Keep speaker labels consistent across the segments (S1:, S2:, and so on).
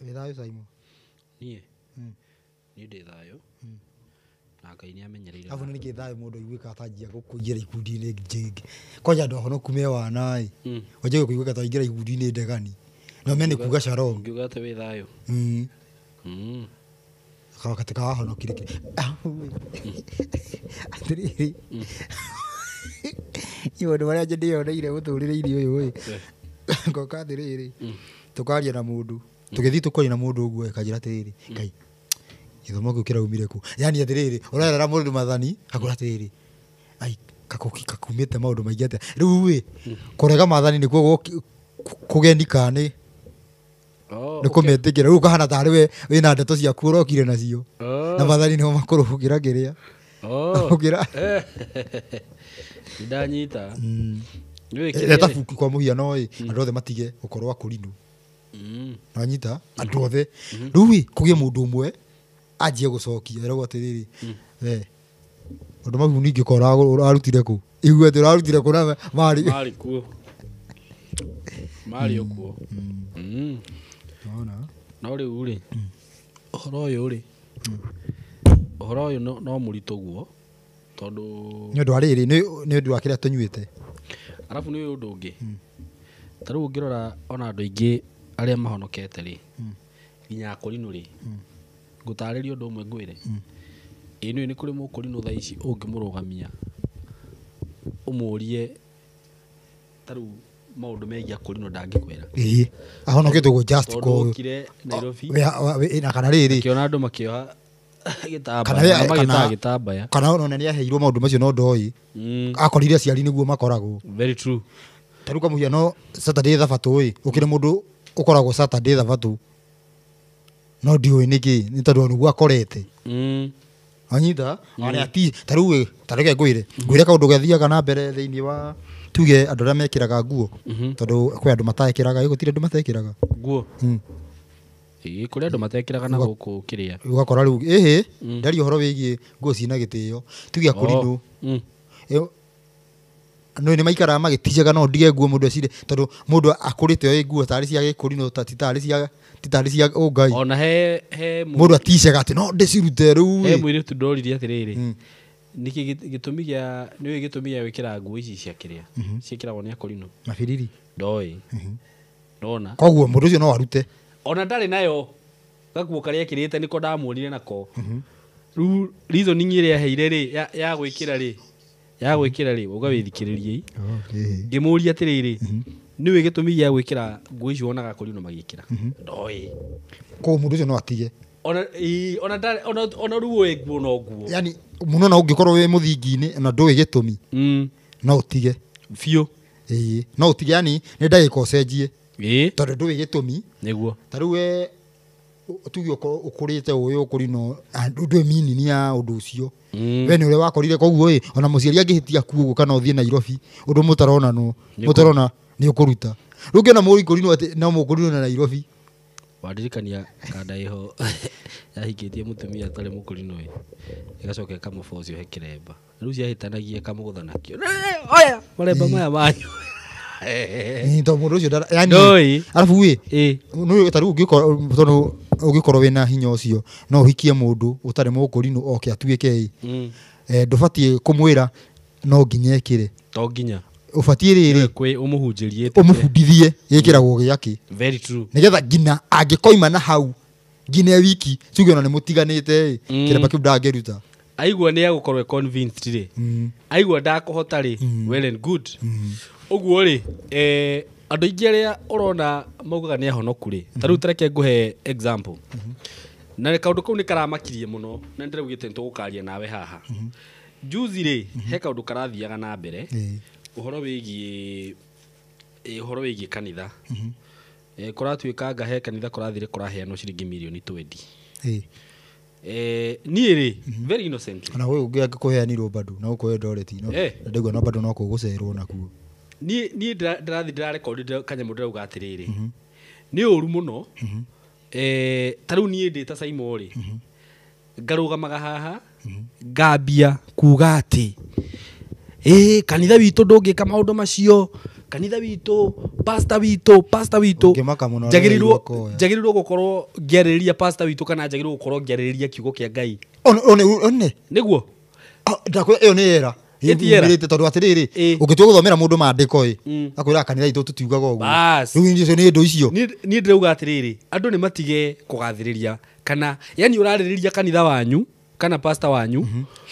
S1: Wĩ thayũ Simon?
S2: Niĩ niĩ ndĩ thayũ na Ngai nĩ amenyereire.
S1: Arabu nĩ nĩkĩ thayũ mũndũ aiguĩkaga ta anjia kũingĩra ikundi-inĩ njingĩ. Kwanja andũ ahonoku me wana ĩ, wanjia kũiguĩka ta waingĩra ikundi-inĩ ndegani. Na ũmenye nĩ kuga shalom.
S2: Ngiuga atĩ wĩ thayũ.
S1: Wakati ka wahonokire kĩ. Atĩrĩrĩ, niĩ maũndũ marĩa ndĩyoneire mũtũrĩre-inĩ ũyũ ĩ, ngoka atĩrĩrĩ, tũkaria na mũndũ, tũgĩthiĩ tũkaria na mũndũ ũguo ĩ, akanjĩra atĩrĩrĩ, Ngai, gĩthomo kĩu kĩraumire kũ? Yani atĩrĩrĩ, ũrerera mũndũ mathani, akwĩra atĩrĩrĩ, ai, kakumĩte maũndũ maingĩ atĩa. Rĩu ĩ, kũrega mathani nĩkuo kũgeni kana nĩ nĩ kũmetĩkĩra. Rĩu ũkahana tarĩ we wĩna ndeto ciaku ũrokire nacio. Na mathani nĩmo makũrũ gũkĩra kĩrĩa. Gũkĩra.
S2: Ndanyita.
S1: Eta buku kwa mũhiano ĩ, andũ othe matige gũkorwo akũrinũ. Wanyita? Andũ othe. Rĩu ĩ, kũgĩe mũndũ ũmwe anjie gũcokia eragwo atĩrĩrĩ, we maũndũ mau ningĩ korwo ũrarutire kũ? Igue atĩ ũrarutire kũ na marĩ.
S2: Marĩ kuo. Marĩ o kuo.
S1: Wona?
S2: No rĩu rĩ, ũhoro ũyũ rĩ, ũhoro ũyũ no mũritũ guo tondũ
S1: nĩ ũndũ wa rĩrĩ, nĩ ũndũ wa kĩrĩa tũnyuĩte.
S2: Arabu nĩ ũndũ ũngĩ. Ta rĩu ũngĩrora ona andũ aingĩ arĩa mahonokete rĩ, nginya akũrinũ rĩ, ngũtarĩria ũndũ ũmwe ngwĩre. Ĩ nĩũĩ nĩ kũrĩ mũkũrinũ thaa ici ũngĩmũrũgamia ũmũrie ta rĩu maũndũ megiĩ akũrinũ ndangĩkwĩra.
S1: Ĩĩ, ahonokete ũguo just
S2: Tondũ
S1: kũ-
S2: okire Nairobi.
S1: Na kana rĩrĩ.
S2: Akĩona andũ makĩoha gĩtambaya,
S1: Kana we-
S2: magĩtaga
S1: kana-
S2: gĩtambaya.
S1: Kana ona nĩ aheirwo maũndũ macio no ndoĩ. Akorire aciari nĩguo makoragwo.
S2: Very true.
S1: Ta rĩu kwa mũhiano Saturday thabatũ ĩ, ũkĩrĩ mũndũ ũkoragwo Saturday thabatũ. No ndiũĩ nĩkĩ, nĩ tondũ nĩguo akorete. Wanyita? Ona ati, ta rĩu ĩ, ta reke ngwĩre. Ngwĩre kaũndũ gathiaga na mbere thĩinĩ wa tuge andũ arĩa mekĩraga nguo. Tondũ kwĩ andũ matekĩraga, ĩ gũtirĩ andũ matekĩraga.
S2: Nguo? Ĩ, kũrĩ andũ matekĩraga na gũkũ kĩrĩa.
S1: Ũgakora rĩu, ĩhĩ, ndaria ũhoro wĩgiĩ nguo ciĩna gĩtĩo. Tuge akũrinũ. Ĩ, no nĩ maikaraga magĩticaga no ndige nguo mũndũ ecire, tondũ mũndũ akũrĩte oĩ nguo tarĩ cia gĩkũrinũ, ta ti tarĩ cia, ti tarĩ cia ũngai.
S2: Ona he
S1: Mũndũ aticaga atĩ no ndĩcirute rĩu
S2: He
S1: ĩ.
S2: mũirĩtu ndoririe atĩrĩrĩ, nĩkĩ gĩtũmi gĩa, nĩũĩ gĩtũmi gĩa gwĩkĩra nguo ici cia kĩrĩa? Ciĩkĩragwo nĩ akũrinũ.
S1: Mabiriri.
S2: Ndoĩ. Ndona.
S1: Koguo mũndũ ũcio no arute.
S2: Ona ndarĩ nayo gakuo karĩa ekĩrĩte nĩko ndamuonire nako. Rĩu reasoning ĩrĩa aheire rĩ, ya gwĩkĩra rĩ, ya gwĩkĩra rĩ, uga wĩthikĩrĩrie. Ngĩmũria atĩrĩrĩ, nĩũĩ gĩtũmi gĩa gwĩkĩra nguo icio wonaga akũrinũ magĩkĩra? Ndoĩ.
S1: Koguo mũndũ ũcio no atige.
S2: Ona, ĩ, ona ndarĩ, ona, ona rĩu ũĩ nguo no nguo.
S1: Yani, mũno na ũngĩkorwo wĩ mũthingi-inĩ na ndũĩ gĩtũmi, no ũtige.
S2: Biũ.
S1: Ĩĩ, no ũtige, yani nĩ ndagĩka ũcenjie.
S2: Ĩĩ.
S1: Tondũ ndũĩ gĩtũmi.
S2: Nĩguo.
S1: Ta rĩu we, tuge ũkũrĩte ũĩ ũkũrinũ, ndũĩ meaning ya ũndũ ũcio. We nĩ ũrĩa wakorire koguo ĩ, ona mũciari angĩhĩtia kuo ũguo kana ũthiĩ Nairobi, ũndũ mũtaronanwo,
S2: Nĩ
S1: mũtarona nĩ ũkũruta. Rĩu ũngĩona mũkũrinũ atĩ no mũkũrinũ na Nairobi.
S2: Wandirikania kanda ĩho yahikĩtie mũtumia atarĩ mũkũrinũ ĩ, ĩgacoka ĩkamũboci ohe kĩremba. Rĩu ciahĩtanagia ĩkamũgũtha nakĩo. Oya, maremba maya manyu.
S1: Ĩ, tondũ mũndũ ũcio ndara-, yani,
S2: Ndũĩ.
S1: arabu ĩ,
S2: Ĩ.
S1: nĩ ta rĩu ũngĩkorwo, tondũ ũngĩkorwo wĩna hinya ũcio, no ũhikie mũndũ ũtarĩ mũkũrinũ oke atuĩke ĩ. Ndũbatiĩ kũmwĩra no nginya ekĩre.
S2: To nginya.
S1: Ũbatiĩ rĩrĩ,
S2: Kwĩ ũmũhunjĩrie ĩtĩkĩre.
S1: ũmũbundithie gĩkĩragwo gĩakĩ.
S2: Very true.
S1: Nĩgetha nginya angĩkoima na hau nginya wiki, tuge ona nĩ mũtiganĩte ĩ, kĩremba kĩu ndangĩruta.
S2: Aigua nĩ egũkorwo e convinced rĩ. Aigua ndakũhota rĩ, well and good. Ũguo rĩ, andũ aingĩ arĩa ũrona maugaga nĩ ahonoku rĩ, ta rĩu ta reke ngũhe example. Na kaũndũ kau nĩ karamakirie mũno, na nĩ ndĩraugĩte nĩ tũgũkaria nawe haha. Juzi rĩ, he kaũndũ karathiaga na mbere, ũhoro wĩgiĩ, ũhoro wĩgiĩ kanitha. Kũratuĩka anga he kanitha kũrathire kũraheanwo ciringi mirioni 20. Niĩ rĩ, very innocently.
S1: Ona ũyũ ũngĩ angĩkũheanirwo bado, no ũkũhe Eldoret, no ndaigua no bado no kũgũcerwo nakuo.
S2: Niĩ ndĩrathiĩ ndĩrarekondire kanyamũ ndĩrauga atĩrĩrĩ. Nĩ ũru mũno. Ta rĩu niĩ ndĩ ta Simon rĩ, ngarũgamaga haha, ngambia kuga atĩ, kanitha witũ ndũngĩka maũndũ macio, Kanitha witũ, pastor witũ, pastor witũ.
S1: Ũngĩmaka mũno
S2: Njagĩrĩirwo
S1: arĩa iguokoya.
S2: njagĩrĩirwo gũkorwo ngĩarĩrĩria pastor witũ kana njagĩrĩirwo gũkorwo ngĩarĩrĩria kiugo kĩa Ngai?
S1: One one one.
S2: Nĩguo.
S1: Ndakwĩra ĩyo nĩ era.
S2: Ĩ ti era?
S1: Yumĩrĩte tondũ atĩrĩrĩ,
S2: Ĩ.
S1: ũngĩtua gũthomera mũndũ maandĩko ĩ,
S2: Mm.
S1: akwĩra kanitha itũ tũtiugaga ũguo.
S2: Bas.
S1: Rĩu icio nĩ indo icio.
S2: Niĩ ndĩrauga atĩrĩrĩ, andũ nĩ matige kũgathĩrĩria kana yani ũrarĩrĩria kanitha wanyu kana pastor wanyu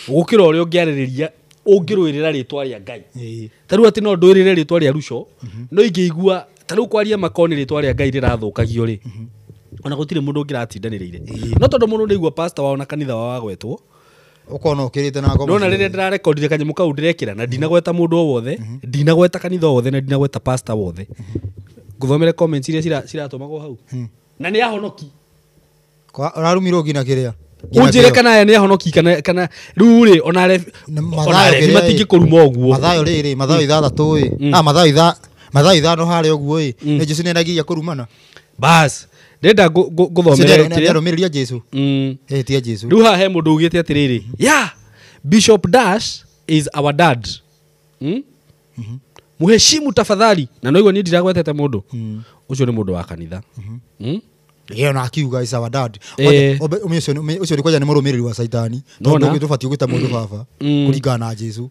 S2: gũkĩra ũrĩa ũngĩarĩrĩria ũngĩrũĩrĩra rĩtwa rĩa Ngai.
S1: Ĩ.
S2: Ta rĩu atĩ no ndũĩrĩre rĩtwa rĩa Ruco, no ingĩigua ta rĩu kwaria makoni rĩtwa rĩa Ngai rĩrathũkagio rĩ, ona gũtirĩ mũndũ ũngĩratindanĩrĩire. No tondũ mũndũ nĩaigua pastor wao na kanitha wao wagwetwo,
S1: Ũkona ũkĩrĩte na ngoma.
S2: nona rĩrĩa ndĩrarekondire kanyamũ kau ndĩrekĩra na ndinagweta mũndũ o wothe, ndinagweta kanitha o wothe na ndinagweta pastor wothe, ngũthomere comments iria ciratũmagwo hau na nĩ ahonoki.
S1: Ũrarumirwo nginya kĩrĩa.
S2: Ũnjĩre kana aya nĩ ahonoki kana rĩu rĩ ona
S1: Na
S2: ona
S1: Mathayo
S2: rebi
S1: kĩrĩa ĩ.
S2: matingĩkũruma ũguo.
S1: Mathayo rĩrĩ, Mathayo 6 ĩ. Ah, Mathayo 5 5 harĩa ũguo ĩ. Nĩ Jesũ nĩendagiria kũrumana.
S2: Bas, ndĩrenda ngũthomere kĩrĩa.
S1: Nĩarũmĩrĩria Jesũ. Ĩ tia Jesũ.
S2: Rĩu haha he mũndũ ugĩte atĩrĩrĩ, yeah, Bishop Dash is our dad. Muheshimu tafadhali. Na noigua niĩ ndiragwetete mũndũ ũcio, nĩ mũndũ wa kanitha.
S1: Ĩyo na akiuga is our dad.
S2: Ĩ.
S1: Ũcio nĩ kwanja nĩ mũrũmĩrĩri wa Caitani.
S2: Nona.
S1: Tondũ tũbatiĩ gwĩta mũndũ baba kũringana na Jesũ.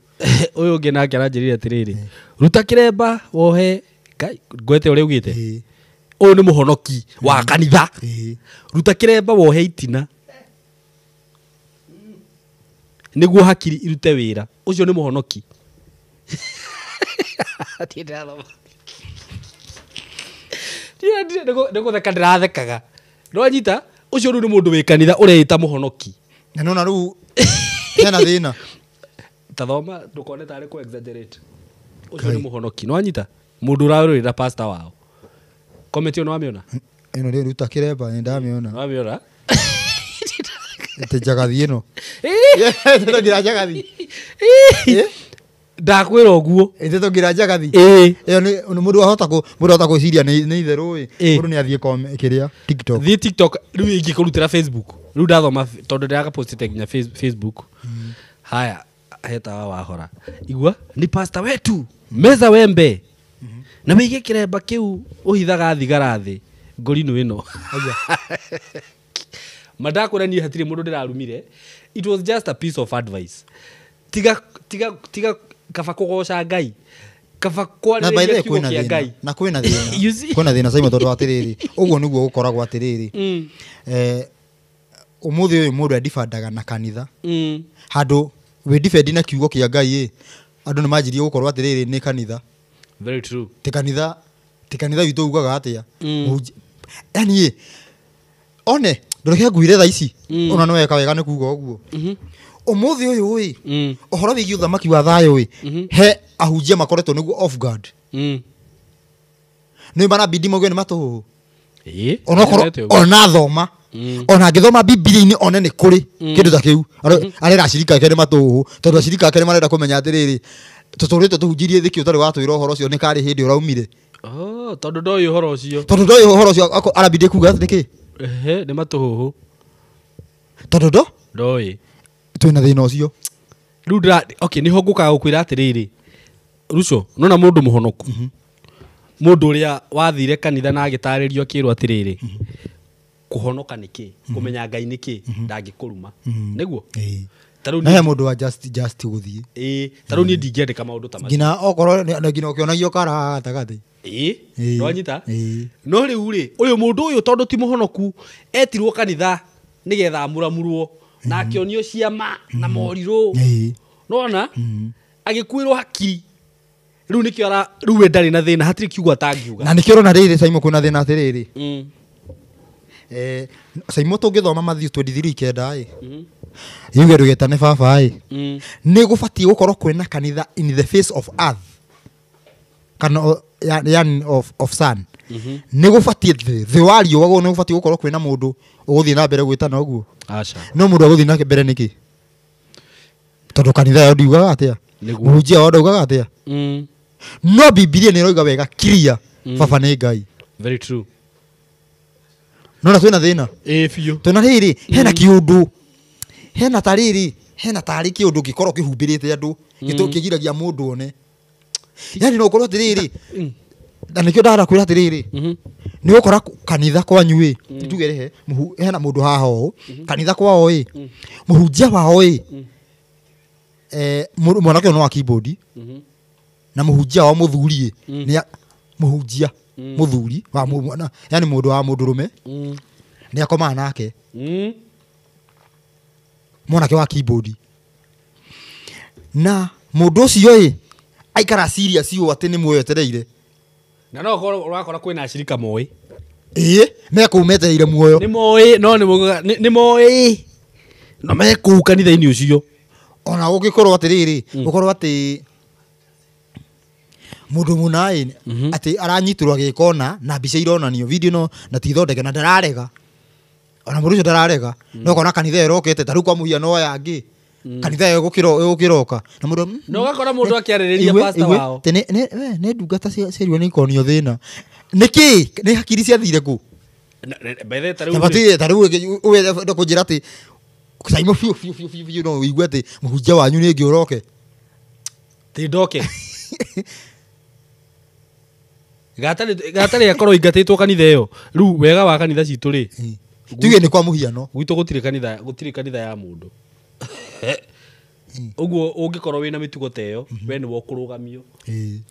S2: Ũyũ ũngĩ nake aranjĩrire atĩrĩrĩ, ruta kĩremba wohe. Ngai, ngwete ũrĩa ugĩte.
S1: Ĩ.
S2: Ũyũ nĩ mũhonoki wa kanitha.
S1: Ĩ.
S2: Ruta kĩremba wohe itina nĩguo hakiri irute wĩra. Ũcio nĩ mũhonoki. Ndirĩ ndĩrathoma. Nĩ gũtheka ndĩrathekaga. Nĩwanyita ũcio rĩu nĩ mũndũ wĩ kanitha ũreĩta mũhonoki.
S1: Na nona rĩu hena thĩna.
S2: Tathoma ndũkone tarĩ kũ exaggerate. Ũcio nĩ mũhonoki. Nĩwanyita mũndũ ũrarũĩrĩra pastor wao. Comment ĩyo nĩwamĩona?
S1: Ĩno rĩ ruta kĩremba nĩ ndamĩona.
S2: Nĩwamĩona?
S1: Ĩtĩ njagathi ĩno. Ĩtĩ njagathi.
S2: Ndakwĩra ũguo.
S1: Ĩtĩ ngira njagathi.
S2: Ĩĩ.
S1: Ĩyo nĩ mũndũ ahota kũ mũndũ ahota gwĩciria nĩ itherũ ĩ.
S2: Ĩ.
S1: Mũndũ nĩ athiĩ kĩrĩa TikTok.
S2: Thiĩ TikTok rĩu ingĩkũrutĩra Facebook. Rĩu ndathoma tondũ ndĩragapostĩte nginya Facebook. Haya, hetawa wahora. Igua ni pastor wetu meza wembe na wĩige kĩremba kĩu ũhithaga thigara thĩ ngorino ĩno. Mandakwĩra niĩ hatirĩ mũndũ ndĩrarumire. It was just a piece of advice. Tiga tiga tiga, kaba kũgoca Ngai, kaba
S1: Na by the
S2: kwarĩrĩria
S1: way
S2: kiugo
S1: kwĩna
S2: kĩa
S1: thĩna.
S2: Ngai.
S1: Na kwĩna thĩna.
S2: You see?
S1: Kwĩna thĩna Simon tondũ atĩrĩrĩ, ũguo nĩguo gũkoragwo atĩrĩrĩ. Ũmũthĩ ũyũ mũndũ endibandaga na kanitha. Handũ wĩ defend na kiugo kĩa Ngai ĩ, andũ nĩ manjirie gũkorwo atĩrĩrĩ nĩ kanitha.
S2: Very true.
S1: Ti kanitha witũ ugaga atĩa. Yani ĩ, one ndũreke ngwire thaa ici. Ona nĩ weka wega nĩ kuga ũguo. Ũmũthĩ ũyũ ĩ, ũhoro wĩgiĩ ũthamaki wa thayũ ĩ, he ahunjia makoretwo nĩguo off guard. Nĩ marabidi mauge nĩ matũhũhũ.
S2: Ĩĩ,
S1: Onokorwo
S2: nĩndĩrete ũguo.
S1: ona thoma, ona angĩthoma bibilia-inĩ one nĩ kũrĩ kĩndũ ta kĩu, arera acirika ake nĩ matũhũhũ tondũ acirika ake nĩ marenda kũmenya atĩrĩrĩ, tũtũrĩte tũhunjirie thĩkĩ ũtarĩ watwĩra ũhoro ũcio nĩ karĩ hĩndĩ ũraumire.
S2: Oh, tondũ ndoĩ ũhoro ũcio.
S1: Tondũ ndoĩ ũhoro ũcio arabidi kuga atĩ nĩkĩ.
S2: Ehe, nĩ matũhũhũ.
S1: Tondũ ndo
S2: Ndoĩ.
S1: twĩna thĩna ũcio.
S2: Rĩu ndĩra okay, nĩho ngũkaga gũkwĩra atĩrĩrĩ, Ruco, nona mũndũ mũhonoku, mũndũ ũrĩa wathire kanitha na agĩtarĩrio akĩrwo atĩrĩrĩ, kũhonoka nĩ kĩ, kũmenya Ngai nĩ kĩ, ndangĩkũruma. Nĩguo? Ta rĩu
S1: Na he
S2: niĩ-
S1: mũndũ wa just gũthiĩ.
S2: Ĩĩ, ta rĩu niĩ ndingĩandĩka maũndũ ta macio.
S1: Nginya okorwo nginya ũkĩonagio kara haha gatagatĩ.
S2: Ĩĩ,
S1: Ĩĩ.
S2: nĩwanyita?
S1: Ĩĩ.
S2: No rĩu rĩ, ũyũ mũndũ ũyũ tondũ ti mũhonoku, etirwo kanitha nĩgetha amuramurwo na akĩonio ciama na morirũ. Nona agĩkuĩrwo hakiri. Rĩu nĩkĩo ara rĩu we ndarĩ na thĩna, hatirĩ kiugo atangiuga.
S1: Na nĩkĩo ũrona rĩrĩ Simon kwĩna thĩna atĩrĩrĩ. Simon tũngĩthoma Matthew 23:9 ĩ, yuge ndũgetane baba ĩ, nĩ gũbatiĩ gũkorwo kwĩna kanitha in the face of earth kana yani of sun. Nĩ gũbatiĩ thĩ wa riũa nĩ gũbatiĩ gũkorwo kwĩna mũndũ ũgũthiĩ na mbere gwĩtana ũguo.
S2: Aca.
S1: No mũndũ agũthiĩ na mbere nĩkĩ? Tondũ kanitha yao ndiugaga atĩa?
S2: Nĩguo.
S1: Mũhunjia wao ndaugaga atĩa? No Bibilia nĩ ĩroiga wega clear, baba nĩ Ngai.
S2: Very true.
S1: Nona twĩna thĩna.
S2: Ĩĩ biũ.
S1: Twĩna rĩrĩ, hena kĩũndũ, hena ta rĩrĩ, hena tarĩ kĩũndũ gĩkorwo kĩhumbĩrĩte andũ, gĩtũ kĩgiragia mũndũ one. Yani no ũkorwo atĩrĩrĩ, na nĩkĩo ndarakwĩra atĩrĩrĩ, nĩ ũkora kanitha kwanyu ĩ, tuge rehe hena mũndũ haha ũũ kanitha kwao ĩ, mũhunjia wao ĩ, mwanake ũyũ no wa keyboard, na mũhunjia wao mũthuri ĩ, nĩ mũhunjia mũthuri wa yani mũndũ wa mũndũrũme nĩ akomaga nake mwanake wa keyboard, na mũndũ ũcio ĩ aikara serious ũũ atĩ nĩ muoyo etereire,
S2: na no ũrakora kwĩna acirika moĩ
S1: ĩĩ mekũu metereire muoyo
S2: nĩ moĩ, no nĩ moĩ na mekũu kanitha-inĩ ũcio.
S1: Ona ũngĩkorwo atĩrĩrĩ, ũkorwo atĩ mũndũ mũna ĩ atĩ aranyitĩrwo agĩkona na mbica ironanio video no na ti thondeke na ndararega, ona mũndũ ũcio ndararega, no ũkona kanitha ĩrokete ta rĩu kwa mũhiano aya angĩ kanitha ĩyo ĩgũkĩroka na mũndũ
S2: na ũgakora mũndũ akĩarĩrĩria pastor wao
S1: nĩ ndungata ciarirwo nĩ ikonio thĩna nĩkĩ nĩ hakiri ciathire kũ ta rĩu ũwethe kũnjĩra atĩ Saimo biũ biũ biũ biũ biũ no ũigue atĩ mũhunjia wanyu nĩ ĩngĩ ũroke
S2: ti ndoke gatarĩ akorwo ingatĩtwo kanitha ĩyo. Rĩu wega wa kanitha citũ rĩ,
S1: tuge nĩ kwa mũhiano
S2: gwitũ gũtirĩ kanitha ya mũndũ. Ũguo ũngĩkorwo wĩna mĩtugo ta ĩyo, we nĩwe ũkũrũgamio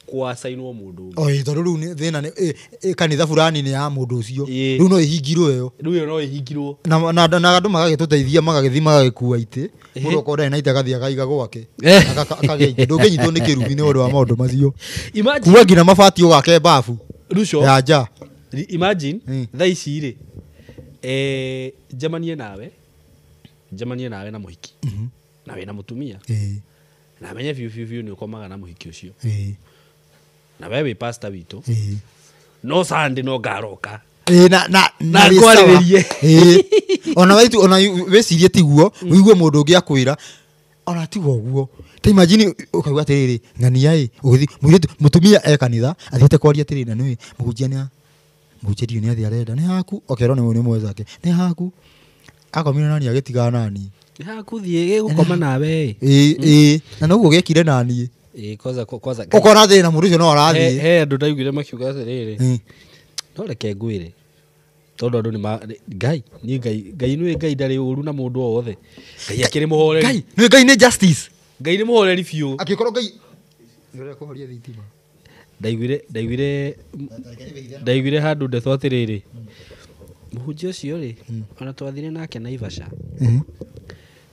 S2: kwacainwo mũndũ ũngĩ.
S1: Oi tondũ rĩu thĩna nĩ kanitha fulani nĩ ya mũndũ ũcio, rĩu no ĩhingirwo ĩyo,
S2: rĩu ĩyo no ĩhingirwo
S1: na andũ magagĩtũteithia magagĩthiĩ magagĩkua itĩ, mũndũ okorwo ndarĩ na itĩ agathiĩ akaiga gwake akagĩa itĩ, ndũngĩnyitwo nĩ kĩrumi nĩ ũndũ wa maũndũ macio. Kuua nginya mabati ũgake babu ya nja.
S2: Imagine thaa ici rĩ, njemanie nawe na mũhiki na wĩna mũtumia na menye biũ biũ biũ nĩ ũkomaga na mũhiki ũcio na we wĩ pastor witũ no Sunday no ngaroka
S1: na
S2: ngwarĩrĩrie
S1: ona waitu ona wĩcirie tiguo ũigue mũndũ ũngĩ akwĩra ona tiguo ũguo. Ta imagine ũkaigua atĩrĩrĩ ng'ania ĩ ũgĩthiĩ mũirĩtu mũtumia e kanitha athiĩte kwaria atĩrĩrĩ na nĩũĩ mũhunjia nĩ mũhunjia ndiũĩ nĩ athiĩ arenda nĩ haku okerwo nĩ mwenzake nĩ haku akomire nani agĩtigana nani
S2: hakuthiĩ gĩgũkoma nawe
S1: ĩ na noguo gĩekire naniĩ
S2: kwanza
S1: ũkona thĩna mũndũ ũcio no arathiĩ.
S2: He andũ ndaiguire makiuga atĩrĩrĩ no reke ngwĩre tondũ andũ nĩ Ngai niĩ Ngai nĩwe Ngai ndarĩ ũru na mũndũ o wothe. Ngai akĩrĩ mũhoreri.
S1: Ngai nĩwe Ngai nĩ justice.
S2: Ngai nĩ mũhoreri biũ.
S1: Angĩkorwo Ngai nĩũrĩa kũhoria thitima.
S2: Ndaiguire handũ ndeto atĩrĩrĩ mũhunjia ũcio rĩ ona twathire nake Naivasha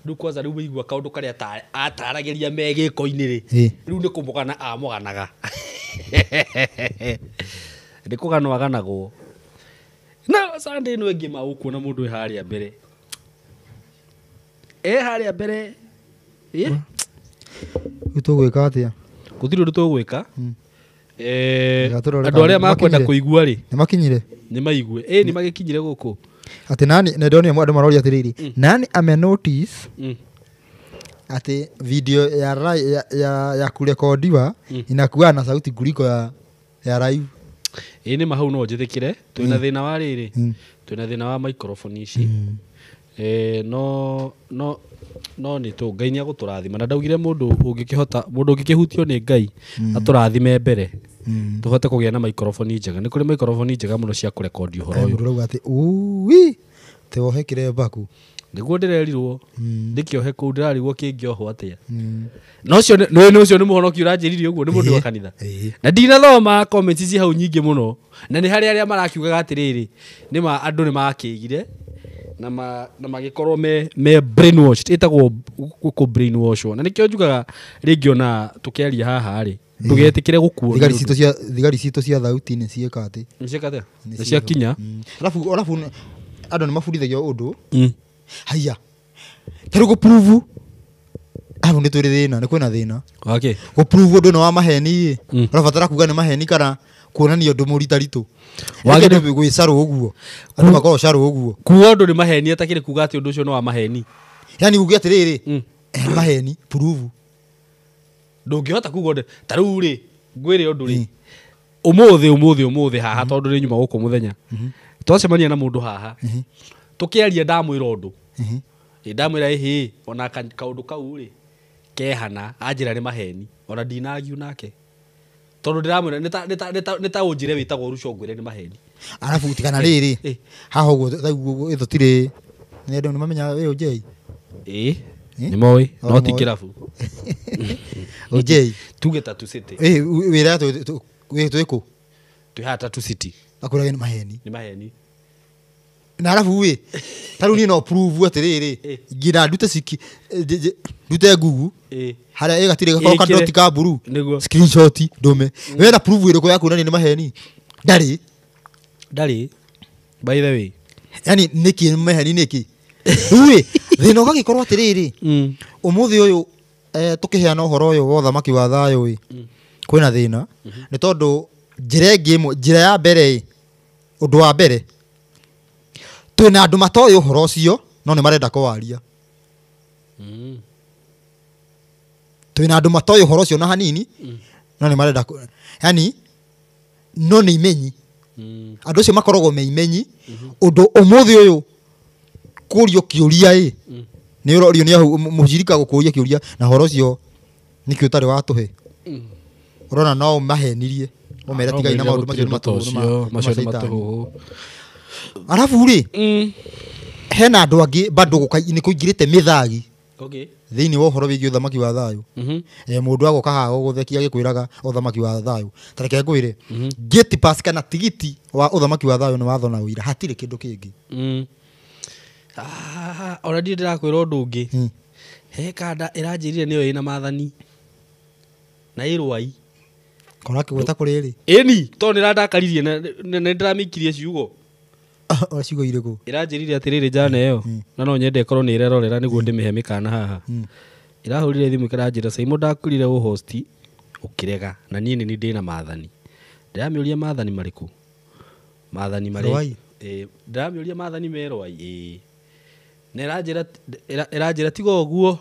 S2: rĩu kwanza rĩu wĩigua kaũndũ karĩa ataragĩria me gĩko-inĩ rĩ rĩu nĩ kũmũgana amũganaga nĩ kũganwo aganagwo na Sunday ĩno ĩngĩ ma ũkuona mũndũ harĩa mbere harĩa mbere
S1: rĩu tũgwĩka atĩa?
S2: Gũtirĩ ũndũ tũgwĩka. Andũ arĩa makwenda kũigua rĩ
S1: nĩ makinyire
S2: nĩ maigue nĩ magĩkinyire gũkũ
S1: atĩ nani na ndonire andũ maroria atĩrĩrĩ nani ame notice atĩ video ya kurekodiwa inakuwa na sauti kuliko ya live.
S2: Ĩ nĩ mahau no njĩtĩkĩre twĩna thĩna wa rĩrĩ twĩna thĩna wa microphone ici no no no nĩ tũ Ngai nĩ agũtũrathima na ndaugire mũndũ ũngĩkĩhota mũndũ ũngĩkĩhutio nĩ Ngai atũrathime mbere tũhote kũgĩa na microphone njega. Nĩ kũrĩ microphone njega mũno cia kũrekondi ũhoro ũyũ.
S1: Mũndũ ũrauga atĩ ũi te wohe kĩremba kũ
S2: nĩguo ndĩrerirwo ndĩkĩohe kũu ndĩrarigwo kĩngĩohwo atĩa. Na ũcio nĩ ũcio nĩ mũhonoki ũranjĩrire ũguo nĩ mũndũ wa kanitha na ndinathoma comments ci hau nyingĩ mũno na nĩ harĩ arĩa marakiugaga atĩrĩrĩ nĩ ma andũ nĩ makĩigire na magĩkorwo me brainwashed ĩtagwo kũ brainwashwo na nĩkĩo njugaga rĩngĩ ona tũkĩaria haha rĩ ndũgetĩkĩre gũkuo.
S1: Thigari citũ cia thauti nĩ ciĩka atĩ
S2: nĩ ciĩka atĩa nĩ ciakinya.
S1: Alafu andũ nĩ mabundithagio ũndũ haiya ta rĩu gũprove hau nĩ twĩrĩ thĩna nĩ kwĩna thĩna gũprove ũndũ nĩ wa maheni ĩ ũrabatara kuga nĩ maheni kana kuonania ũndũ mũritaritũ wagĩrĩirwo gwĩcarwo ũguo andũ makoragwo carwo ũguo
S2: kuga ũndũ nĩ maheni atakĩrĩ kuga atĩ ũndũ ũcio nĩ wa maheni
S1: yani uge atĩrĩrĩ maheni prove
S2: ndũngĩhota kuga ũndũ ta rĩu rĩ ngwĩre ũndũ rĩ ũmũthĩ haha tondũ nĩ nyuma gũkũ mũthenya twacemania na mũndũ haha tũkĩaria ndamwĩra ũndũ ndamwĩra ĩhĩ ona kaũndũ kau rĩ kehana anjĩra nĩ maheni ona ndinagiu nake Tondũ ndĩramwĩra nĩ ta ũnjĩre wĩtagwo Ruco ngwĩre nĩ maheni.
S1: Arabu tigana rĩrĩ haha ũguo thaiguo ĩtũtirĩ nĩ andũ nĩmamenyaga wĩ ũnjei.
S2: Ĩĩ nĩ moĩ no ti kĩrabu.
S1: Ũnjei
S2: tuge Tatu City.
S1: Ĩĩ wĩra twĩ kũ?
S2: Twĩ haha Tatu City.
S1: Akwĩraga nĩ maheni.
S2: Nĩ maheni.
S1: Na arabu ĩ ta rĩu niĩ no prove atĩrĩrĩ nginya ndute ciki ndute Google harĩa ĩgatirĩ gakorwo ka dot ka blue screenshot ndũme wena prove ĩrĩkũ ya kuonania nĩ maheni? Ndarĩ.
S2: Ndarĩ by the way.
S1: Yani nĩkĩ maheni nĩkĩ? Rĩu ĩ thĩna ũgagĩkorwo atĩrĩrĩ ũmũthĩ ũyũ tũkĩheana ũhoro ũyũ wa ũthamaki wa thayũ ĩ kwĩna thĩna nĩ tondũ njĩra ĩngĩ ĩmwe njĩra ya mbere ĩ ũndũ wa mbere twĩna andũ matoĩ ũhoro ũcio no nĩ marenda kũwaria. Twĩna andũ matoĩ ũhoro ũcio na hanini no nĩ marenda yani no nĩ imenyi. Andũ acio makoragwo me imenyi ũndũ ũmũthĩ ũyũ kũrio kĩũria ĩ nĩ ũrorio nĩ mũcirika gũkũria kĩũria na ũhoro ũcio nĩkĩ ũtarĩ watũhe. Ũrona no ũmahenirie ũmere tigai na maũndũ macio nĩ matũhũ. Arabu rĩ hena andũ angĩ bado nĩ kũingĩrĩte mĩthagi thĩinĩ wa ũhoro wĩgiĩ ũthamaki wa thayũ. Mũndũ agoka haha gũgũthekia agĩkwĩraga ũthamaki wa thayũ. Ta reke ngwĩre gate pass kana tigiti wa ũthamaki wa thayũ nĩ watho na ũira, hatirĩ kĩndũ kĩngĩ.
S2: Ona ndirĩ ndĩrakwĩra ũndũ ũngĩ. He kanda ĩranjĩrire nĩyo ĩna maathani na ĩrwai.
S1: Kora kĩgweta kũrĩ rĩ?
S2: Ĩni tondũ nĩrandakaririe na nĩndĩramĩikirie ciugo.
S1: Ora ciugo irĩkũ?
S2: Ĩranjĩrire atĩrĩrĩ njana ĩyo na no nyende ĩkorwo nĩ ĩrerorera nĩguo ndĩmĩhe mĩkana haha. Ĩrahũrire thimũ ĩkaranjĩra Saimo ndakwĩrire ũhosti ũkĩrega na niĩ nĩ ndĩna maathani. Ndĩramĩũria maathani marĩkũ? Maathani marĩ ndĩramĩũria maathani me Rwai ĩĩ. Na ĩranjĩra tiga ũguo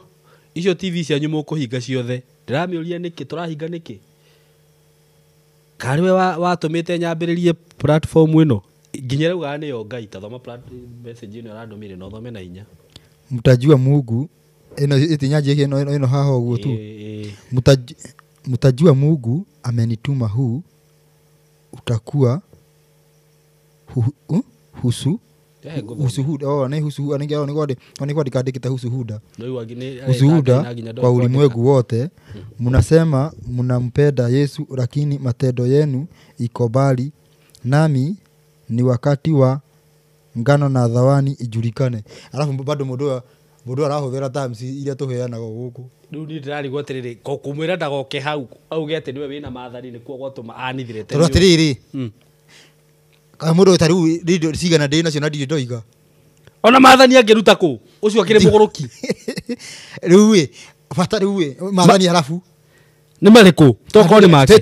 S2: icio TV cianyu mũkũhinga ciothe. Ndĩramĩũria nĩkĩ tũrahinga nĩkĩ? Karĩ we watũmĩte nyambĩrĩrie platform ĩno nginya rĩu nĩyo Ngai tathoma message ĩno ĩrandũmĩire na ũthome na hinya.
S1: Mtajua Mungu ĩno ĩtinyanjie ĩno haha ũguo tu. Mtajua Mungu amenituma huu utakuwa husu husuhuda. Oh, ni husuhuda ni kwandika ndikita husuhuda. Husuhuda kwa ulimwengu wote. Mnasema mnampenda Yesu lakini matendo yenu iko mbali nami, ni wakati wa ngano na dhawani ijulikane. Alafu bado mũndũ arahũthĩra terms iria tũheanaga gũkũ.
S2: Rĩu niĩ ndĩrarigwo atĩrĩrĩ kũmwĩra ndagoke hau auge atĩ nĩwe wĩna maathani nĩkuo gwatũma anithire
S1: tene. Tondũ atĩrĩrĩ mũndũ ta rĩu cigana ndĩ nacio na ndirĩ ndoiga.
S2: Ona maathani angĩruta kũ? Ũcio akĩrĩ mũgũrũki.
S1: Rĩu ĩ bata rĩu ĩ maathani arabu
S2: nĩ marĩkũ? Tokorwo nĩ make.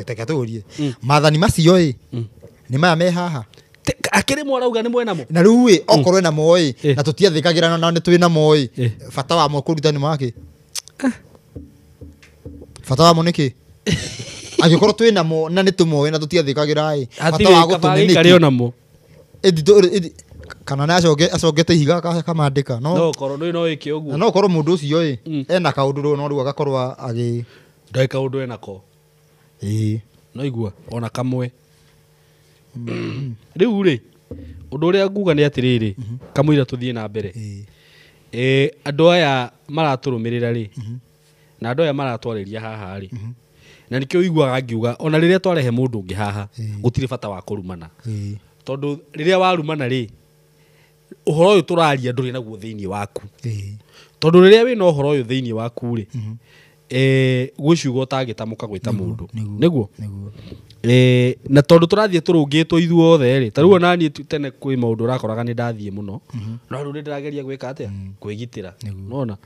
S1: Teke tũrie. Maathani macio ĩ nĩ maya me haha.
S2: Akĩrĩ mwarauga nĩ mwenamo.
S1: Na rĩu ĩ okorwo ena mo ĩ na tũtiathĩkagĩra na nĩ twĩna mo ĩ bata wamo kũruta nĩ make. Bata wamo nĩkĩ? Angĩkorwo twĩna mo na nĩ tũmoĩ na tũtiathĩkagĩra ĩ bata wa gũtũme nĩkĩ?
S2: Namo.
S1: Kana nĩ acongete ihiga akamandĩka
S2: no korwo no ĩke ũguo.
S1: No korwo mũndũ ũcio ĩ ena kaũndũ rĩu no rĩu agakorwo agĩ
S2: ndarĩ kaũndũ enako.
S1: Ĩĩ
S2: no igua ona kamwe. Rĩu rĩ ũndũ ũrĩa nguga nĩ atĩrĩrĩ kamũira tũthiĩ na mbere. Andũ aya maratũrũmĩrĩra rĩ na andũ aya maratwarĩria haha rĩ na nĩkĩo ũiguaga ngiuga ona rĩrĩa twarehe mũndũ ũngĩ haha gũtirĩ bata wa kũrumana. Tondũ rĩrĩa warumana rĩ ũhoro ũyũ tũraria ndũrĩ naguo thĩinĩ waku. Tondũ rĩrĩa wĩna ũhoro ũyũ thĩinĩ waku rĩ gwĩ ciugo ũtangĩtamũka gwĩta mũndũ. Nĩguo? Na tondũ tũrathiĩ tũrũngĩtwo ithuothe rĩ ta rĩu ona niĩ tene kwĩ maũndũ ũrakoraga nĩ ndathiĩ mũno no rĩu nĩ ndĩrageria gwĩka atĩa kwĩgitĩra. Nona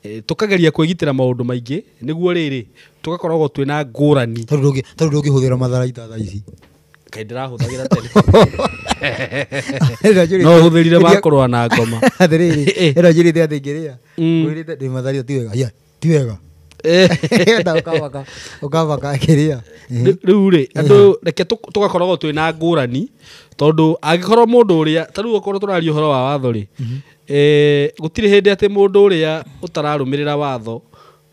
S2: tũkageria kwĩgitĩra maũndũ maingĩ nĩguo rĩrĩ tũgakoragwo twĩna ngũrani.
S1: Tondũ ndũngĩhũthĩra matharaita thaa ici.
S2: Kaĩ ndĩrahũthagĩra tene. No hũthĩrire makũrũa na ngoma.
S1: Atĩrĩrĩ ĩno njĩrĩte atĩ ngĩrĩa ngwĩrĩte ndĩ matharaita ti wega. Ti wega. Ũkamaka kĩrĩa.
S2: Rĩu rĩ andũ reke tũgakoragwo twĩna ngũrani tondũ angĩkorwo mũndũ ũrĩa ta rĩu okorwo tũraria ũhoro wa watho rĩ gũtirĩ hĩndĩ atĩ mũndũ ũrĩa ũtararũmĩrĩra watho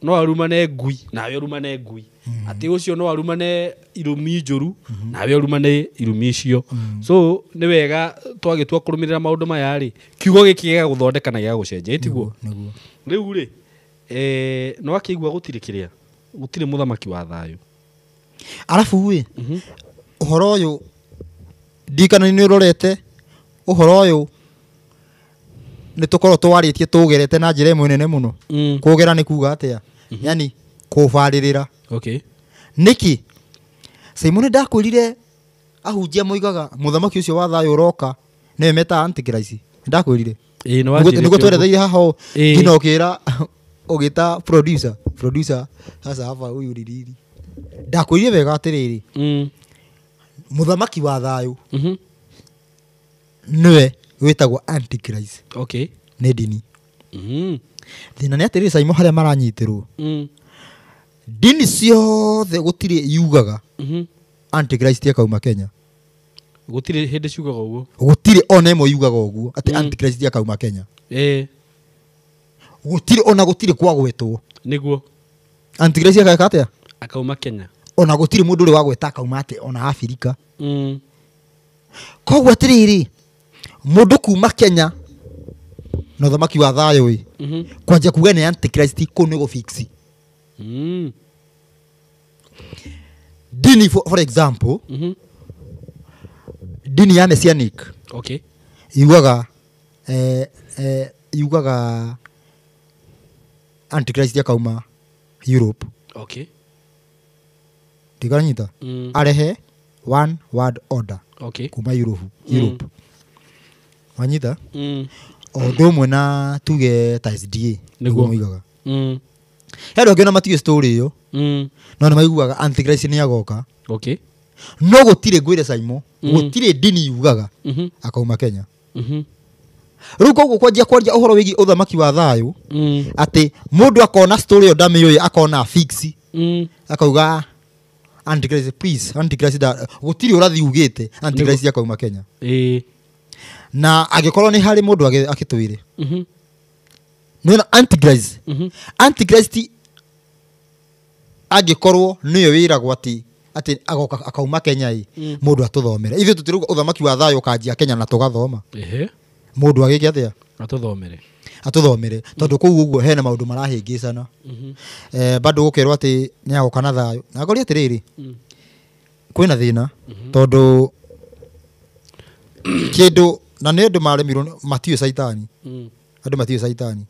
S2: no arumane ngui nawe ũrumane ngui. Atĩ ũcio no arumane irumi njũru nawe ũrumane irumi icio. So nĩ wega twagĩtua kũrũmĩrĩra maũndũ maya rĩ, kiugo gĩkĩ gĩa gũthondeka na gĩa gũcenjia, ĩtiguo?
S1: Nĩguo.
S2: Rĩu rĩ, no akĩigua gũtirĩ kĩrĩa, gũtirĩ mũthamaki wa thayũ.
S1: Arabu ĩ, ũhoro ũyũ ndikana nĩ ũrorete ũhoro ũyũ, nĩ tũkorwo twarĩtie tũgerete na njĩra ĩmwe nene mũno. Kũgera nĩ kuga atĩa? Yani kũbarĩrĩra.
S2: Okay.
S1: Nĩkĩ Simon ndakwĩrire ahunjia moigaga mũthamaki ũcio wa thayũ ũroka nĩwe metaga antichrist? Ndakwĩrire.
S2: Ĩĩ, nĩ
S1: Nĩguo
S2: wanjĩrĩte
S1: nĩguo
S2: ũguo.
S1: tweretheire haha ũũ.
S2: Ĩĩ.
S1: Nginya ũkĩra ũgĩta producer sasa hapa huyu ni nini. Ndakwĩrire wega atĩrĩrĩ, mũthamaki wa thayũ nĩwe wĩtagwo antichrist.
S2: Okay.
S1: Nĩ ndini. Thĩna nĩ atĩrĩrĩ, Simon, harĩa maranyitĩrwo, ndini ciothe gũtirĩ yugaga antichrist akauma Kenya.
S2: Gũtirĩ hĩndĩ ciugaga ũguo.
S1: Gũtirĩ ona ĩmwe yugaga ũguo atĩ antichrist akauma Kenya. Gũtirĩ, ona gũtirĩ kwagwetwo.
S2: Nĩguo.
S1: Antichrist akeka atĩa?
S2: Akauma Kenya.
S1: Ona gũtirĩ mũndũ ũrĩ wagweta akauma atĩ ona Afrika. Koguo atĩrĩrĩ, mũndũ kuma Kenya na ũthamaki wa thayũ ĩ, kwanjia kuga nĩ antichrist kũu nĩ gũfix. Dini for example, dini ya messianic
S2: Okay.
S1: yugaga yugaga antichrist akauma Europe.
S2: Okay.
S1: Ndiganyita. Arehe one world order.
S2: Okay.
S1: Kuma Europe. Europe. Wanyita? O ũndũ ũmwe na tuge ta SDA.
S2: Nĩguo.
S1: Moigaga. He andũ angĩ ona matiũĩ story ĩyo. No nĩ maiguaga antichrist nĩ agoka.
S2: Okay.
S1: No gũtirĩ, ngwĩre Simon, gũtirĩ ndini yugaga akauma Kenya. Rĩu koguo kwanjia kwaria ũhoro wĩgiĩ ũthamaki wa thayũ, atĩ mũndũ akona story ĩyo ndamĩũĩ, akona fix, akauga antichrist, please, antichrist gũtirĩ ũrathi ugĩte antichrist akauma Kenya.
S2: Ĩĩ.
S1: Na angĩkorwo nĩ harĩ mũndũ akĩtwĩre, nĩwona antichrist, antichrist angĩkorwo nĩwe wĩragwo atĩ agoka akauma Kenya ĩ, mũndũ atũthomere. Ithuĩ tũtirauga ũthamaki wa thayũ ũkanjia Kenya na tũgathoma.
S2: Ehe.
S1: Mũndũ agĩke atĩa?
S2: Atũthomere.
S1: Atũthomere, tondũ kũu ũguo hena maũndũ marahĩngĩcana. Bado gũkerwo atĩ nĩ agoka na thayũ. Na ngori atĩrĩrĩ, kwĩna thĩna tondũ kĩndũ na nĩ andũ maremirwo matiũĩ caitani. Andũ matiũĩ caitani.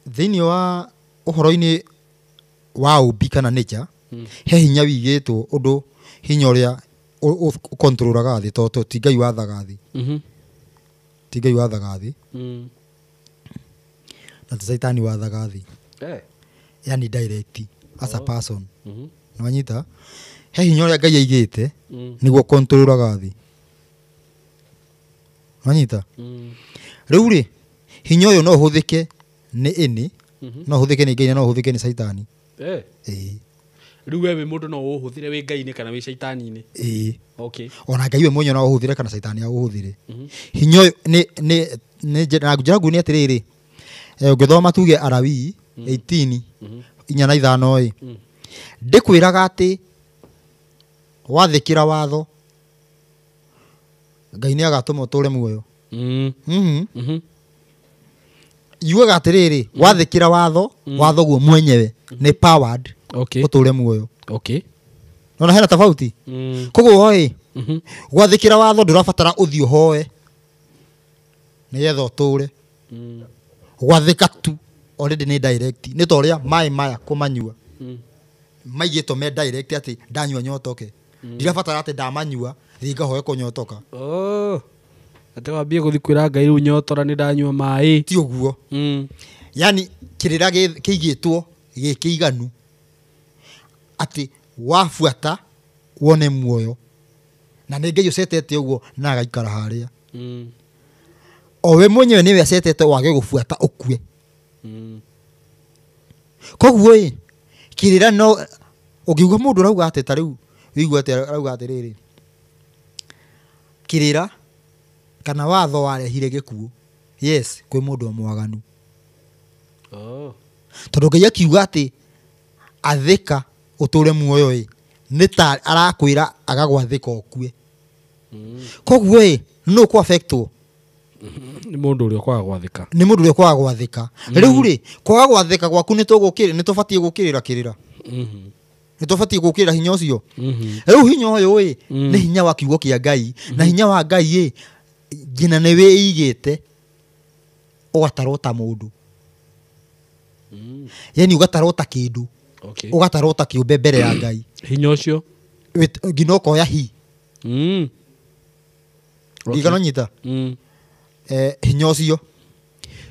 S1: Thĩinĩ wa ũhoro-inĩ wa ũmbi kana nature, he hinya wigĩtwo ũndũ hinya ũrĩa ũkontrolaga thĩ, tondũ ti Ngai wathaga thĩ. Ti Ngai wathaga thĩ. Na ti caitani wathaga thĩ. Yani direct as a person. Nĩwanyita? He hinya ũrĩa Ngai aigĩte nĩguo kontrolaga thĩ. Nĩwanyita? Rĩu rĩ, hinya ũyũ no ũhũthĩke nĩ ĩnĩ, no ũhũthĩke nĩ Ngai na no ũhũthĩke nĩ caitani. Ĩĩ.
S2: Rĩu we wĩ mũndũ no ũhũthĩre wĩ Ngai-inĩ kana wĩ caitani-inĩ?
S1: Ĩĩ.
S2: Okay.
S1: Ona Ngai we mwenyewe no ũhũthĩre kana caitani aũhũthĩre. Hinya ũyũ nĩ na njĩra nguhĩ nĩ atĩrĩrĩ, ũngĩthoma tuge Alawii 18 inya na ithano ĩ, ndĩkwĩraga atĩ wathĩkĩra watho Ngai nĩ agatũma ũtũre muoyo. Yugaga atĩrĩrĩ, wathĩkĩra watho, watho guo mwenyewe nĩ powered
S2: Okay.
S1: ũtũre muoyo.
S2: Okay.
S1: Nona hena tofauti? Koguo ĩ, gwathĩkĩra watho ndũrabatara ũthiĩ ũhoe nĩgetha ũtũre. Gwathĩka tu already nĩ direct, nĩ ta ũrĩa maĩ maya kũmanyua maigĩtwo me direct atĩ ndanyua nyotoke. Ndirabatara atĩ ndamanyua thiĩ ngahoe kũnyotoka.
S2: Oh. Atĩ wambie gũthiĩ kwĩra Ngai rĩu nyotora nĩ ndanyua maĩ.
S1: Ti ũguo. Yani kĩrĩra kĩigĩtwo gĩ kĩiganu atĩ wabuata wone muoyo, na nĩ Ngai ũcetete ũguo na agaikara harĩa. O we mwenyewe nĩwe acetete wage gũbuata ũkue. Koguo ĩ, kĩrĩra no ũngĩigua mũndũ arauga atĩ ta rĩu ũigua atĩ arauga atĩrĩrĩ, kĩrĩra kana watho warehire gĩkuũ. Yes, kwĩ mũndũ mwaganu.
S2: Oh.
S1: Tondũ Ngai akiuga atĩ Athĩka ũtũre muoyo ĩ nĩ ta arakwĩra agagwathĩka ũkue. Koguo ĩ nũ kũ affectwo?
S2: Nĩ mũndũ ũrĩa kwaga gwathĩka.
S1: Nĩ mũndũ ũrĩa kwaga gwathĩka. Rĩu rĩ kwaga gwathĩka gwaku nĩ tũbatiĩ gũkĩrĩra kĩrĩra. Nĩ tũbatiĩ gũkĩrĩra hinya ũcio. Rĩu hinya ũyũ ĩ nĩ hinya wa kiugo kĩa Ngai. Na hinya wa Ngai ĩ nginya nĩ wĩigĩte ũgatarwo ta mũndũ. Yani ũgatarwo ta kĩndũ.
S2: Okay.
S1: Ũgatarwo ta kĩũmbe mbere ya Ngai.
S2: Hinya ũcio
S1: nginya ũkoya hi. Ngigano nyita. Hinya ũcio.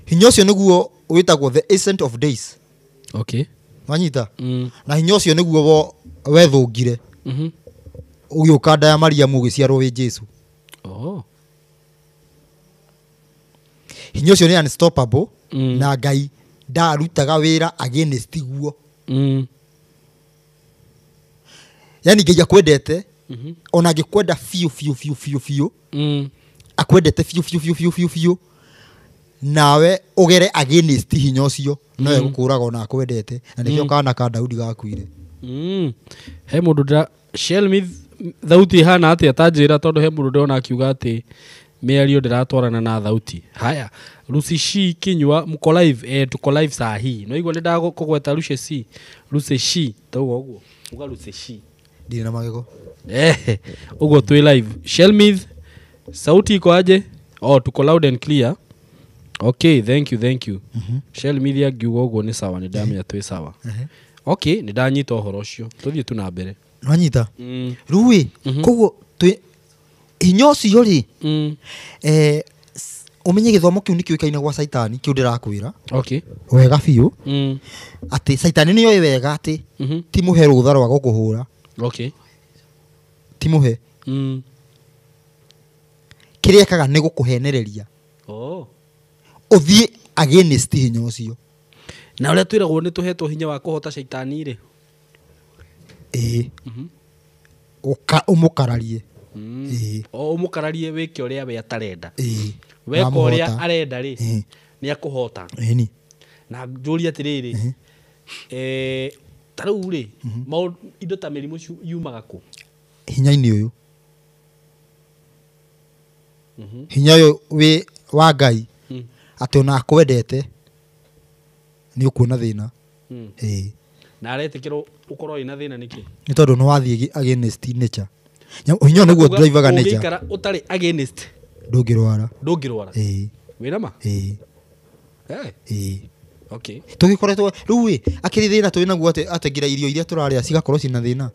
S1: Hinya ũcio nĩguo wĩtagwo the Ancient of Days.
S2: Okay.
S1: Wanyita? Na hinya ũcio nĩguo wethũngire. Ũgĩũka nda ya Mariamu ũgĩciarwo wĩ Jesu.
S2: Oh.
S1: Hinya ũcio nĩ unstoppable na Ngai ndarutaga wĩra against guo. Yani Ngai akwendete ona angĩkwenda biũ biũ biũ biũ biũ akwendete biũ biũ biũ biũ biũ biũ nawe ũgere against hinya ũcio no egũkũraga ona akwendete na nĩkĩo kana ka Daudi gakuire.
S2: He mũndũ ndĩra Shelmith thauti ihana atĩa ta njĩra tondũ he mũndũ ndĩrona akiuga atĩ mĩario ndĩratwarana na thauti. Haya, Lucy Shi Kinyua mko live, tuko live saa hii. No igua nĩ ndakũgweta Lucy Shi. Lucy Shi tauga ũguo. Uga Lucy Shi.
S1: Ndirĩ na magego.
S2: Ũguo twĩ live. Shelmith sauti iko aje? Oh, tuko loud and clear. Okay, thank you, thank you. Shelmith angiuga ũguo nĩ sawa, nĩ ndamenya twĩ sawa. Okay, nĩ ndanyita ũhoro ũcio. Tũthiĩ tu na mbere.
S1: Nwanyita? Rĩu ĩ, koguo twĩ hinya ũcio rĩ, ũmenye gĩthomo kĩu nĩ kĩũĩkaine gwa Caitani, kĩu ndĩrakwĩra.
S2: Okay.
S1: Wega biũ. Atĩ Caitani nĩoĩ wega atĩ ti mũhe rũtha rwa gũkũhũra.
S2: Okay.
S1: Ti mũhe. Kĩrĩa ekaga nĩ gũkũhenereria.
S2: Oh.
S1: Ũthiĩ against hinya ũcio.
S2: Na ũrĩa twĩragwo nĩ tũhetwo hinya wa kũhota Caitani rĩ.
S1: Ĩĩ. Ũmũkararie. Ĩĩ.
S2: O ũmũkararie wĩke ũrĩa we atarenda.
S1: Ĩĩ.
S2: Weka ũrĩa arenda rĩ, nĩ akũhota.
S1: Ĩni.
S2: Na njũrie atĩrĩrĩ, ta rĩu rĩ, indo ta mĩrimũ yumaga kũ?
S1: Hinya-inĩ ũyũ. Hinya ũyũ wĩ wa Ngai. Atĩ ona akwendete nĩ ũkuona thĩna. Ĩĩ.
S2: Na aretĩkĩrwo ũkorwo wĩna thĩna nĩkĩ?
S1: Nĩ tondũ nĩ wathiĩ against nature. Hinya nĩguo drivaga nature.
S2: Ũngĩikara ũtarĩ against
S1: ndũngĩrwara.
S2: Ndũngĩrwara.
S1: Ĩĩ.
S2: Wĩna ma?
S1: Ĩĩ. Ĩĩ.
S2: Okay.
S1: Tũgĩkoretwo rĩu ĩ akĩrĩ thĩna twĩ naguo atĩ nginya irio iria tũrarĩa cigakorwo ciĩna thĩna.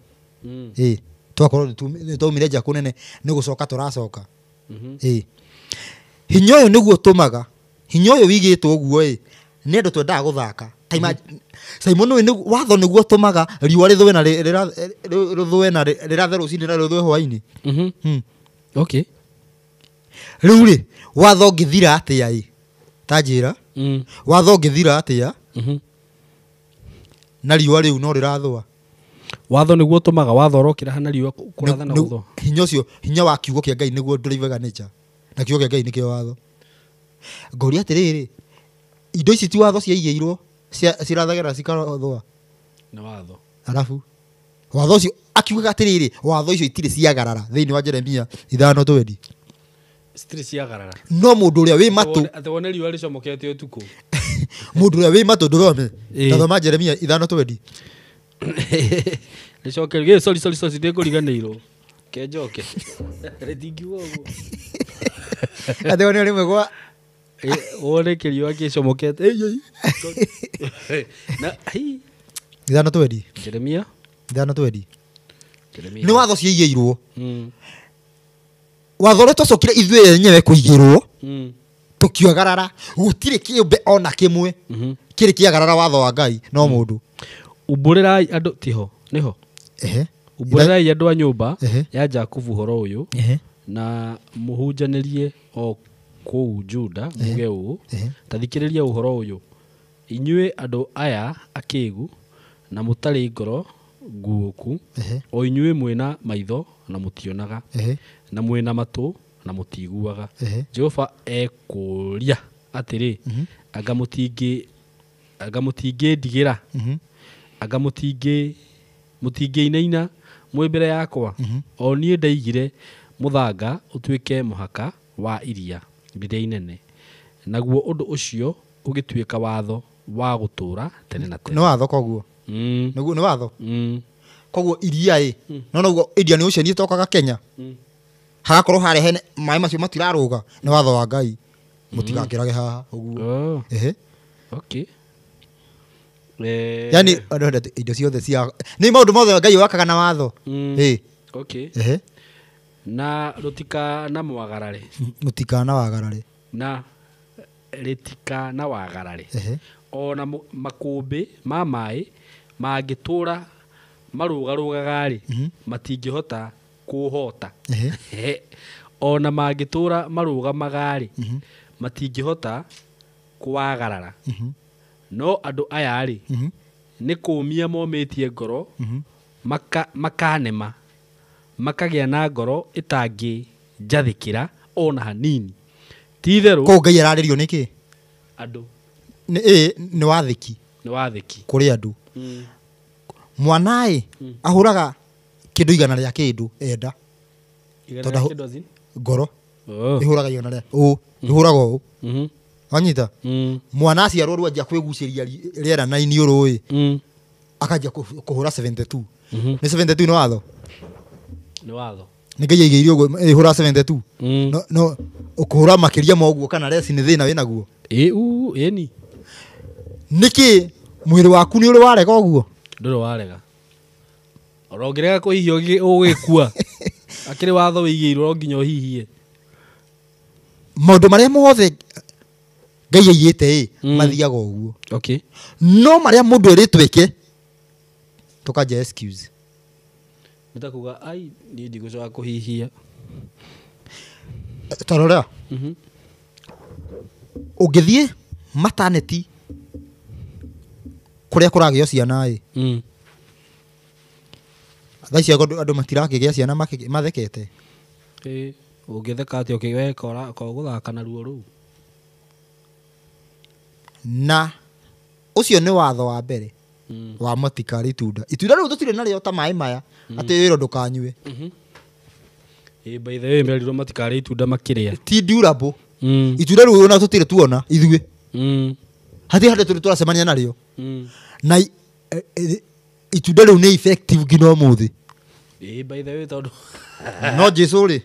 S1: Ĩĩ. Twakorwo nĩ twaumire nja kũnene nĩ gũcoka tũracoka. Ĩĩ. Hinya ũyũ nĩguo ũtũmaga hinya ũyũ wigĩtwo ũguo ĩ nĩ andũ twendaga gũthaka. Simon ũyũ watho nĩguo ũtũmaga riũa rĩthũe na rĩthũe na rĩrathe rũcinĩ na rĩthũe hwaĩ-inĩ.
S2: Okay.
S1: Rĩu rĩ watho ũngĩthira atĩa ĩ? Ta njĩra. Watho ũngĩthira atĩa? Na riũa rĩu no rĩrathũa.
S2: Watho nĩguo ũtũmaga watho ũrokĩra hana riũa kũratha na gũthũa.
S1: Hinya ũcio hinya wa kiugo kĩa Ngai nĩguo drivaga nature. Na kiugo kĩa Ngai nĩkĩo watho. Ngũria atĩrĩrĩ, indo ici ti watho ciaigĩirwo cirathagĩra cikathũa.
S2: Nĩ watho.
S1: Arabu watho ũcio akiugaga atĩrĩrĩ, watho icio itirĩ ciagarara thĩinĩ wa Jeremia 5:20.
S2: Citirĩ ciagarara.
S1: No mũndũ ũrĩa wĩ matũ
S2: atĩ wone riũa rĩcomokete ũtukũ.
S1: Mũndũ ũrĩa wĩ matũ ndũrone. Tathoma Jeremia 5:20.
S2: Rĩcoke gĩ sorry sorry sorry ndĩkũriganĩirwo. Kenjoke. Rĩtingiuga ũguo.
S1: Atĩ wone rĩmwe gwa
S2: wone kĩriũa gĩcomokete. Na hi
S1: 5:20.
S2: Jeremia
S1: 5:20.
S2: Jeremia.
S1: Nĩ watho ciaigĩirwo. Watho ũrĩa twacokire ithuĩ enyewe kũigĩrwo tũkĩagarara gũtirĩ kĩũmbe ona kĩmwe kĩrĩ kĩagarara watho wa Ngai no mũndũ.
S2: Umbũrĩrai andũ tiho nĩho. Umbũrĩrai andũ a nyũmba ya Jakubu ũhoro ũyũ na mũhunjanĩrie o kũu Juda muge ũũ ta thikĩrĩria ũhoro ũyũ inyuĩ andũ aya akĩgu na mũtarĩ ngoro nguũku o inyuĩ mwĩna maitho na mũtionaga na mwĩna matũ na mũtiguaga. Jehova ekũũria atĩrĩ, anga mũtingĩndigĩra Anga mũtingĩinaina mwĩ mbere yakwa, o niĩ ndaigire mũthanga ũtuĩke mũhaka wa iria rĩrĩa inene, naguo ũndũ ũcio ũgĩtuĩka watho wa gũtũũra tene na
S1: Nĩ
S2: tene.
S1: watho koguo. Nĩguo nĩ watho. Koguo iria ĩ, no noguo Indian Ocean ĩtokaga Kenya. Hagakorwo harĩa hene maĩ macio matirarũga, nĩ watho wa Ngai. Mũtigakĩrage haha ũguo.
S2: Oh,
S1: Ehe.
S2: okay.
S1: Yani andũ indo ciothe cia nĩ maũndũ mothe Ngai wakaga na watho. Ĩ.
S2: Okay.
S1: Ehe.
S2: Na rũtikanamwagarare.
S1: Mũtikana wagarare.
S2: Na rĩtikanawagarare.
S1: Ehe.
S2: Ona makũmbĩ ma maĩ mangĩtũra marũgarũgaga-rĩ, matingĩhota kũũhota.
S1: Ehe.
S2: Ona mangĩtũra marũgamaga-rĩ, matingĩhota kũwagarara. No andũ aya-rĩ, nĩ kũũmia momĩtie ngoro, makanema, makagĩa na ngoro ĩtangĩnjathĩkĩra ona hanini. Ti-itherũ
S1: Koguo Ngai ararĩrio nĩkĩ?
S2: Andũ.
S1: Nĩ nĩ wathĩki.
S2: Nĩ wathĩki.
S1: Kũrĩ andũ. Mwana ĩ, ahũraga kĩndũ igana rĩa kĩndũ enda.
S2: Igana rĩa kĩndũ as in?
S1: Ngoro.
S2: Oh.
S1: Ĩhũraga igana rĩa ũ, ĩhũraga ũ. Wanyita? Mwana aciarwo rĩu anjia kwĩgucĩria rĩera na iniũrũ ĩ. Akanjia kũhũra 72. Nĩ 72 nĩ watho?
S2: Nĩ watho.
S1: Nĩ Ngai aigĩire ũguo ĩhũra 72. No ũkũhũra makĩria ma ũguo kana reci nĩ thĩna wĩnaguo.
S2: Ĩni.
S1: Nĩkĩ mwĩrĩ waku nĩ ũrĩ warega ũguo?
S2: Ndũrĩ warega. Ora ũngĩrega kũhihia ũgĩkua. Akĩrĩ watho wĩigĩirwo no nginya ũhihie.
S1: Maũndũ marĩa mothe Ngai aigĩte ĩ, mathiaga ũguo.
S2: Okay.
S1: No marĩa mũndũ erĩtwo eke, tũkanjia excuse.
S2: Nĩ ta kuga ai niĩ ndigũcoka kũhihia.
S1: Ta rora. Ũngĩthiĩ maternity kũrĩa kũragĩo ciana ĩ. Thaa ici andũ matirakĩgĩa ciana mathekete.
S2: Ũngĩtheka atĩa ũkĩweka ũgũthaka na ruo rũu?
S1: Na ũcio nĩ watho wa mbere wa matikarĩ itunda. Itunda rĩu tũtirĩ narĩo ta maĩ maya atĩ wĩrwo ndũkanyue.
S2: By the way merirwo matikarĩ itunda makĩrĩa.
S1: Ti durable. Itunda rĩu ona tũtirĩ tuona ithuĩ. Hatirĩ handũ tũrĩ tũracemania narĩo. Na itunda rĩu nĩ effective nginya ũmũthĩ.
S2: By the way tondũ
S1: No Jesu rĩ,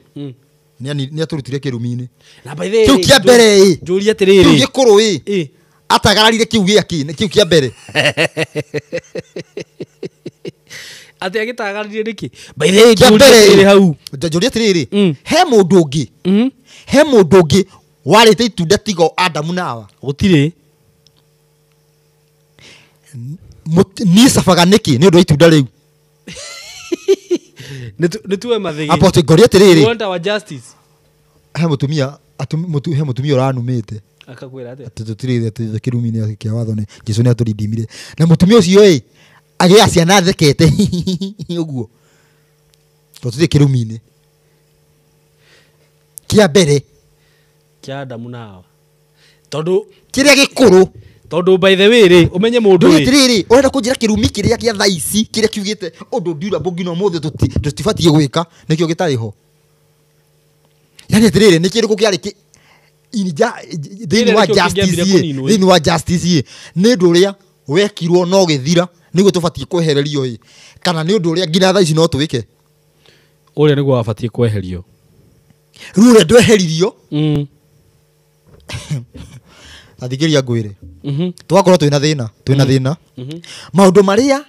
S1: nĩ atũrutire kĩrumi-inĩ.
S2: Na by the way
S1: Kĩu kĩa mbere ĩ.
S2: Njũrie atĩrĩrĩ.
S1: Kĩu gĩkũrũ ĩ. Atagararire kĩu gĩake, kĩu kĩa mbere.
S2: Atĩ agĩtagararire nĩkĩ? By the way
S1: Kĩa
S2: njũrie
S1: mbere
S2: atĩrĩrĩ
S1: ĩ.
S2: hau.
S1: Njũrie atĩrĩrĩ, he mũndũ ũngĩ. He mũndũ ũngĩ warĩte itunda tiga Adamu na Hawa.
S2: Gũtirĩ.
S1: Niĩ cabaga nĩkĩ nĩ ũndũ wa itunda rĩu?
S2: Nĩ tuwe mathĩgĩ.
S1: Apostle ngoria atĩrĩrĩ.
S2: We want our justice.
S1: He mũtumia, he mũtumia ũranumĩte.
S2: Akakwĩra atĩa?
S1: Atĩ tũtirĩ atĩ kĩrumi-inĩ kĩa watho nĩ Jesu nĩ atũrindimire. Na mũtumia ũcio ĩ, agĩa ciana athekete ũguo. Tondũ tũtirĩ kĩrumi-inĩ. Kĩa mbere.
S2: Kĩa Adamu na Hawa. Tondũ
S1: kĩrĩa gĩkũrũ.
S2: Tondũ by the way rĩ, ũmenye mũndũ
S1: Ndũrĩ
S2: rĩ.
S1: atĩrĩrĩ, ũrenda kũnjĩra kĩrumi kĩrĩa kĩa thaa ici, kĩrĩa kiugĩte ũndũ durable nginya ũmũthĩ tũtibatiĩ gwĩka, nĩkĩo gĩtarĩ ho. Yani atĩrĩrĩ, nĩ kĩrĩkũ kĩarĩ thĩinĩ wa
S2: Kĩrĩa nĩkĩo
S1: justice
S2: kĩngĩambire
S1: ĩ,
S2: kũninwo ĩ.
S1: thĩinĩ wa justice ĩ, nĩ ũndũ ũrĩa wekirwo no gĩthira, nĩguo tũbatiĩ kwehererio ĩ, kana nĩ ũndũ ũrĩa nginya thaa ici no twĩke.
S2: Ũrĩa nĩguo wabatiĩ kweherio.
S1: Rĩu ũrĩa ndweheririo. Athikĩrĩria ngwĩre. Tũgakorwo twĩna thĩna, twĩna thĩna. Maũndũ marĩa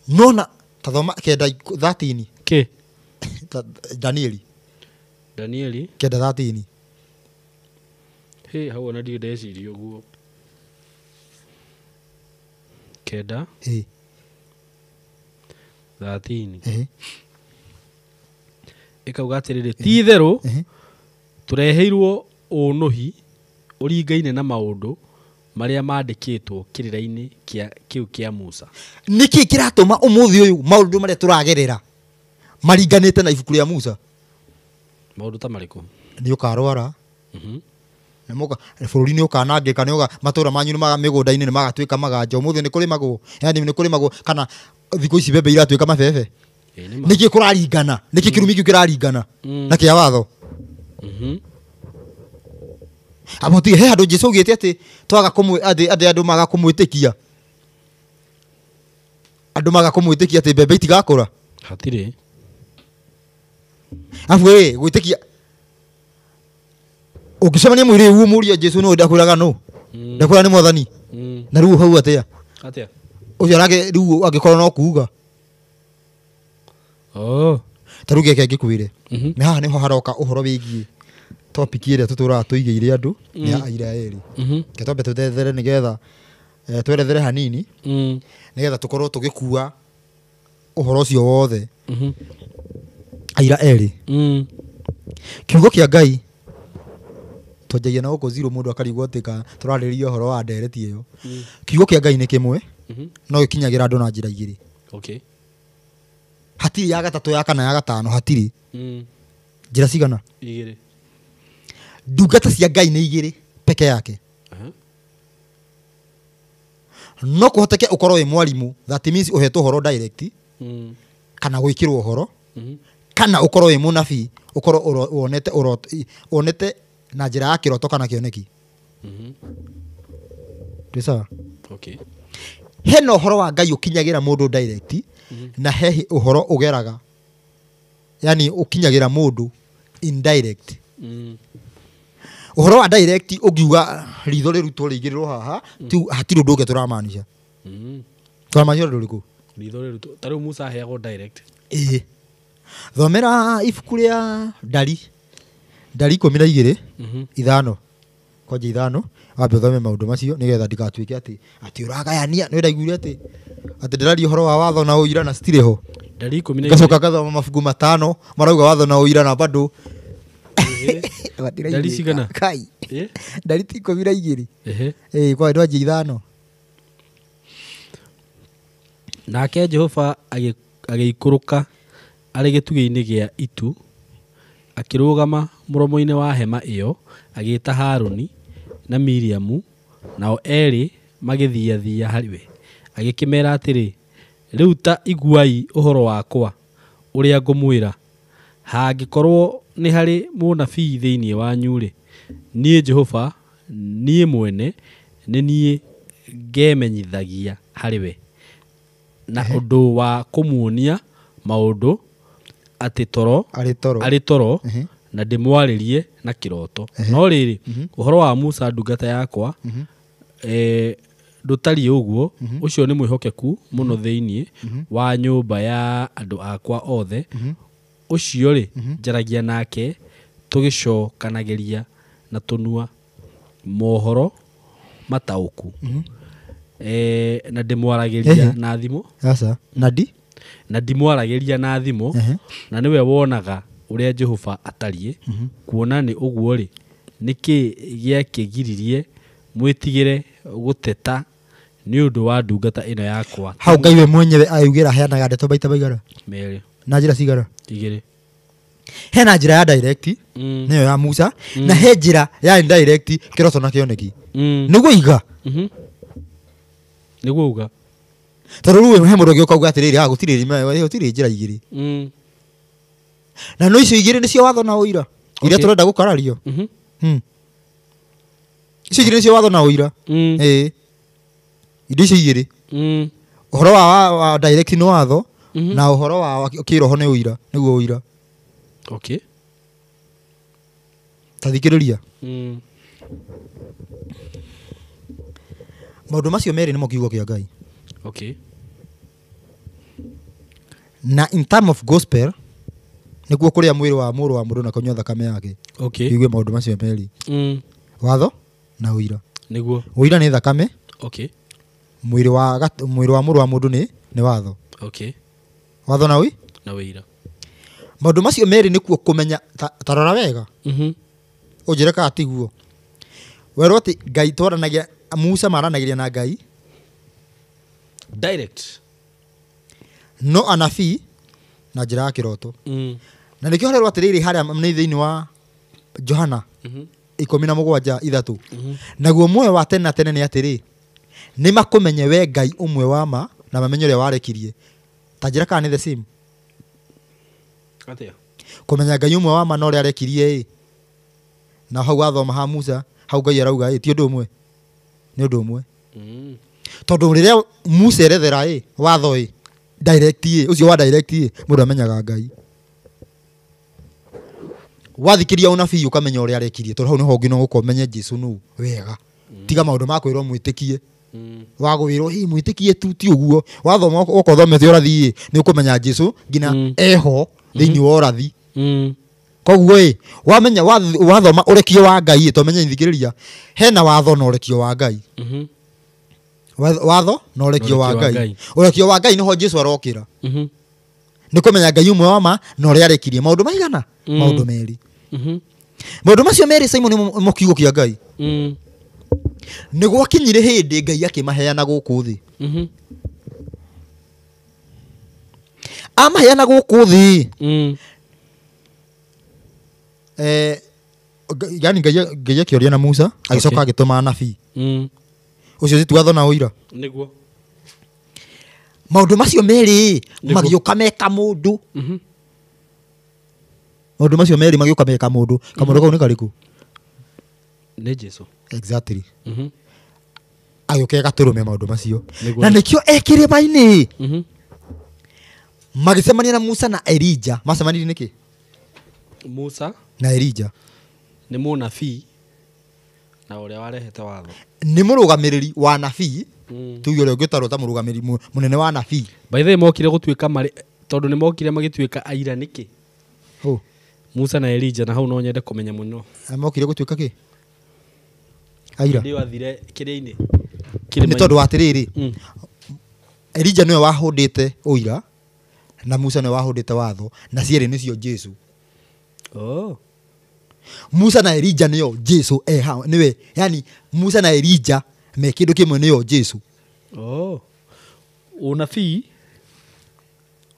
S1: nona ta thoma kenda 13.
S2: Kĩ?
S1: Ta Danieli.
S2: Danieli.
S1: Kenda 13.
S2: Hĩ, hau ona ndirĩ ndeciria ũguo. Kenda.
S1: Ĩ.
S2: 13.
S1: Ĩ.
S2: Ĩkauga atĩrĩrĩ, ti itherũ, tũreheirwo ũnũhi ũringaine na maũndũ marĩa mandĩkĩtwo kĩrĩra-inĩ kĩu kĩa Musa.
S1: Nĩkĩ kĩratũma ũmũthĩ ũyũ maũndũ marĩa tũragerera maringanĩte na ibuku rĩa Musa?
S2: Maũndũ ta marĩkũ?
S1: Nĩ ũkarwara, Bũrũri nĩ ũkanangĩka, nĩ matũra manyu nĩ mĩgũnda-inĩ nĩ magatuĩka maganja. Ũmũthĩ nĩ kũrĩmagwo, yani nĩ kũrĩmagwo kana thikũ ici mbembe iratuĩka mabebe. Nĩkĩ kũraringana? Nĩkĩ kĩrumi kĩu kĩraringana na kĩa watho? Amo he handũ Jesũ augĩte atĩ twaga atĩ andũ maga kũmwĩtĩkia. Andũ maga kũmwĩtĩkia atĩ mbembe itigakũra.
S2: Hatirĩ.
S1: Afu gwĩtĩkia ũngĩcemania mwĩrĩ ũguo mũrie Jesũ nũ ndakwĩraga nũ? Ndakwĩra nĩ mwathani. Na rĩu hau atĩa?
S2: Atĩa?
S1: Ũcio nake rĩu angĩkorwo no kuuga.
S2: Oh.
S1: Ta rĩu gĩake ngĩkwĩre. Nĩ haha nĩho haroka ũhoro wĩgiĩ topic ĩrĩa tũtũraga tũigĩire andũ nĩ ya aira erĩ. Reke twambe tũthethere nĩgetha twerethere hanini nĩgetha tũkorwo tũgĩkua ũhoro ũcio wothe. Aira erĩ. Kiugo kĩa Ngai twanjagia na gũkũ zero mũndũ akarigwo atĩ ka tũrarĩrĩria ũhoro wa ndereti ĩyo. Kiugo kĩa Ngai nĩ kĩmwe no gĩkinyagĩra andũ na njĩra igĩrĩ.
S2: Okay.
S1: Hatirĩ ya gatatũ, ya kana, ya gatano, hatirĩ. Njĩra cigana?
S2: Igĩrĩ.
S1: Ndungata cia Ngai nĩ igĩrĩ peke yake. No kũhoteke ũkorwo wĩ mwarimũ, that means ũhetwo ũhoro direct, kana gwĩkĩrwo ũhoro, kana ũkorwo wĩ mũnabii, ũkorwo wonete wonete na njĩra ya kĩroto kana kĩoneki. Twĩ sawa?
S2: Okay.
S1: Hena ũhoro wa Ngai ũkinyagĩra mũndũ direct, na he ũhoro ũgeraga, yani ũkinyagĩra mũndũ indirect. Ũhoro wa direct ũngiuga ritho rĩrutwo rĩigĩrĩrwo haha, hatirĩ ũndũ ũngĩ tũramaanisha. Tũramaanisha ũndũ ũrĩkũ?
S2: Ritho rĩrutwo. Ta rĩu Musa aheagwo direct.
S1: Ĩĩ. Thomera ibuku rĩa Ndari. Ndari 12 5 kwanja 5 wambe ũthome maũndũ macio nĩgetha ndikatuĩke atĩ ũragayania. Nĩ ndaiguire atĩ ndĩraria ũhoro wa watho na ũira na citirĩ ho.
S2: Ndari 12.
S1: Ngacoka ngathoma mabuku 5 marauga watho na ũira na bado.
S2: Ndari cigana?
S1: Kai. Ndari ti 12. Ĩĩ kwa ndwanjia 5.
S2: Nake Jehova agĩikũrũka arĩ gĩtugĩ-inĩ gĩa itu, akĩrũgama mũromo-inĩ wa hema ĩyo, agĩĩta Harũni na Miriamu, nao erĩ magĩthiathia harĩ we. Agĩkĩmeera atĩrĩ, rĩu ta iguai ũhoro wakwa ũrĩa ngũmwĩra. Hangĩkorwo nĩ harĩ mũnabii thĩinĩ wanyu-rĩ, niĩ Jehova, niĩ mwene, nĩ niĩ ngemenyithagia harĩ we na ũndũ wa kũmuonia maũndũ atĩ toro arĩ toro na ndĩmwarĩrie na kĩroto. No rĩrĩ, ũhoro wa Musa ndungata yakwa ndũtariĩ ũguo, ũcio nĩ mwĩhokeku mũno thĩinĩ wa nyũmba ya andũ akwa othe. Ũcio rĩ, njaragia nake tũgĩcokanagĩria na tũnua mohoro mataũku. Na ndĩmwaragĩria na thimũ.
S1: Aca. Na ndi?
S2: Na ndimwaragĩria na thimũ, na nĩwe wonaga ũrĩa Jehova atariĩ. Kuona nĩ ũguo rĩ, nĩkĩ gĩakĩgiririe mwĩtigĩre gũteta nĩ ũndũ wa ndungata ĩno yakwa?
S1: Hau Ngai we mwenyewe ayugĩra aheanaga ndeto maita maigana?
S2: Merĩ.
S1: Na njĩra cigana?
S2: Igĩrĩ.
S1: Hena njĩra ya direct, nĩyo ya Musa, na he njĩra ya indirect, kĩroto na kĩoneki. Nĩguo iga.
S2: Nĩguo uga.
S1: Tondũ rĩu he mũndũ ũngĩũka auga atĩrĩrĩ, haha gũtirĩ gũtirĩ njĩra igĩrĩ. Na no icio igĩrĩ nĩcio watho na ũira iria tũrenda gũkarario. Icio igĩrĩ nĩcio watho na ũira. Ĩĩ. Indo icio igĩrĩ. Ũhoro wa direct nĩ watho, na ũhoro wa kĩroho nĩ ũira, nĩguo ũira.
S2: Okay.
S1: Ta thikĩrĩria. Maũndũ macio merĩ nĩmo kiugo kĩa Ngai.
S2: Okay.
S1: Na in term of gospel nĩkuo kũrĩa mwĩrĩ wa mũrũ wa mũndũ na kũnyua thakame yake.
S2: Okay.
S1: Igue maũndũ macio merĩ. Watho na ũira.
S2: Nĩguo.
S1: Ũira nĩ thakame.
S2: Okay.
S1: Mwĩrĩ wa mũrũ wa mũndũ nĩ watho.
S2: Okay.
S1: Watho na
S2: na ũira.
S1: Maũndũ macio merĩ nĩkuo kũmenya ta rora wega. Ũnjĩre kana tiguo. Werwo atĩ Ngai twaranagia Musa maranagĩria na Ngai
S2: direct,
S1: no anabii na njĩra ya kĩroto. Na nĩkĩo harerwo atĩrĩrĩ harĩa nĩ thĩinĩ wa Johana 17:3 naguo muoyo wa tene na tene nĩ atĩrĩ nĩ makũmenye we Ngai ũmwe wa ma na mamenye ũrĩa warekirie. Ta njĩra kana nĩ the same?
S2: Atia?
S1: Kũmenya Ngai ũmwe wa ma na ũrĩa arekirie ĩ, na hau wathoma ha Musa hau Ngai arauga ĩ, ti ũndũ ũmwe? Nĩ ũndũ ũmwe. Tondũ rĩrĩa Musa erethera ĩ watho ĩ direct ĩ, ũcio wa direct ĩ, mũndũ amenyaga Ngai. Wathikĩria ũnabii ũkamenya ũrĩa arekirie, tondũ hau nĩho ũngĩ no gũka ũmenye Jesu nũ wega. Tiga maũndũ ma kwĩrwo mwĩtĩkie. Wagwĩrwo hi mwĩtĩkie tu ti ũguo. Wathoma ũka ũthomete ũrathi ĩ, nĩ ũkũmenya Jesu nginya eho thĩinĩ wa ũrathi. Koguo ĩ wamenya wathoma ũrekio wa Ngai ĩ, tomenye thikĩrĩria hena watho na ũrekio wa Ngai. Watho na ũrekio wa Ngai. Ũrekio wa Ngai nĩho Jesu arokĩra. Nĩ kũmenya Ngai ũmwe wa ma na ũrĩa arekirie maũndũ maigana? Maũndũ merĩ. Maũndũ macio merĩ Simon nĩ kiugo kĩa Ngai. Nĩ gwakinyire hĩndĩ Ngai akĩmaheana gũkũ thĩ. Amaheana gũkũ thĩ. Yani Ngai akĩoria na Musa agĩcoka agĩtũma anabii. Ũcio ti watho na ũira.
S2: Nĩguo.
S1: Maũndũ macio merĩ magĩũka meka mũndũ. Maũndũ macio merĩ magĩũka meka mũndũ. Kamũndũ kau nĩ karĩkũ?
S2: Nĩ Jesu.
S1: Exactly. Agĩũka gatũrũme maũndũ macio. Na nĩkĩo e kĩrĩma-inĩ. Magĩcemania na Musa na Elija. Macemanirie nĩkĩ?
S2: Musa
S1: na Elija
S2: nĩ mũnabii na ũrĩa warehete watho.
S1: Nĩ mũrũgamĩrĩri wa nabii. Tuge ũrĩa ũngĩtarwo ta mũrũgamĩrĩri mũnene wa nabii.
S2: By the way mokire gũtuĩka marĩ tondũ nĩ mokire magĩtuĩka aira nĩkĩ? Musa na Elija, na hau no nyende kũmenya mũno.
S1: Mokire gũtuĩka kĩ? Aira.
S2: Ndio athire kĩrĩa-inĩ.
S1: Nĩ tondũ wa atĩrĩrĩ, Elija nĩwe wahũndĩte ũira na Musa nĩwe wahũndĩte watho, na cierĩ nĩcio Jesu. Musa na Elija nĩo Jesu nĩwe, yani Musa na Elija me kĩndũ kĩmwe nĩo Jesu.
S2: Ũnabii,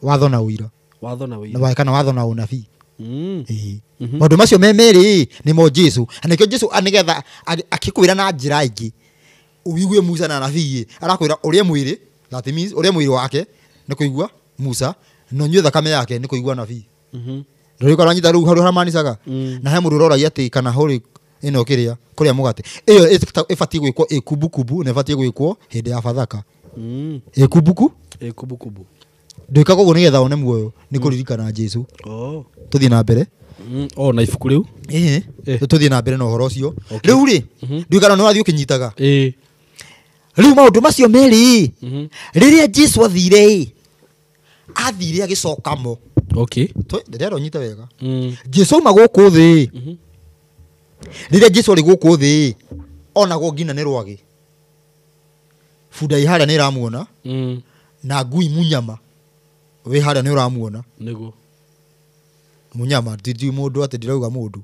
S1: watho na ũira.
S2: Watho na ũira.
S1: Kana watho na ũnabii. Maũndũ macio me merĩ nĩmo Jesu. Na nĩkĩo Jesu nĩgetha akĩkwĩra na njĩra ĩngĩ ũigue Musa na anabii, arakwĩra ũrĩe mwĩrĩ, that means ũrĩe mwĩrĩ wake nĩ kũigua Musa, na ũnyue thakame yake nĩ kũigua anabii. Ndũrĩ karanyita rĩu harĩa haramanicaga. Na he mũndũ ũroragia atĩ kana hũrĩ ĩno kĩrĩa kũrĩa mũgate ĩyo ĩbatiĩ gwĩkwo ĩkumbukumbu na ĩbatiĩ gwĩkwo hĩndĩ ya Bathaka. Ĩkumbuku
S2: ĩkumbukumbu
S1: ndwĩkaga ũguo nĩgetha one muoyo, nĩ kũririkana Jesu. Tũthiĩ na mbere.
S2: Na ibuku rĩu.
S1: Tũthiĩ na mbere na ũhoro ũcio. Rĩu rĩ ndwĩkana nĩ wathiĩ ũkĩnyitaga. Rĩu maũndũ macio merĩ rĩrĩa Jesu athire ĩ, athire agĩcoka mo. Ndĩrera ũnyite wega. Jesu auma gũkũ thĩ. Rĩrĩa Jesu arĩ gũkũ thĩ onagwo nginya nĩ rwagĩ. Bunda ĩ harĩa nĩ ĩramuona. Na ngui munyama wĩ harĩa nĩ ũramuona.
S2: Nĩguo.
S1: Munyama ti mũndũ atĩ ndirauga mũndũ.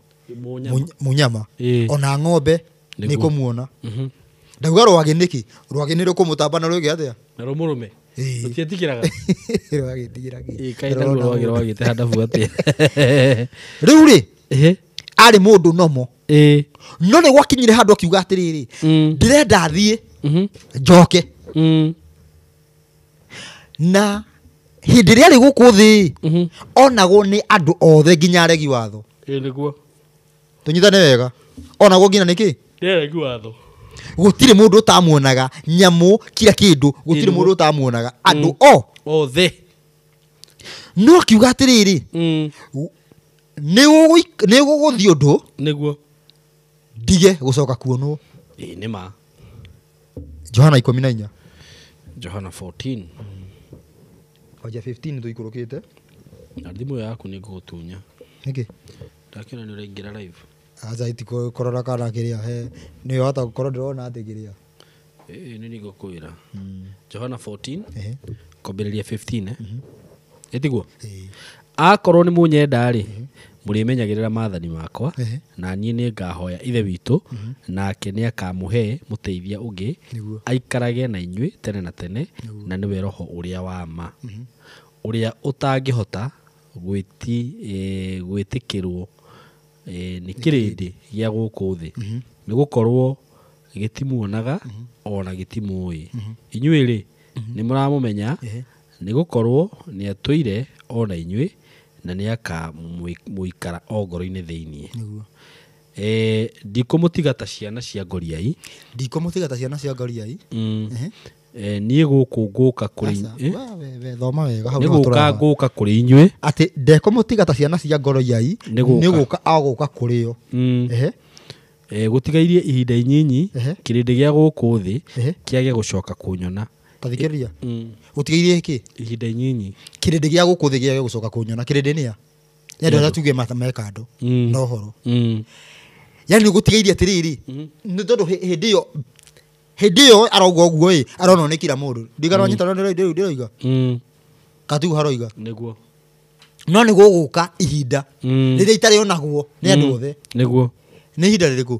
S1: Munyama. Ona ng'ombe nĩ kũmuona. Ndauga rwagĩ nĩkĩ? Rwagĩ nĩ rũkũmũtamba na rwĩke atĩa?
S2: Na rũmũrũme. Rũtiĩtigĩraga.
S1: Rwagĩ tigĩraga.
S2: Kaĩ naruo rwagĩ rwagĩte handabu atĩa?
S1: Rĩu rĩ arĩ mũndũ nomo. No nĩ gwakinyire handũ akiuga atĩrĩrĩ, ndĩrenda thiĩ njoke. Na hĩndĩ ĩrĩa arĩ gũkũ thĩ onagwo nĩ andũ othe nginya aregi watho.
S2: Nĩguo.
S1: Tũnyitane wega. Onagwo nginya nĩkĩ?
S2: Nĩ aregi watho.
S1: Gũtirĩ mũndũ ũtamuonaga, nyamũ, kila kĩndũ, gũtirĩ mũndũ ũtamuonaga, andũ
S2: othe.
S1: No akiuga atĩrĩrĩ, nĩ gũgũthiĩ ũndũ
S2: nĩguo
S1: ndige gũcoka kuonwo.
S2: Nĩ ma.
S1: Johana 14.
S2: Johana 14.
S1: Kwanja 15 tũikũrũkĩte.
S2: Na thimũ yaku nĩ ngũgũtunya.
S1: Nĩkĩ?
S2: Ndakĩona nĩ ũraingĩra live.
S1: Aca itikũrora kana kĩrĩa he nĩ wahota gũkorwo ndĩrona atĩ kĩrĩa.
S2: Nĩ nĩngũkwĩra. Johana 14 kwambĩrĩria 15 ĩtiguo? Akorwo nĩ mũnyenda rĩ, mũrĩmenyagĩrĩra maathani makwa, na niĩ nĩngahoya Ithe witũ, nake nĩakamũhe mũteithia ũngĩ aikarage na inyuĩ tene na tene, na nĩwe Roho ũrĩa wa ma, ũrĩa ũtangĩhota gwĩtĩkĩrwo Nĩ kĩrĩndĩ gĩa gũkũ thĩ, nĩ gũkorwo gĩtimuonaga ona gĩtimũĩ. Inyuĩ rĩ, nĩ mũramũmenya, nĩ gũkorwo nĩ atũire ona inyuĩ na nĩ akamũikara o ngoro-inĩ thĩiniĩ.
S1: Nĩguo.
S2: Ndikũmũtiga ta ciana cia ngoriai.
S1: Ndikũmũtiga ta ciana cia ngoriai.
S2: Niĩ gũkũ ngũka kũrĩ
S1: Aca, we thoma wega hau
S2: nĩ
S1: nĩho
S2: gũka
S1: tũraba.
S2: ngũka kũrĩ inyuĩ.
S1: Atĩ ndekũmũtiga ta ciana cia ngoriai,
S2: Nĩ gũka.
S1: nĩ gũka agũka kũrĩ o.
S2: Gũtigairie ihinda inyinyi kĩrĩndĩ gĩa gũkũ thĩ kĩage gũcoka kũnyona.
S1: Ta thikĩrĩria. Gũtigairie kĩ?
S2: Ihinda inyinyi.
S1: Kĩrĩndĩ gĩa gũkũ thĩ kĩage gũcoka kũnyona. Kĩrĩndĩ nĩ a? Nĩ andũ arĩa tuge mekando na ũhoro. Yani gũtigairie atĩrĩrĩ, nĩ tondũ hĩndĩ ĩyo arauga ũguo ĩ, aronwo nĩ kila mũndũ. Ndigana nyita ndĩroiga. Katigu haroiga.
S2: Nĩguo.
S1: No nĩ gũgũka ihinda rĩrĩa itarĩonagwo nĩ andũ othe.
S2: Nĩguo.
S1: Nĩ ihinda rĩrĩkũ?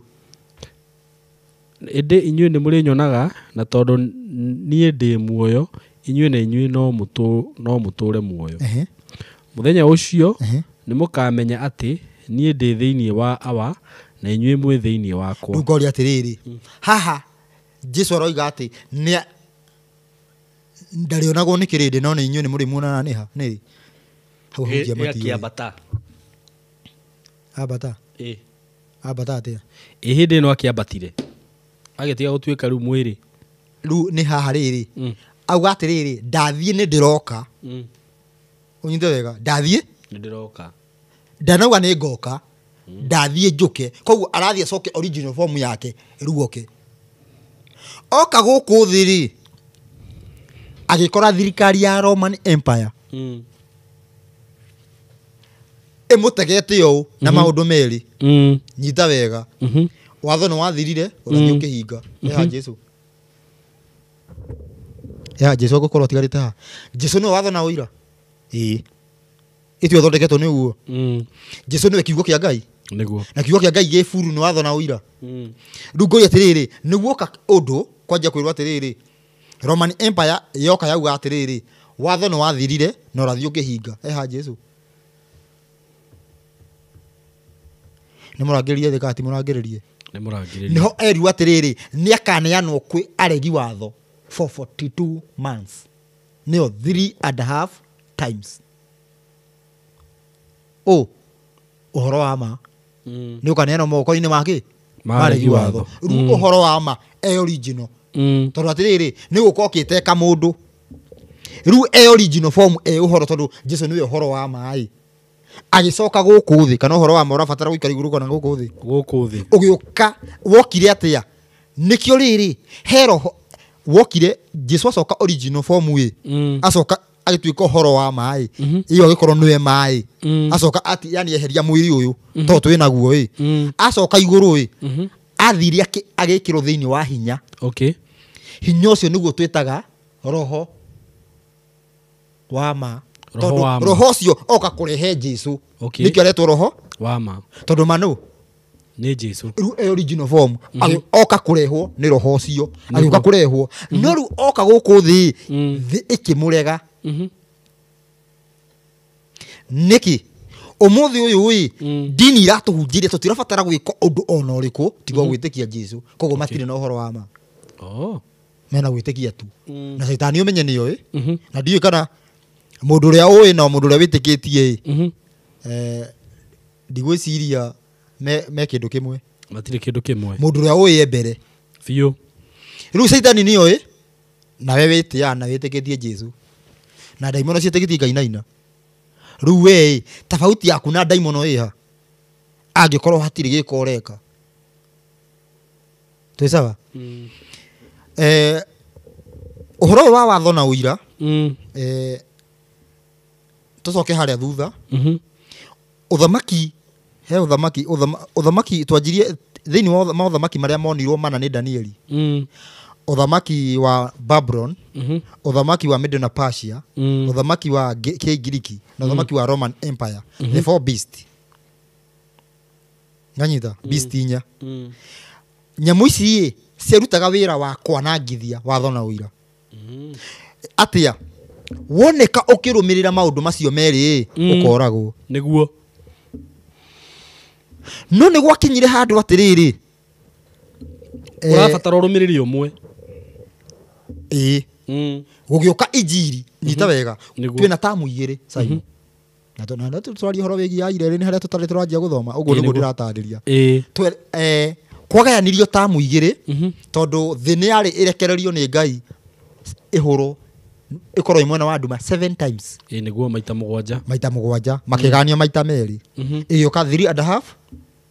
S2: Ĩndĩ inyuĩ nĩ mũrĩnyonaga, na tondũ niĩ ndĩ muoyo, inyuĩ na inyuĩ no mũtũũre muoyo. Mũthenya ũcio nĩ mũkamenya atĩ niĩ ndĩ thĩinĩ wa Awa na inyuĩ mwĩ thĩinĩ wakwa.
S1: Rĩu ngoria atĩrĩrĩ, haha Jesu aroiga atĩ nĩ ndarĩonagwo nĩ kĩrĩndĩ, no nĩ inyuĩ nĩ mũrĩmuonaga nĩ ha? Nĩ rĩ? Hau hunjia matiũĩ.
S2: Akĩambata.
S1: Ambata? Ambata atĩa?
S2: Ĩ hĩndĩ ĩno akĩambatire. Agĩtiga gũtuĩka rĩu mwĩrĩ.
S1: Rĩu nĩ haha rĩrĩ. Auga atĩrĩrĩ, ndathiĩ nĩ ndĩroka. Ũnyite wega, ndathiĩ?
S2: Nĩ ndĩroka.
S1: Ndanauga nĩ ngoka, ndathiĩ njũke. Koguo arathiĩ acoke original form yake, rĩu oke. Oka gũkũ thĩ rĩ, agĩkora thirikari ya Roman Empire. Ĩmũtegete ũũ na maũndũ merĩ. Nyita wega. Watho nĩ wathirire, ũrathiĩ ũkĩhinga. Eha Jesu. Eha Jesu agũkorwo atigarĩte haha. Jesu nĩwe watho na ũira. Ĩĩ. Ĩtue ĩthondeketwo nĩ ũguo. Jesu nĩwe kiugo kĩa Ngai.
S2: Nĩguo.
S1: Na kiugo kĩa Ngai gĩ buru nĩ watho na ũira. Rĩu ngũria atĩrĩrĩ, nĩguoka ũndũ kwanjia kwĩrwo atĩrĩrĩ, Roman Empire yoka yauga atĩrĩrĩ, watho nĩ wathirire na ũrathiĩ ũkĩhinga. Eha Jesu. Nĩ mũrangĩrĩrie thĩ kana ti mũrangĩrĩrie?
S2: Nĩ mũrangĩrĩrie.
S1: Nĩho erirwo atĩrĩrĩ, nĩ akaneanwo kwĩ aregi watho for 42 months. Nĩyo 3.5 times. Ũhoro wa ma. Nĩ ũkaneanwo moko-inĩ ma kĩ?
S2: Ma aregi watho.
S1: Rĩu ũhoro wa ma e original. Tondũ atĩrĩrĩ, nĩ gũka ũkĩte ka mũndũ. Rĩu e original form e ũhoro, tondũ Jesu nĩwe ũhoro wa ma ĩ. Agĩcoka gũkũ thĩ, kana ũhoro wa ma ũrabatara gũikara igũrũ kana gũkũ thĩ?
S2: Gũkũ thĩ.
S1: Ũgĩũka, wokire atĩa? Nĩkĩo rĩrĩ, he roho, wokire, Jesu acoka original form ĩ. Acoka agĩtuĩka ũhoro wa ma ĩ. Ĩyo agĩkorwo nĩwe ma ĩ. Acoka ati, yani eheria mwĩrĩ ũyũ, tondũ twĩ naguo ĩ. Acoka igũrũ ĩ. Athire agĩkĩrwo thĩinĩ wa hinya. Hinya ũcio nĩguo twĩtaga roho wa ma.
S2: Roho
S1: Tondũ
S2: wa ma.
S1: roho ũcio oka kũrehe Jesu. Nĩkĩo aretwo roho
S2: wa ma.
S1: Tondũ ma nũ?
S2: Nĩ Jesu.
S1: Rĩu e original form. Oka kũrehwo nĩ roho ũcio. Agĩũka kũrehwo. No rĩu oka gũkũ thĩ, thĩ ĩkĩmũrega. Nĩkĩ? Ũmũthĩ ũyũ ĩ, ndini iratũhunjĩria tũtirabatara gwĩka ũndũ ona ũrĩkũ tiga gwĩtĩkia Jesu. Koguo matirĩ na ũhoro wa ma. Mena gwĩtĩkia tu. Na caitani ũmenye nĩyo ĩ. Na ndiũĩ kana mũndũ ũrĩa ũĩ na mũndũ ũrĩa wĩtĩkĩtie ĩ. Ndigwĩciria me kĩndũ kĩmwe.
S2: Matirĩ kĩndũ kĩmwe.
S1: Mũndũ ũrĩa ũĩ e mbere.
S2: Biũ.
S1: Rĩu caitani nĩyo ĩ, nawe wĩtĩaga na wĩtĩkĩtie Jesu. Na ndaimono ciĩtĩkĩtie ikainaina. Rĩu we ĩ, tofauti yaku na ndaimono ĩ ha? Angĩkorwo hatirĩ gĩko ũreka. Twĩ sawa? Ũhoro ũyũ wa watho na ũira, tũcoke harĩa thutha. Ũthamaki, he ũthamaki, ũthamaki twanjirie thĩinĩ wa maũthamaki marĩa monirwo mana nĩ Danieli. Ũthamaki wa Babylon, ũthamaki wa Medo na Persia, ũthamaki wa Kĩngiriki, na ũthamaki wa Roman Empire, the four beast. Nganyita, beast inya. Nyamũ ici ĩ, ciarutaga wĩra wa kwanangithia watho na ũira. Atĩa? Woneka ũkĩrũmĩrĩra maũndũ macio merĩ ĩ, ũkoragwo.
S2: Nĩguo.
S1: No nĩ gwakinyire handũ atĩrĩrĩ,
S2: Ũrabatara ũrũmĩrĩri ũmwe.
S1: Ĩĩ. Gũgĩũka injiri, nyita wega.
S2: Nĩguo.
S1: Twĩna tamu igĩrĩ Simon. Na tũraria ũhoro wĩgiĩ ya irerĩ nĩ harĩa tũtarĩ tũranjia gũthoma ũguo
S2: Ĩĩ,
S1: nĩguo
S2: nĩguo.
S1: ndĩratarĩria.
S2: Ĩĩ.
S1: Kwagayanirio tamu igĩrĩ tondũ thĩ nĩ yarĩ ĩrekererio nĩ Ngai ĩhũrwo ĩkorwo ĩ mwena wa nduma 7 times.
S2: Ĩĩ nĩguo, maita mũgwanja.
S1: Maita mũgwanja makĩganio maita merĩ. Ĩgĩũka 3 and a half,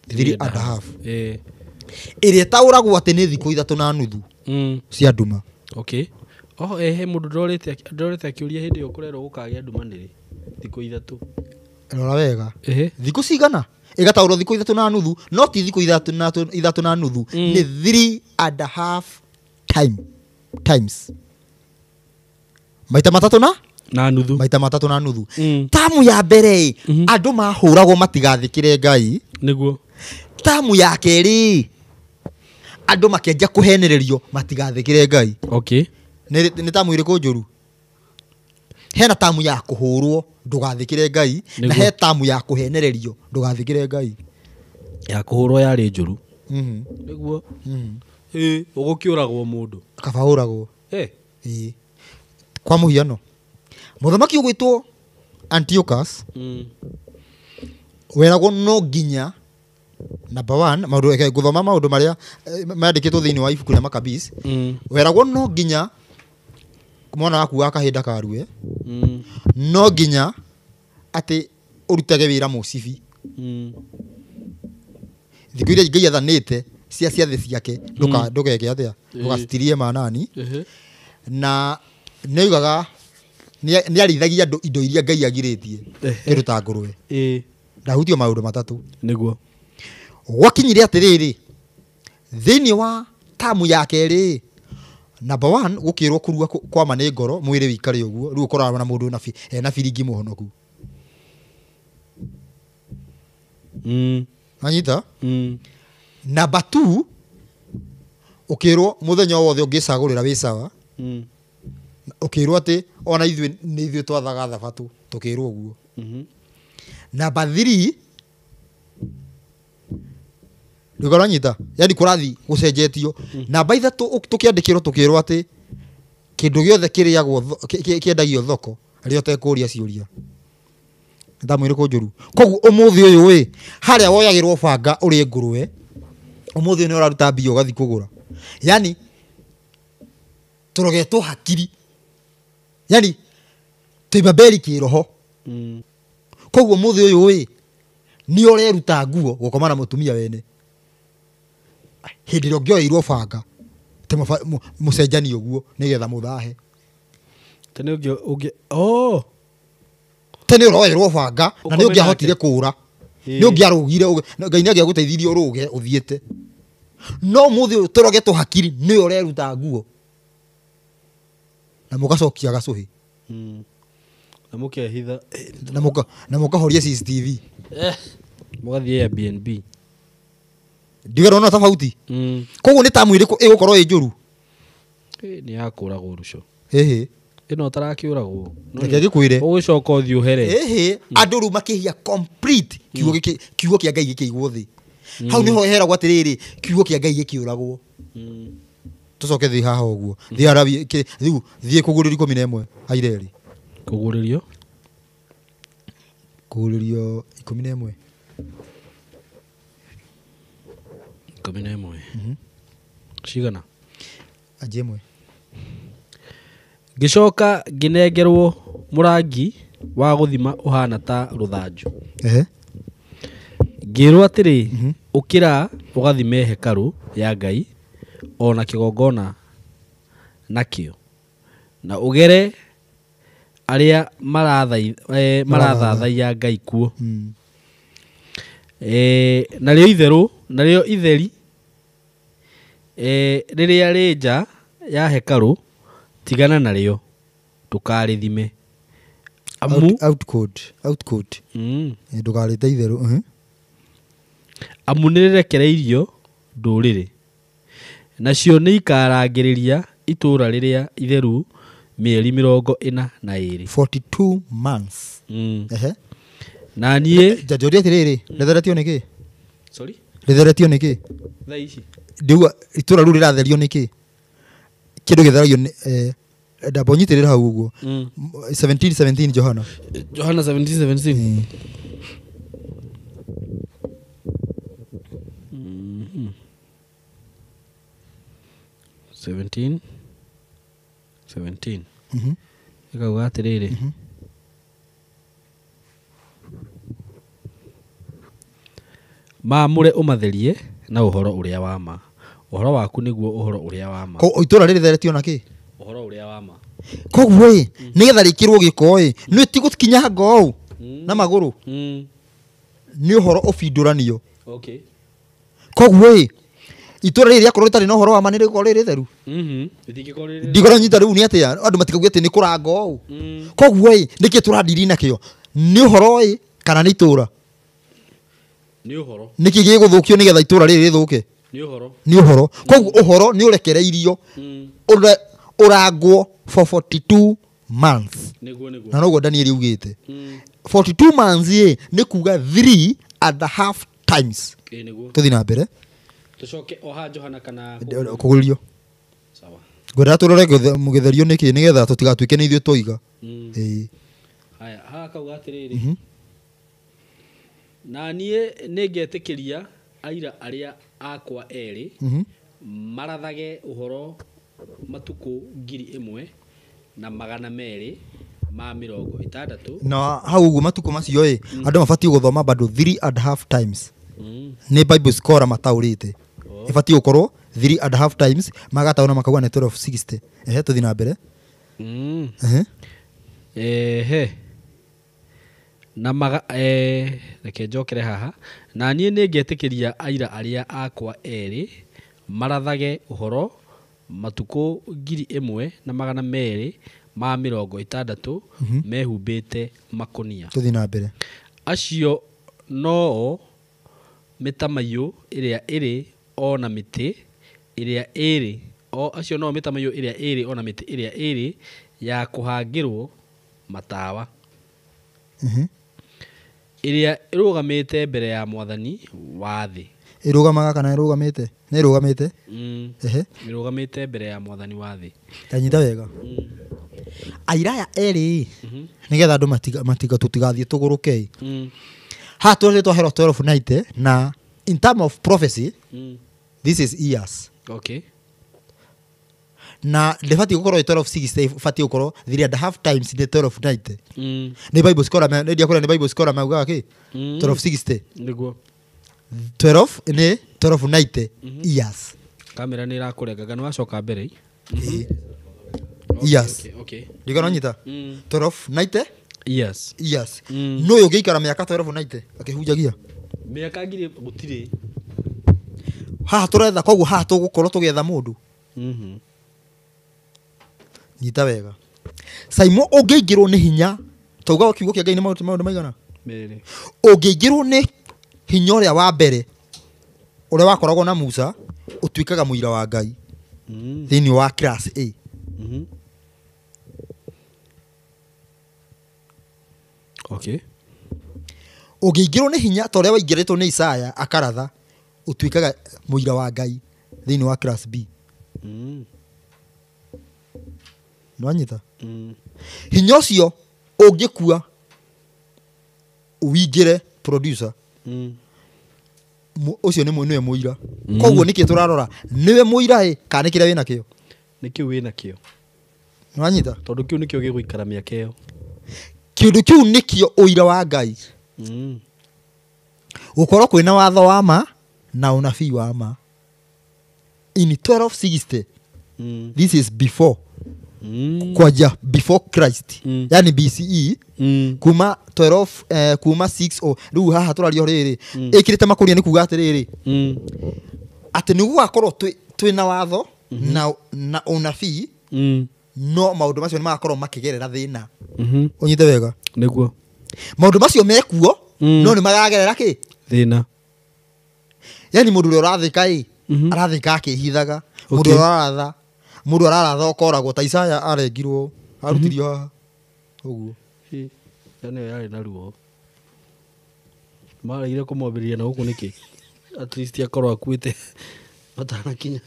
S1: 3 and a half.
S2: Ĩĩ.
S1: Ĩrĩa ĩtaũragwo atĩ nĩ thikũ 3.5 cia nduma.
S2: Okay. Oh, he mũndũ ndorĩte akĩũria hĩndĩ ĩyo kũrerwo gũkagĩa nduma nĩrĩ thikũ ithatũ.
S1: Rora wega.
S2: Ehe.
S1: Thikũ cigana ĩgataũrwo thikũ 3.5, no ti thikũ 3.5, nĩ 3 and a half times maita matatũ na
S2: Na nuthu.
S1: Maita matatũ na nuthu. Tamu ya mbere ĩ, andũ mahũragwo matigathĩkĩre Ngai.
S2: Nĩguo.
S1: Tamu ya kerĩ, andũ makĩanjia kũhenererio matigathĩkĩre Ngai.
S2: Okay.
S1: Nĩ tamu ĩrĩkũ njũru? Hena tamu ya kũhũrwo ndũgathĩkĩre Ngai, na
S2: Nĩguo.
S1: he tamu ya kũhenererio ndũgathĩkĩre Ngai.
S2: Ya kũhũrwo yarĩ njũru. Nĩguo. Ĩĩ, ũgũkĩũragwo mũndũ.
S1: Kaba ũragwo.
S2: Eh.
S1: Ĩĩ. Kwa mũhiano, mũthamaki ũgwĩtwo Antiochus weragwo no nginya number one maũndũ, reke ngũthoma maũndũ marĩa mandĩkĩtwo thĩinĩ wa ibuku rĩa Maccabees. Weragwo no nginya mwana waku wa kahĩnda karue, no nginya atĩ ũrutage wĩra mũcibi thikũ iria Ngai athanĩte cia ciathĩ ciake, ndũgeke atĩa, ndũgacitirie manani.
S2: Ehe.
S1: Na nĩoigaga nĩarĩithagia andũ indo iria Ngai agirĩtie, kĩndũ ta ngũrwe.
S2: Ĩĩ.
S1: Ndahutio maũndũ matatũ.
S2: Nĩguo.
S1: Gwakinyire atĩrĩrĩ, thĩinĩ wa tamu ya kerĩ, number one gũkĩrwo kũrua kwama nĩ ngoro mwĩrĩ wĩikare ũguo, rĩu ũkoraga na mũndũ ena biringi mũhonoku. Wanyita? Number two, ũkĩrwo mũthenya o wothe ũngĩcagũrĩra wĩ sawa. Ũkĩrwo atĩ ona ithuĩ nĩ ithuĩ twathaga thabatũ, tũkĩrwo ũguo. Number three, rĩu ũranyita, yani kũrathi gũcenjetio. Namba ithatũ, tũkĩandĩkĩrwo tũkĩrwo atĩ kĩndũ gĩothe kĩrĩagwo kĩendagio thoko rĩo ũtekũria ciũria. Ndamwĩrĩ kũ njũru. Koguo ũmũthĩ ũyũ ĩ, harĩa woyagĩrwo banga ũrĩe ngũrwe, ũmũthĩ ũyũ nĩ ũraruta mbia ũgathiĩ kũgũra. Yani tũrogetwo hakiri, yani twĩ Babeli kĩroho. Koguo ũmũthĩ ũyũ ĩ, nĩ ũreruta nguo gũkoma na mũtumia wene hĩndĩ ĩrĩa ũngĩoeirwo banga atĩ mũcenjanie ũguo nĩgetha mũthahe.
S2: Tene ũngĩ ũngĩ oh.
S1: Tene ũroerwo banga na nĩ
S2: Ũkome
S1: ũngĩahotire
S2: nake.
S1: kũra.
S2: Ĩĩ.
S1: Nĩ ũngĩarũgire, Ngai nĩ angĩagũteithirie ũrũge ũthiĩte. No ũmũthĩ ũyũ tũrogetwo hakiri, nĩwe ũreruta nguo na mũgacokia gacũhĩ.
S2: Na mũkehitha.
S1: Na mũkahoria CCTV.
S2: Mũgathiĩ Airbnb.
S1: Ndiga ona tofauti. Koguo nĩ tamu ĩrĩkũ ĩgũkorwo ĩ njũru?
S2: Ĩ, nĩ ya kũragwo rũcio.
S1: Ĩhĩ.
S2: Ĩno ũtarakĩũragwo.
S1: Reke ngĩkwĩre.
S2: Ũgũcoka ũthiĩ ũhere.
S1: Ĩhĩ, andũ rĩu makĩhia complete, kiugo gĩkĩ, kiugo kĩa Ngai gĩkĩigwo thĩ. Hau nĩho heragwo atĩrĩrĩ, kiugo kĩa Ngai gĩkĩũragwo. Tũcoke thĩ haha ũguo. Thiĩ Arabi, rĩu thiĩ kũgũrĩrio 11 aireri.
S2: Kũgũrĩrio?
S1: Kũgũrĩrio 11.
S2: 11. Cigana?
S1: Anjia ĩmwe.
S2: Ngĩcoka ngĩnengerwo mũrangi wa gũthima ũhana ta rũthanju.
S1: Ehe.
S2: Ngĩrwo atĩrĩ, ũkĩra ũgathime hekarũ ya Ngai ona kĩgongona nakĩo, na ũgere arĩa marathathaiya Ngai kuo. Narĩo itherũ, narĩo itheri, rĩrĩa rĩ nja ya hekarũ, tigana narĩo, ndũkarĩthime. Amu
S1: Out code, out code. Ndũkarĩte itherũ.
S2: Amu nĩrĩrekereirio ndũrĩrĩ, nacio nĩikarangĩrĩria itũũra rĩrĩa itheru mĩeri 42.
S1: 42 months. Ehe.
S2: Na niĩ
S1: Njanjũria atĩrĩrĩ, retheretio nĩ kĩ?
S2: Sorry?
S1: Rĩtheretio nĩkĩ?
S2: Thaa ici.
S1: Ndiuga itũra rĩu rĩratherio nĩkĩ? Kĩndũ gĩtheragio nĩ ndamba ũnyitĩrĩre hau ũguo. 17:17 Johana.
S2: Johana 17:17. Mhm. 17 17. Ĩkauga atĩrĩrĩ, maamũre ũmatherie na ũhoro ũrĩa wa ma, ũhoro waku nĩguo ũhoro ũrĩa wa ma.
S1: Ko itũra rĩrĩ theretio na kĩ?
S2: Ũhoro ũrĩa wa ma.
S1: Koguo ĩ nĩgetha rĩkĩrwo gĩko ĩ nĩ ti gũkinyanga ũũ na magũrũ, nĩ ũhoro ũbindũranio.
S2: Okay.
S1: Koguo ĩ itũra rĩrĩ rĩakorwo rĩtarĩ na ũhoro wa ma nĩ rĩgũkorwo rĩrĩ rĩtheru.
S2: Rĩtingĩkorwo rĩrĩ.
S1: Ndigora nyita rĩu nĩ atĩa andũ matikauge atĩ nĩ kũranga ũũ. Koguo ĩ nĩkĩ tũradiri nakĩo, nĩ ũhoro ĩ kana nĩ itũra?
S2: Nĩ ũhoro.
S1: Nĩkĩ gĩgũthũkio nĩgetha itũra rĩrĩ rĩthũke?
S2: Nĩ ũhoro.
S1: Nĩ ũhoro. Koguo ũhoro nĩ ũrekereirio ũrangwo for 42 months.
S2: Nĩguo nĩguo.
S1: Na noguo Daniel augĩte. 42 months ĩ nĩ kuga 3.5 times.
S2: Ĩ nĩguo.
S1: Tũthiĩ na mbere.
S2: Tũcoke o haha Johana kana
S1: Kũgũrĩrio.
S2: Sawa.
S1: Ngwendaga tũrore mũgĩtherio nĩkĩ nĩgetha tũtigatuĩke nĩ ithuĩ twoiga. Ĩĩ.
S2: Haya, haha kauga atĩrĩrĩ, na niĩ nĩngetĩkĩria aira arĩa akwa erĩ marathage ũhoro matukũ 1260.
S1: Na hau ũguo matukũ macio ĩ andũ mabatiĩ gũthoma bado 3.5 times. Nĩ Bible scholar mataũrĩte. Ĩbatiĩ gũkorwo 3.5 times magataũra makauga nĩ 1260. Ehe, tũthiĩ na mbere. Ehe.
S2: Ehe. Na maga reke njokere haha. Na niĩ nĩngetĩkĩria aira arĩa akwa erĩ marathage ũhoro matukũ 1260 mehumbĩte makũnia.
S1: Tũthiĩ na mbere.
S2: Acio noo mĩtamaiyũ ĩrĩa ĩrĩ o na mĩtĩ ĩrĩa ĩrĩ o acio noo mĩtamaiyũ ĩrĩa ĩrĩ o na mĩtĩ ĩrĩa ĩrĩ ya kũhangĩrwo matawa ĩrĩa ĩrũgamĩte mbere ya mwathani wa thĩ.
S1: Ĩrũgamaga kana ĩrũgamĩte? Nĩ ĩrũgamĩte? Ehe.
S2: Ĩrũgamĩte mbere ya mwathani wa thĩ.
S1: Tanyita wega. Aira aya erĩ nĩgetha andũ matiga tũtigathiĩ tũgũrũke. Haha twathiĩ twaherwo 1290 na in term of prophecy this is years.
S2: Okay.
S1: Na ndĩbatiĩ gũkorwo ĩ 1260, ĩbatiĩ gũkorwo 3.5 times nĩ 1290. Nĩ Bible scholar nĩ ndiakwĩra nĩ Bible scholar maugaga kĩ? 1260.
S2: Nĩguo.
S1: 12 nĩ 1290 years.
S2: Kamera nĩ ĩrakũrengaga nĩ wacoka mbere.
S1: Ĩĩ. Years.
S2: Okay, okay.
S1: Ndigana nyita? 1290
S2: Years.
S1: Years. No ũyũ ũngĩikara mĩaka 1290 akĩhunjagia.
S2: Mĩaka ngiri gũtirĩ.
S1: Haha tũretha, koguo haha tũgũkorwo tũgĩetha mũndũ. Nyita wega. Saimo ũngĩingĩrwo nĩ hinya, tauga kiugo kĩa Ngai nĩ maũndũ maigana?
S2: Merĩ.
S1: Ũngĩingĩrwo nĩ hinya ũrĩa wa mbere ũrĩa wakoragwo na Musa, ũtuĩkaga mũira wa Ngai thĩinĩ wa class A.
S2: Okay.
S1: Ũngĩingĩrwo nĩ hinya ta ũrĩa waingĩrĩtwo nĩ Isaya akaratha, ũtuĩkaga mũira wa Ngai thĩinĩ wa class B. Nĩwanyita? Hinya ũcio ũngĩkua ũingĩre producer, ũcio nĩ nĩwe mũira. Koguo nĩkĩ tũrarora? Nĩwe mũira ĩ kana nĩ kĩrĩa wĩnakĩo?
S2: Nĩ kĩu wĩnakĩo.
S1: Nĩwanyita?
S2: Tondũ kĩu nĩkĩo gĩgũikara mĩaka ĩyo.
S1: Kĩndũ kĩu nĩkĩo ũira wa Ngai. Gũkorwo kwĩna watho wa ma na ũnabii wa ma. In 1260, this is before kwanja before Christ, yani BCE, kuma 12 kuma 6 o rĩu haha tũraria rĩrĩ ĩkĩrĩte makũnia nĩ kuga atĩrĩrĩ atĩ nĩ gũgakorwo twĩna watho na ũnabii, no maũndũ macio nĩ magakorwo makĩgerera thĩna. Ũnyite wega?
S2: Nĩguo.
S1: Maũndũ macio mekuo no nĩ maragerera kĩ?
S2: Thĩna.
S1: Yani mũndũ ũrĩa ũrathĩka ĩ arathĩka akĩhithaga, mũndũ ũrĩa ũraratha, mũndũ araratha ũkoragwo ta Isaya arengirwo, arutirio haha ũguo.
S2: Yaani yarĩ na ruo. Maregire kũmwambĩrĩria na gũkũ nĩkĩ? At least akorwo akuĩte matanakinya.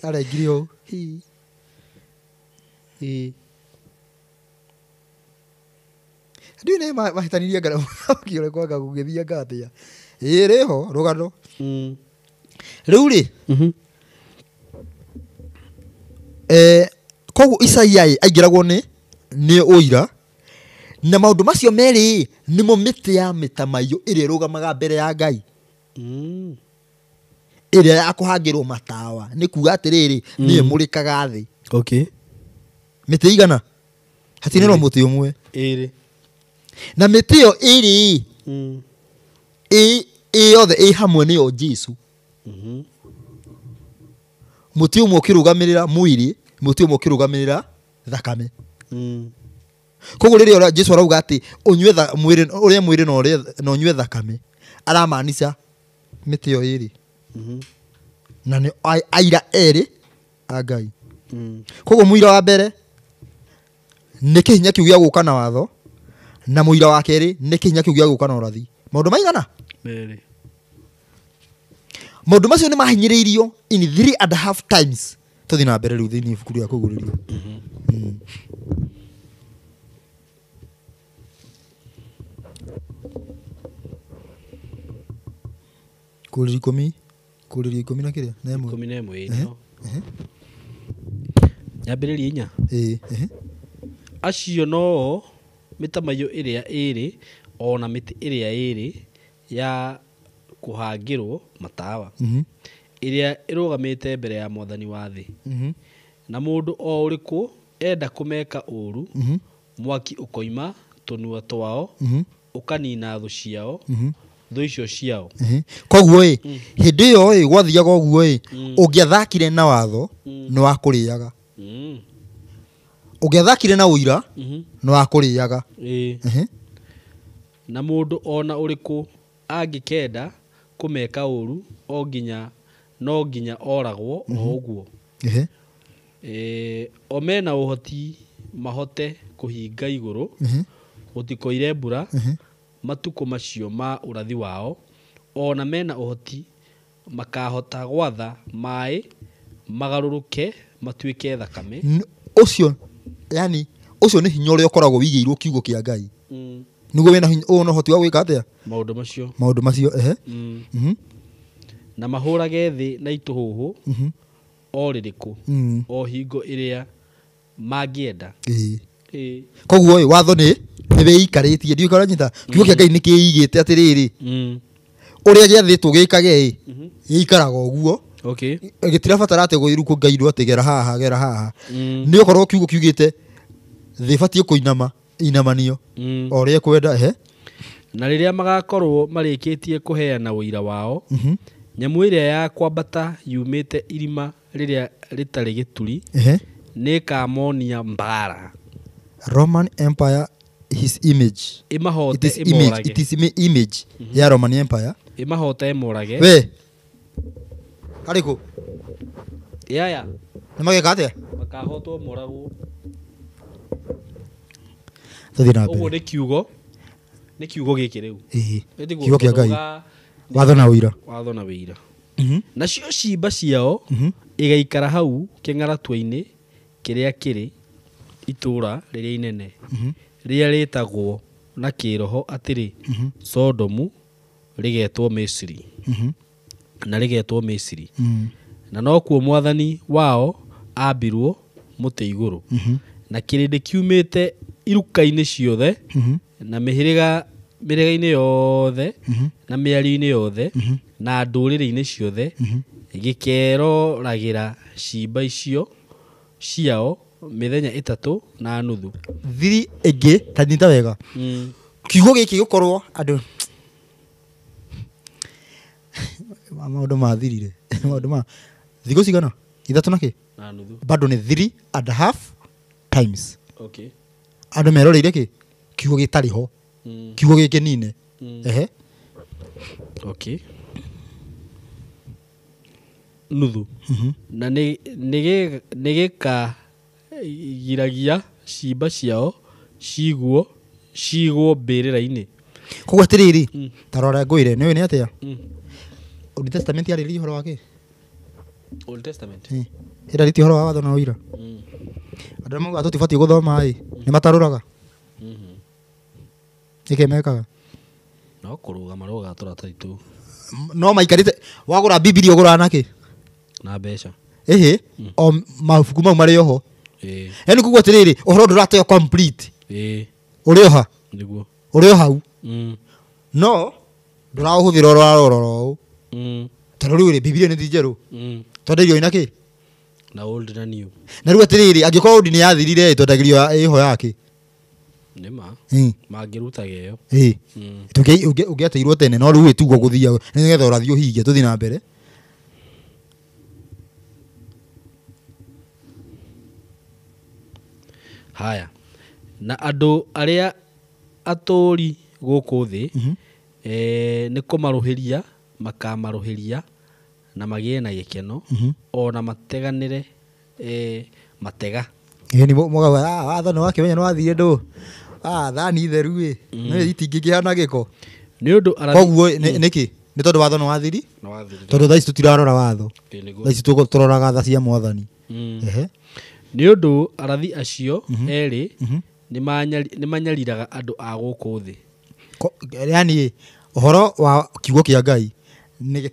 S1: Arengire ũũ.
S2: Ĩĩ.
S1: Ndiũĩ nĩ mahĩtanirie ngara ũkĩore kwanga gũgĩthianga atĩa. Ĩĩ rĩho rũgano. Rĩu rĩ, koguo Isaia ĩ aingĩragwo nĩ ũira na maũndũ macio merĩ nĩmo mĩtĩ ya mĩtamaiyũ ĩrĩa ĩrũgamaga mbere ya Ngai. Ĩrĩa ya kũhangĩrwo matawa nĩ kuga atĩrĩrĩ nĩyo ĩmũrĩkaga thĩ.
S2: Okay.
S1: Mĩtĩ igana hatirĩ no mũtĩ ũmwe.
S2: Ĩrĩ.
S1: Na mĩtĩ ĩyo ĩrĩ ĩ yothe ĩ hamwe nĩyo Jesũ. Mũtĩ ũmwe ũkĩrũgamĩrĩra mwĩrĩ, mũtĩ ũmwe ũkĩrũgamĩrĩra thakame. Koguo rĩrĩa Jesũ arauga atĩ ũnyue mwĩrĩ, ũrĩe mwĩrĩ na ũnyue thakame, aramaanisha mĩtĩ ĩyo ĩrĩ. Na nĩ aira erĩ a Ngai. Koguo mũira wa mbere nĩ kĩhinya kĩu gĩa gũka na watho, na mũira wa kerĩ nĩ kĩhinya kĩu gĩa gũka na ũrathi. Maũndũ maigana?
S2: Merĩ.
S1: Maũndũ macio nĩ mahinyĩrĩirio in 3.5 times. Tũthiĩ na mbere rĩu thĩinĩ ibuku rĩa kũguũrĩrio. Kũrĩria ikũmi, kũrĩria ikũmi na kĩrĩa? Na ĩmwe.
S2: 11 ĩĩ. Nyambĩrĩrie inya.
S1: Ĩĩ.
S2: Acio noo mĩtamaiyũ ĩrĩa ĩĩrĩ ona mĩtĩ ĩrĩa ĩĩrĩ ya kũhangĩrwo matawa ĩrĩa ĩrũgamĩte mbere ya mwathani wa thĩ. Na mũndũ o ũrĩkũ enda kũmeka ũũru, mwaki ũkoima tũnua twao ũkanina thũ ciao, thũ icio ciao.
S1: Koguo ĩ hĩndĩ ĩyo ĩ gwathiaga ũguo ĩ ũngĩathakire na watho nĩ wakũrĩaga. Ũngĩathakire na ũira nĩ wakũrĩaga.
S2: Na mũndũ ona ũrĩkũ angĩkenda kũmeka ũũru no nginya oragwo o ũguo. O mena ũhoti mahote kũhinga igũrũ gũtikoire mbura matukũ macio ma ũrathi wao, ona mena ũhoti makahota gwatha maĩ magarũrũke matuĩke thakame.
S1: Ũcio yani ũcio nĩ hinya ũrĩa ũkoragwo wĩigĩirwo kiugo kĩa Ngai. Nĩguo wĩna hinya ũna ũhoti wa gwĩka atĩa?
S2: Maũndũ macio.
S1: Maũndũ macio ehe.
S2: Na mahũrage thĩ na itũhũhũ o rĩrĩkũ o hingo ĩrĩa mangĩenda.
S1: Koguo ĩ watho nĩ wĩikarĩtie ndiũĩ kana ũranyita. Kiugo kĩa Ngai nĩ kĩigĩte atĩrĩrĩ ũrĩa gĩathĩtwo gĩkage ĩ gĩikaraga ũguo.
S2: Okay.
S1: Gĩtirabatara atĩ gwĩrwo Ngai ndũ atĩ gera haha gera haha. Nĩ ũkorwo kiugo kiugĩte thĩ ĩbatiĩ kũinama inamanio o ũrĩa ĩkwenda ehe.
S2: Na rĩrĩa magakorwo marĩkĩtie kũheana ũira wao, nyamũ ĩrĩa ya kwambata yumĩte irima rĩrĩa rĩtarĩ gĩturi nĩĩkamonia mbaara.
S1: Roman Empire his image.
S2: Ĩmahote ĩmorage.
S1: It is image ya Roman Empire.
S2: Ĩmahote ĩmorage.
S1: We. Harĩkũ?
S2: Yaya.
S1: Nĩ mageka atĩa?
S2: Makahotwo moragwo.
S1: Tũthiĩ na mbere.
S2: Ũguo nĩ kiugo. Nĩ kiugo gĩkĩ rĩu.
S1: Ĩĩ. Kiugo kĩa Ngai. Watho na ũira.
S2: Watho na ũira. Nacio ciimba ciao igaikara hau kĩng'aratua-inĩ kĩrĩa kĩrĩ itũũra rĩrĩa inene rĩrĩa rĩtagwo na kĩroho atĩrĩ Sodomu rĩgetwo Misiri. Na rĩgetwo Misiri. Na nokuo mwathani wao ambirwo mũtĩ igũrũ. Na kĩrĩndĩ kiumĩte iruka-inĩ ciothe na mĩhĩrĩga-inĩ yothe na mĩario-inĩ yothe na ndũrĩrĩ-inĩ ciothe gĩkeroragĩra ciimba icio ciao mĩthenya 3.5.
S1: Thiri ĩngĩ ta nyita wega. Kiugo gĩkĩ gĩkorwo andũ maũndũ mathirire. Maũndũ ma thikũ cigana? 3 na kĩ?
S2: Na nuthu.
S1: Bado nĩ 3.5 times.
S2: Okay.
S1: Andũ meroreire kĩ? Kiugo gĩtarĩ ho. Kiugo gĩkĩ nine. Ehe.
S2: Okay. Nuthu. Na nĩ gĩkagiragia ciimba ciao cigwo mbĩrĩra-inĩ.
S1: Koguo atiriri, ta rora ngwire, nĩ ũĩ nĩ atĩa? Old Testament yarĩrĩria ũhoro wa kĩ?
S2: Old Testament.
S1: Ĩrarĩtie ũhoro wa watho na ũira. Andũ arĩa maugaga tũtibatiĩ gũthoma ĩ, nĩ matarũraga. Nĩkĩ mekaga?
S2: No kũrũga marũgaga tũratathi tũu.
S1: No maikarĩte wagũra Bibilia ũgũraga nakĩ?
S2: Na mbeca.
S1: Ĩhĩ, o mabuku mau marĩ oho.
S2: Ĩĩ.
S1: Yaani koguo atĩrĩrĩ, ũhoro ndũrateo complete.
S2: Ĩĩ.
S1: Ũrĩ oha?
S2: Nĩguo.
S1: Ũrĩ o hau. No ndũraũhũthĩra ũrarora ũũ. Tondũ rĩu rĩ, Bibilia nĩ ti njerũ. Twendagĩrio ĩna kĩ?
S2: Na old na new.
S1: Na rĩu atĩrĩrĩ, angĩkorwo old nĩ yathirire ĩ, twendagĩrio ĩho yake.
S2: Nĩ ma. Mangĩrutaga ĩyo.
S1: Ĩĩ. Ũngĩateirwo tene no rĩu ĩtugo gũthiaga nĩgetha ũrathiĩ ũhinge tũthiĩ na mbere.
S2: Haya. Na andũ arĩa atũũri gũkũ thĩ nĩ kũmarũhĩria makamarũhĩria na magĩe na gĩkeno o na mateganĩre matega.
S1: Ĩĩ nĩ mũgauga watho nĩ wakĩmenya nĩ wathire ndũ. Thani theru ĩ. Nĩ itingĩkĩhana gĩko.
S2: Nĩ ũndũ
S1: Koguo nĩkĩ? Nĩ tondũ watho nĩ wathiri? Tondũ thaa ici tũtirarora watho. Thaa ici tũroraga tha cia mwathani. Ehe.
S2: Nĩ ũndũ arathi acio erĩ nĩ manyariraga andũ a gũkũ thĩ.
S1: Yaani ũhoro wa kiugo kĩa Ngai nĩ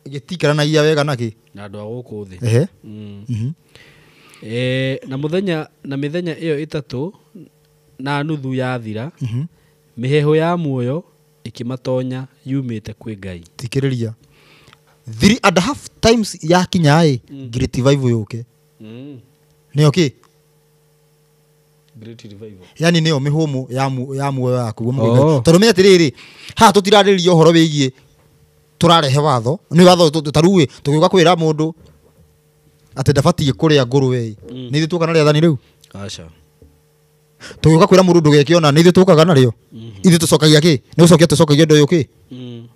S1: gĩtikaranagia wega nakĩ?
S2: Na andũ a gũkũ thĩ.
S1: Ehe.
S2: Na mũthenya na mĩthenya ĩyo ĩtatũ na nuthu yathira, mĩheehũ ya muoyo ĩkĩmatonya yumĩte kwĩ Ngai.
S1: Thikĩrĩria. 3.5 times yakinya ĩ, Great Revival yũke. Nĩyo kĩ?
S2: Great Revival.
S1: Yaani nĩyo mĩhũmũ ya muoyo yaku. Tondũ menya atĩrĩrĩ, haha tũtirarĩrĩria ũhoro wĩgiĩ tũrarehe watho. Nĩ watho ta rĩu ĩ, tũgĩũka kwĩra mũndũ atĩ ndabatiĩ kũrĩa ngũrwe ĩ. Nĩ ithuĩ tũkaga na rĩathani rĩu?
S2: Aca.
S1: Tũgĩũka kwĩra mũndũ ndũgeke ona, nĩ ithuĩ tũkaga narĩo? Ithuĩ tũcokagia kĩ? Nĩ gũcokia tũcokagia ũndũ ũyũ kĩ?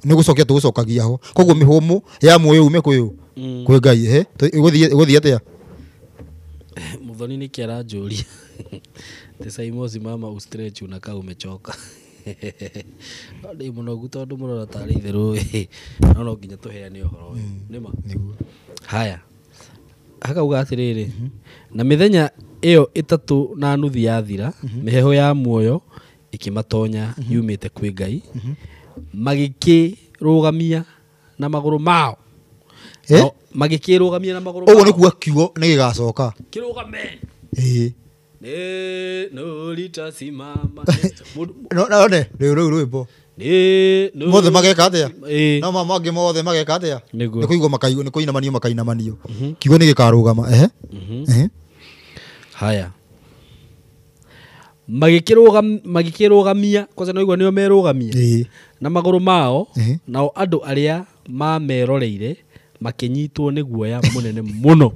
S1: Nĩ gũcokia tũgũcokagia ho. Koguo mĩhũmũ ya muoyo ume kwĩ ũ? Kwĩ Ngai. Ehe, ĩgũthiĩ atĩa?
S2: Muthoni nĩkĩ aranjũria? Te Saimosi mama ustretch unakaa umechoka. No ndĩ mũnogu tondũ mũrona tarĩ itherũ ĩ. No no nginya tũheane ũhoro ũyũ. Nĩ ma?
S1: Nĩguo.
S2: Haya. Hakauga atĩrĩrĩ, na mĩthenya ĩyo ĩtatũ na nuthu yathira, mĩheehũ ya muoyo ĩkĩmatonya yumĩte kwĩ Ngai, magĩkĩrũgamia na magũrũ mao. Magĩkĩrũgamia na magũrũ mao.
S1: Ũguo nĩ kuga kiugo nĩ gĩgacoka.
S2: Kĩrũgame.
S1: Ĩĩ.
S2: Neno litasimama.
S1: No ne, rĩu rĩu rwĩmbo. Mothe mageka atĩa? No mangĩ mothe mageka atĩa?
S2: Nĩguo.
S1: Nĩ kũigwo makaigwo, nĩ kũinamanio makainamanio. Kiugo nĩ gĩkarũgama. Ehe. Ehe.
S2: Haya. Magĩkĩrũgamia, kwanza no igua nĩo merũgamia. Na magũrũ mao, nao andũ arĩa mameroreire makĩnyitwo nĩ guoya mũnene mũno.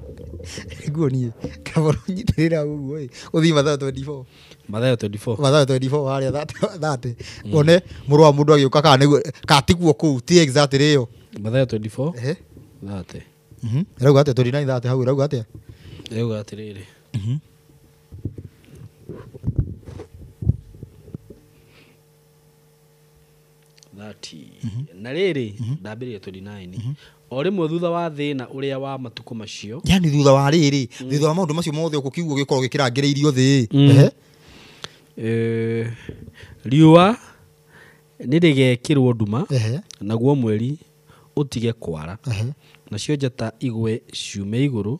S1: Nĩguo niĩ, kaba ũnyitĩrĩra ũguo ĩ, ũthiĩ Mathayo 24.
S2: Mathayo 24.
S1: Mathayo 24 harĩa 30. Wone mũrũ wa mũndũ agĩũka kana nĩguo, kana tiguo kũu, ti exactly ĩyo.
S2: Mathayo 24.
S1: Ehe.
S2: 30.
S1: Ĩrauga atĩa? 29 30 hau ĩrauga atĩa?
S2: Ĩrauga atĩrĩrĩ. Na rĩrĩ, ndambĩrĩria 29. O rĩmwe thutha wa thĩna ũrĩa wa matukũ macio.
S1: Yaani thutha wa rĩrĩ, thutha wa maũndũ macio mothe ũkũ kiugo gĩkorwo gĩkĩrangĩrĩirio thĩ. Ehe.
S2: Riũa nĩ rĩgekĩrwo nduma,
S1: Ehe.
S2: naguo mweri ũtige kwara.
S1: Ehe.
S2: Nacio njata igwe ciume igũrũ,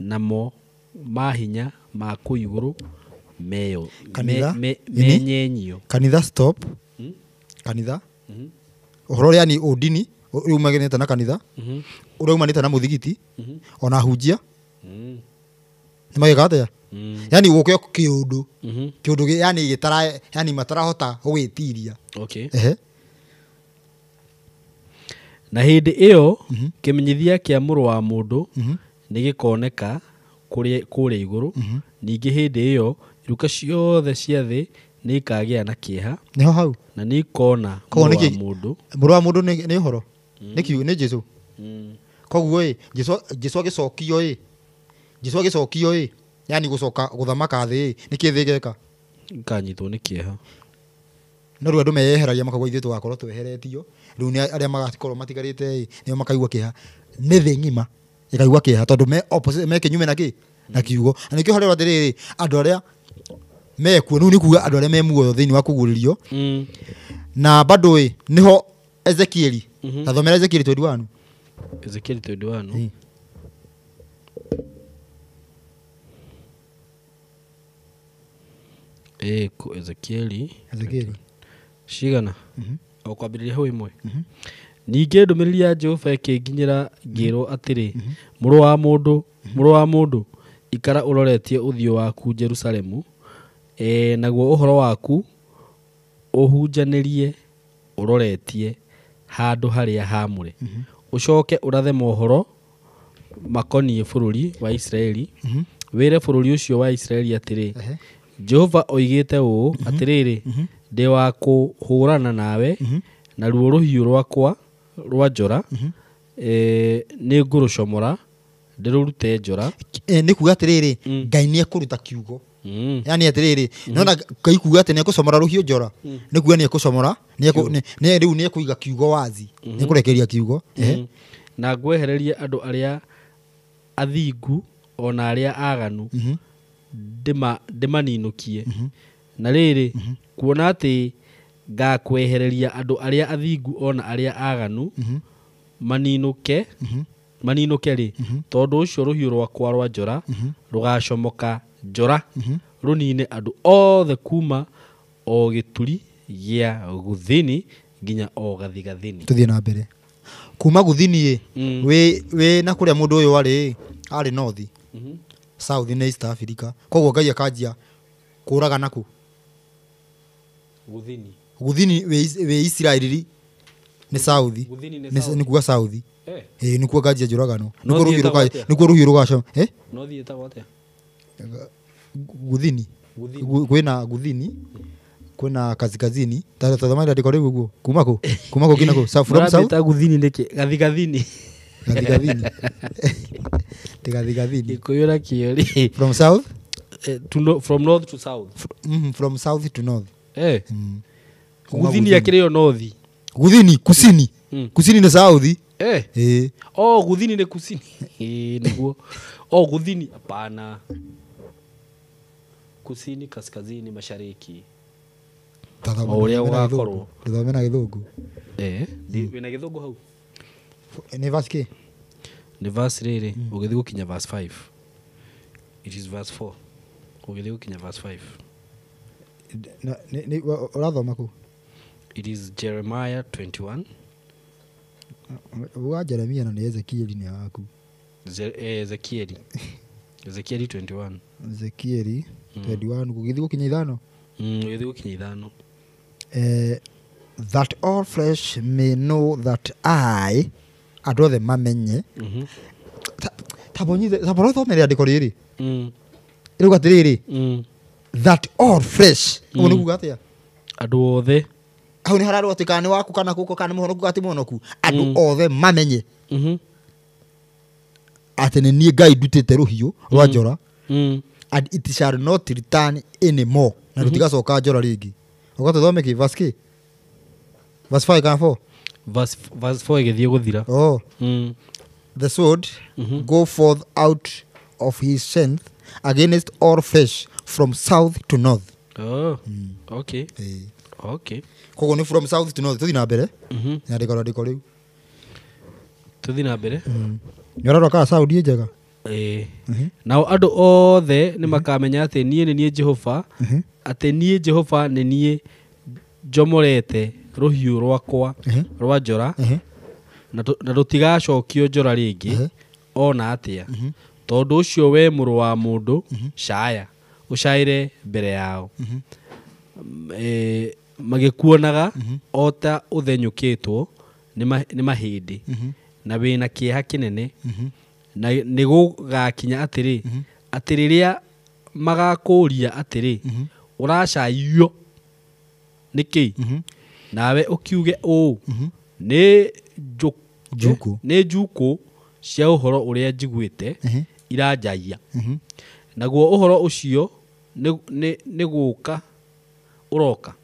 S2: namo mahinya ma kũu igũrũ meyo
S1: Kanitha?
S2: Menyenyio.
S1: Kanitha stop. Kanitha. Ũhoro ũrĩa ni ũndini, ũrĩa umanĩte na kanitha, ũrĩa umanĩte na mũthigiti, ona hunjia, nĩ magĩka atĩa? Yaani gũke kĩũndũ. Kĩũndũ yaani gĩtara, yaani matarahota gũgĩtiria.
S2: Okay.
S1: Ehe.
S2: Na hĩndĩ ĩyo, kĩmenyithia kĩa mũrũ wa mũndũ nĩ gĩkoneka kũrĩa igũrũ. Ningĩ hĩndĩ ĩyo, iruka ciothe cia thĩ nĩ ikagĩa na kĩeha.
S1: Nĩho hau.
S2: Na nĩ ikona
S1: Koguo
S2: mũrũ wa
S1: nĩkĩ?
S2: mũndũ.
S1: Mũrũ wa mũndũ nĩ ũhoro? Nĩ kiugo, nĩ Jesũ? Koguo ĩ, Jesũ agĩcokio ĩ. Jesũ agĩcokio ĩ. Yaani gũcoka gũthamaka thĩ ĩ. Nĩkĩ thĩ ĩgeka?
S2: Ikanyitwo nĩ kĩeha.
S1: No rĩu andũ meyeheragia makauga ithuĩ tũgakorwo tweheretio. Rĩu nĩ arĩa magakorwo matigarĩte ĩ, nĩo makaigua kĩeha. Nĩ thĩ ng'ima ĩkaigua kĩeha tondũ me opposite, me kĩnyume na kĩ na kiugo. Na nĩkĩo harĩa atĩrĩrĩ, andũ arĩa mekuo rĩu nĩ kuga andũ arĩa me muoyo thĩinĩ wa kũguũrĩrio. Na bado ĩ nĩho Ezekieli. Tathomera Ezekieli 21.
S2: Ezekiel 21. Ezekieli
S1: Ezekieli
S2: cigana o kwambĩrĩria hau ĩmwe. Ningĩ ndũmĩrĩri ya Jehova ĩkĩnginyĩra ngĩrwo atĩrĩ, mũrũ wa mũndũ, ikara ũroretie ũthiũ waku Jerusalemu, naguo ũhoro waku ũhunjanĩrie ũroretie handũ harĩa haamũre. Ũcoke ũrathe mohoro makoniĩ bũrũri wa Isiraeli, wĩre bũrũri ũcio wa Isiraeli atĩrĩ, Jehova oigĩte ũũ atĩrĩrĩ, ndĩ wa kũhũrana nawe, naruo rũhiũ rwakwa rwa njora, nĩngũrũcomora ndĩrũrute njora.
S1: Nĩ kuga atĩrĩrĩ, Ngai nĩekũruta kiugo. Yani atĩrĩrĩ, nona Ngai kuga atĩ nĩekũcomora rũhiũ njora, nĩ kuga nĩekũcomora, rĩu nĩekũiga kiugo wazi, nĩekũrekereria kiugo.
S2: Na ngwehererie andũ arĩa athingu ona arĩa aganu, ndĩmaninũkie. Na rĩrĩ, kuona atĩ ngakwehereria andũ arĩa athingu ona arĩa aganu, maninũke rĩ, tondũ ũcio rũhiũ rwakwa rwa njora rũgacomoka njora, rũnine andũ othe kuma o gĩturi gĩa gũthini nginya o gathigathini.
S1: Tũthiĩ na mbere. Kuma gũthini ĩ, wĩ na kũrĩa mũndũ ũyũ arĩ north, south nĩ East Africa. Koguo Ngai akanjia kũraga naku
S2: Gũthini.
S1: Gũthini wĩ Isiraeli nĩ south. Nĩ kuga south. Nĩ kuga nganjia njũragano. Nĩkuo rũhiũ rũgaco.
S2: North ĩtagwo atĩa?
S1: Gũthini. Kwĩna gũthini, kwĩna kaskazini. Tathoma rĩandĩko rĩu ũguo. Kuma kũ? Kuma kũ nginya kũ? From south?
S2: Gũthini nĩkĩ? Gathigathini.
S1: Gathigathini. Gathigathini.
S2: Gĩkũyũ na kĩo rĩ.
S1: From south?
S2: From north to south.
S1: From south to north.
S2: Gũthini yakĩrĩ o north.
S1: Gũthini, kusini. Kusini nĩ south.
S2: Oh, gũthini nĩ kusini. Nĩguo. Oh, gũthini hapana. Kusini, kaskazini, mashariki. Ũrĩa ũgakorwo.
S1: Tũthome na Gĩthũngũ.
S2: Wĩna Gĩthũngũ hau?
S1: Nĩ verse kĩ?
S2: Nĩ verse rĩrĩ, ũgĩthiĩ gũkinya verse 5. It is verse 4. Ũgĩthiĩ gũkinya verse 5.
S1: Nĩ ũrathoma kũ?
S2: It is Jeremiah 21.
S1: Uga Jeremiah na nĩ Ezekieli nĩ waku.
S2: Ezekieli. Ezekieli 21.
S1: Ezekieli 21 gũgĩthiĩ gũkinya ithano.
S2: Gũgĩthiĩ gũkinya ithano.
S1: That all flesh may know that I, andũ othe mamenye. Tabonyi rĩandĩko rĩrĩ. Rĩuga atĩrĩrĩ, that all flesh. Ũguo nĩ kuga atĩa?
S2: Andũ othe.
S1: Hau nĩ hararwo atĩ kana nĩ waku kana kũkũ kana nĩ mũhonoku kana ti mũhonoku. Andũ othe mamenye. Atĩ nĩ niĩ Ngai ndutĩte rũhiũ rwa njora. And it shall not return anymore. Na rũtigacoka njora rĩngĩ. Ũgatũthome kĩ? Verse kĩ? Verse 5 kana 4?
S2: Verse 4 ĩgĩthiĩ gũthira.
S1: Oh. The sword go forth out of his strength against all flesh from south to north.
S2: Oh. Okay. Okay.
S1: Koguo nĩ from south to north. Tũthiĩ na mbere. Rĩandĩko rĩandĩko rĩu.
S2: Tũthiĩ na mbere.
S1: Nĩ ũrarora kana Saudi njega?
S2: Nao andũ othe nĩ makamenya atĩ niĩ nĩ niĩ Jehova, atĩ niĩ Jehova nĩ niĩ njomorete rũhiũ rwakwa rwa njora, na rũtigacokio njora rĩngĩ ona atĩa. Tondũ ũcio we mũrũ wa mũndũ, caya, ũcaĩre mbere yao. Magĩkuonaga o ta ũthenyũkĩtwo nĩ mahĩndĩ, na wĩna kĩeha kĩnene. Na nĩgũgakinya atĩrĩ, atĩ rĩrĩa magakũũria atĩrĩ, ũracaiywo nĩkĩ? Nawe ũkiuge ũũ, nĩ njukũ cia ũhoro ũrĩa njiguĩte iranjaia. Naguo ũhoro ũcio nĩ gũka ũroka.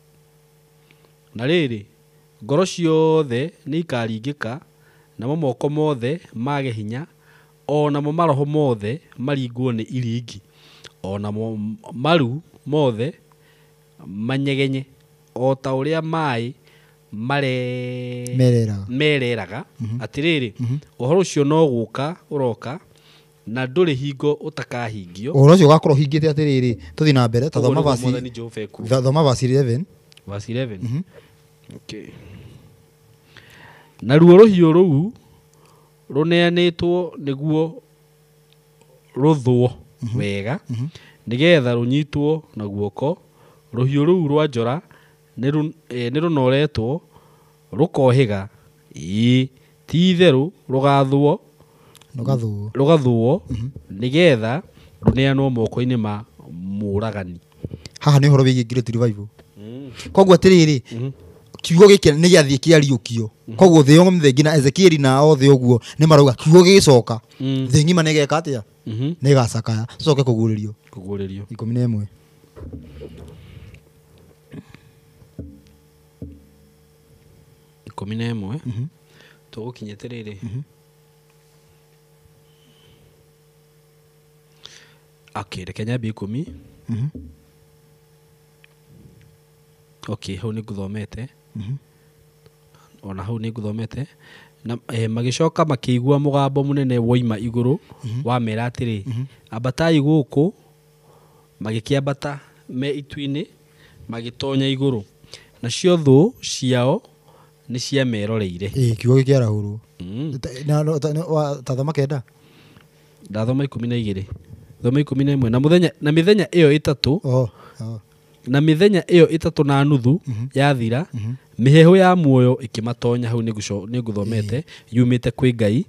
S2: Na rĩrĩ, ngoro ciothe nĩ ikaringĩka, namo moko mothe mage hinya, o namo maroho mothe maringwo nĩ iringi, o namo maru mothe manyegenye, o ta ũrĩa maĩ mereraga. Atĩrĩrĩ, ũhoro ũcio no gũka ũroka, na ndũrĩ hingo ũtakahingio.
S1: Ũhoro ũcio ũgakorwo ũhingĩte. Atĩrĩrĩ, tũthiĩ na mbere, ta thoma verse, thoma verse 11.
S2: Verse 11. Okay. Naruo rũhiũ rũu rũneanĩtwo nĩguo rũthwo wega, nĩgetha rũnyitwo na guoko. Rũhiũ rũu rwa njora nĩ rũnoretwo rũkohĩga, ĩĩ, ti itherũ rũgathwo, nĩgetha rũneanwo moko-inĩ ma mũũragani.
S1: Haha nĩ ũhoro wĩgiĩ Great Revival. Koguo atĩrĩrĩ, kiugo gĩkĩ nĩ gĩathiĩ kĩariũkio. Koguo thĩ yothe nginya Ezekieli na othe ũguo nĩ marauga kiugo gĩgĩcoka, thĩ ng'ima nĩ ĩgeka atĩa? Nĩ ĩgacakaya. Tũcoke kũguũrĩrio.
S2: Kũguũrĩrio
S1: 11.
S2: 11. Tũgũkinyĩte rĩrĩ. Okay, reke nyambie 10. Okay, hau nĩ ngũthomete. Ona hau nĩ ngũthomete. Na magĩcoka makĩigua mũgambo mũnene woima igũrũ wamera atĩrĩ, ambatai gũkũ. Magĩkĩambata me itu-inĩ, magĩtonya igũrũ, nacio thũ ciao nĩ ciameroreire.
S1: Kiugo gĩkĩarahũrwo. Ta thoma 9.
S2: Ndathoma 12. Thoma 11. Na mũthenya, na mĩthenya ĩyo ĩtatũ, na mĩthenya ĩyo ĩtatũ na nuthu yathira, mĩheehũ ya muoyo ĩkĩmatonya. Hau nĩ ngũthomete, yumĩte kwĩ Ngai.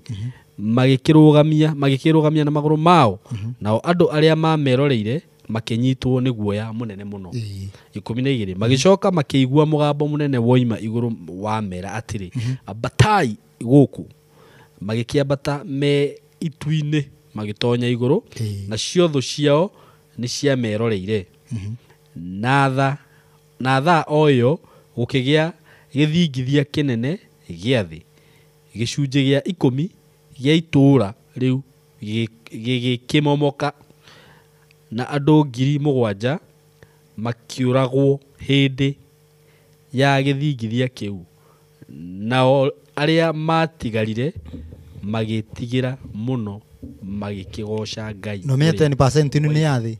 S2: Magĩkĩrũgamia na magũrũ mao, nao andũ arĩa mameroreire makĩnyitwo nĩ guoya mũnene mũno. 12. Magĩcoka makĩigua mũgambo mũnene woima igũrũ wamera atĩrĩ, ambatai gũkũ. Magĩkĩambata me itu-inĩ, magĩtonya igũrũ, nacio thũ ciao nĩ ciameroreire. Na thaa o ĩyo gũkĩgĩa gĩthingithia kĩnene gĩa thĩ, gĩcunjĩ gĩa 10 gĩa itũũra rĩu gĩgĩkĩmomoka, na andũ 7,000 makĩũragwo hĩndĩ ya gĩthingithia kĩu. Nao arĩa matigarire magĩtigĩra mũno, magĩkĩgooca Ngai.
S1: No menye 10% nĩ ya thĩ.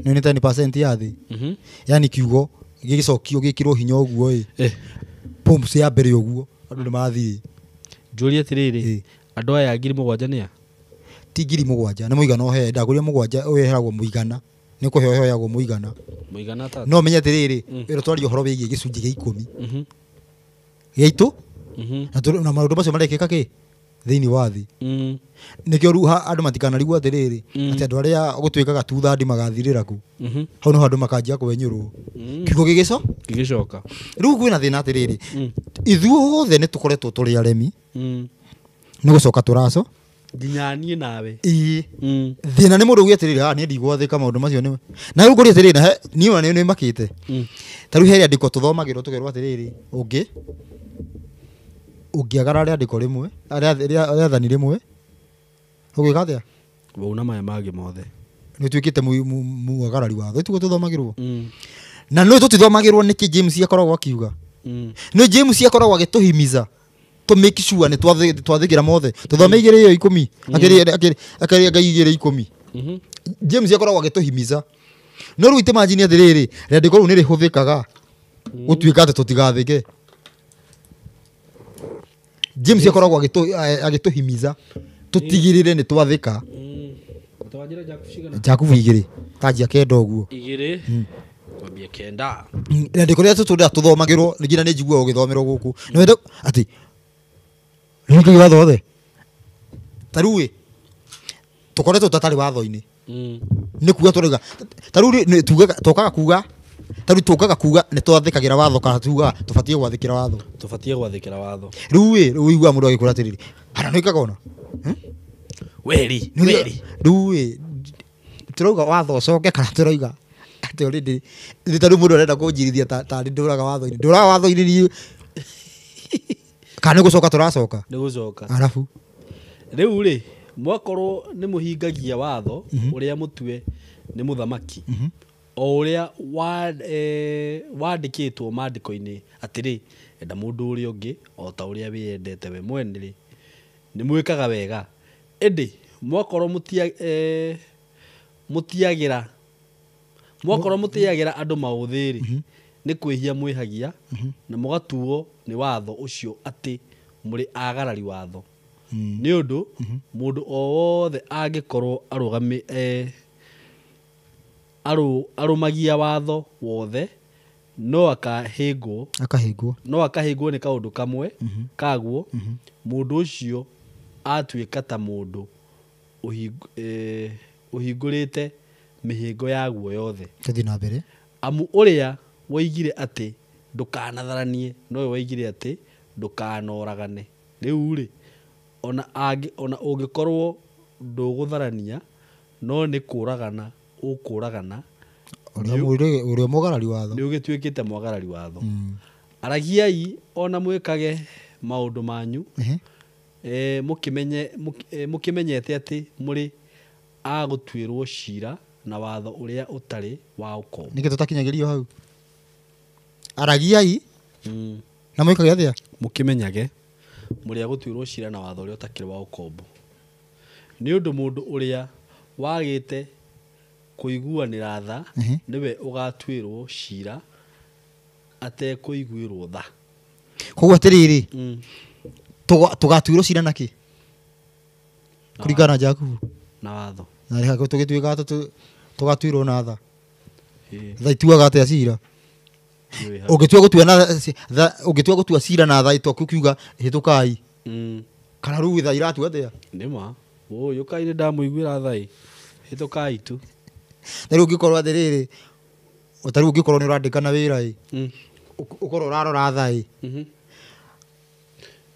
S1: Nĩ 10% ya thĩ. Yani kiugo gĩgĩcokio gĩkĩrwo hinya ũguo ĩ. Pumps ya mbere ũguo andũ nĩ mathiĩ.
S2: Njũrie atĩrĩrĩ, andũ aya 7,000 nĩ a?
S1: Ti 7,000, nĩ mũigana ũhe, ndakũria 7 ũheagwo mũigana. Nĩ kũheo ũheagwo mũigana.
S2: Mũigana tata.
S1: No menye atĩrĩrĩ, ĩro twaria ũhoro wĩgiĩ gĩcunjĩ gĩa 10. Gĩa itũ? Na maũndũ macio marekĩka kĩ? Thĩinĩ wa thĩ. Nĩkĩo rĩu andũ matikanarigwo atĩrĩrĩ, atĩ andũ arĩa gũtuĩkaga two-third magathirĩra kũ. Hau nĩho andũ makanjia kwenyũrwo. Kiugo gĩgĩcoka. Rĩu kwĩna thĩna atĩrĩrĩ, ithuothe nĩ tũkoretwo tũrĩ aremi. Nĩ gũcoka tũraco.
S2: Nginya niĩ nawe.
S1: Ĩĩ. Thĩna nĩ mũndũ uge atĩrĩrĩ, niĩ ndigwathĩka maũndũ macio nĩwe. Na rĩu ngũria atĩrĩrĩ, niĩ ona nĩ makĩte. Ta rĩu he rĩandĩko tũthomagĩrwo tũkerwo atĩrĩrĩ, ũngĩagarara rĩandĩko rĩmwe, rĩathani rĩmwe, ũgwĩka atĩa?
S2: Wauna maya mangĩ mothe.
S1: Nĩ ũtuĩkĩte mũagarari watho. Tiguo tũthomagĩrwo. Na no tũtithomagĩrwo nĩkĩ James akoragwo akiuga. Nĩ James akoragwo agĩtũhimiza to make sure nĩ twathĩkĩra mothe. Tũthome 2 10. Akĩrĩa Ngai 2 10. James akoragwo agĩtũhimiza. No rĩu imagine atĩrĩrĩ, rĩandĩko rĩu nĩ rĩhũthĩkaga gũtuĩka atĩ tũtigathĩke. James akoragwo agĩtũhimiza tũtigĩrĩre nĩ twathĩka. Jakubu 2 tanjia 9 ũguo.
S2: 2 kwambia 9.
S1: Rĩandĩko rĩrĩa tũtũraga tũthomagĩrwo nginya nĩ njiguaga ũgĩthomerwo gũkũ. Nĩ wende atĩ rĩu watho othe. Ta rĩu ĩ, tũkoretwo tũtarĩ watho-inĩ. Nĩ kuga tũrauga. Ta rĩu tugaga tũkaga kuga, ta rĩu tũkaga kuga nĩ twathĩkagĩra watho kana tugaga tũbatiĩ gwathĩkĩra watho.
S2: Tũbatiĩ gwathĩkĩra watho.
S1: Rĩu ĩ, rĩu ũiguaga mũndũ agĩkwĩra atĩrĩrĩ, hana nĩ wĩkaga ũna?
S2: Weri, weri.
S1: Rĩu ĩ, tũrauga watho ũcoke kana tũrauga Atĩ already nĩ ta rĩu mũndũ arenda kũnjirithia ta tarĩ ndũraga watho-inĩ, ndũraga watho-inĩ niĩ, kana nĩ gũcoka tũracoka?
S2: Nĩ gũcoka.
S1: Arabu
S2: Rĩu rĩ, mwakorwo nĩ mũhingagia watho ũrĩa mũtue nĩ mũthamaki, o ũrĩa wandĩkĩtwo maandĩko-inĩ atĩrĩ, enda mũndũ ũrĩa ũngĩ o ta ũrĩa wĩyendete we mwene rĩ, nĩ mwĩkaga wega. Ĩndĩ mwakorwo mũtiagĩra, mwakorwo mũtĩagĩra andũ maũthĩ rĩ, nĩ kwĩhia mwĩhagia, na mũgatuo nĩ watho ũcio atĩ mũrĩ agarari watho. Nĩ ũndũ mũndũ o wothe angĩkorwo arũmagia watho wothe, no akahĩngwo,
S1: akahĩngwo,
S2: no akahĩngwo nĩ kaũndũ kamwe kaguo, mũndũ ũcio atuĩka ta mũndũ ũhingũrĩte mĩhĩngo yaguo yothe.
S1: Tũthiĩ na mbere.
S2: Amu ũrĩa woigire atĩ ndũkanatharanie nowe woigire atĩ ndũkanoragane. Rĩu rĩ, ona ũngĩkorwo ndũgũtharania, no nĩ kũragana ũkũragana,
S1: ũrĩa mũgarari watho,
S2: nĩ ũgĩtuĩkĩte mwagarari watho. Aragiai ona mwĩkage maũndũ manyu, mũkĩmenyete atĩ mũrĩ a gũtuĩrwo cira na watho ũrĩa ũtarĩ wa ũkombo.
S1: Nĩkĩ tũtakinyagĩrio hau? Aragiai na mwĩkage atĩa?
S2: Mũkĩmenyage mũrĩ a gũtuĩrwo cira na watho ũrĩa ũtakĩrĩ wa ũkombo. Nĩ ũndũ mũndũ ũrĩa wagĩte kũiguanĩra tha nĩwe ũgatuĩrwo cira atekũiguĩrwo tha.
S1: Koguo atĩrĩrĩ, tũgatuĩrwo cira nakĩ? Kũringana na Jakubu
S2: na watho.
S1: Na rĩha tũgĩtuĩka tũgatuĩrwo na tha. Tha ituaga atĩa cira? Ũngĩtua gũtua na tha, ũngĩtua gũtua cira na tha itokukiuga hĩtũkai. Kana rĩu tha iratua atĩa?
S2: Nĩ ma. Ũyũ ũkai nĩ ndamũiguĩra tha ĩ. Hĩtũkai tu.
S1: Ta rĩu ũngĩkorwo atĩrĩrĩ, ta rĩu ũngĩkorwo nĩ ũrandĩkana wĩra ĩ, ũkorwo ũrarora tha ĩ.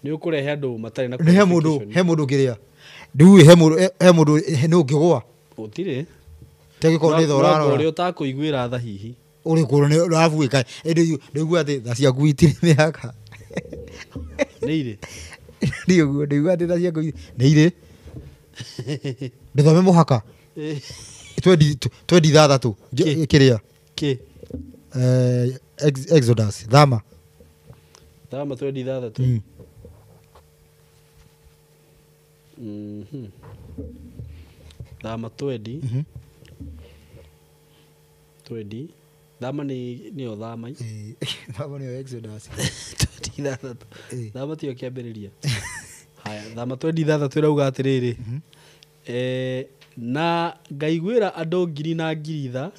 S2: Nĩ ũkũrehe andũ matarĩ na
S1: Nĩ he mũndũ, he mũndũ kĩrĩa. Rĩu he mũndũ, he mũndũ nĩ ũngĩgũa.
S2: Gũtirĩ.
S1: Tegĩkorwo nĩ tha ũrarora.
S2: Ũrĩa ũtakũiguĩra tha hihi.
S1: Ũrĩ kũrwo nĩ ũrabuĩka. Ĩndĩ ndĩigua atĩ tha ciaku itirĩ mĩhaka.
S2: Nĩ irĩ.
S1: Nĩ ũguo, ndĩigua atĩ tha ciaku nĩ irĩ. Ndĩthome mũhaka. Twendi ithathatũ. Kĩrĩa?
S2: Kĩ?
S1: Exodus, Thama.
S2: Thama twendi ithathatũ. Thama twendi. Twendi. Thama nĩyo thama.
S1: Thama nĩyo Exodus.
S2: Twendi ithathatũ. Thama tiyo kĩambĩrĩria. Haya, thama twendi ithathatũ ĩrauga atĩrĩrĩ. Na ngaiguĩra andũ ngiri na ngiri tha,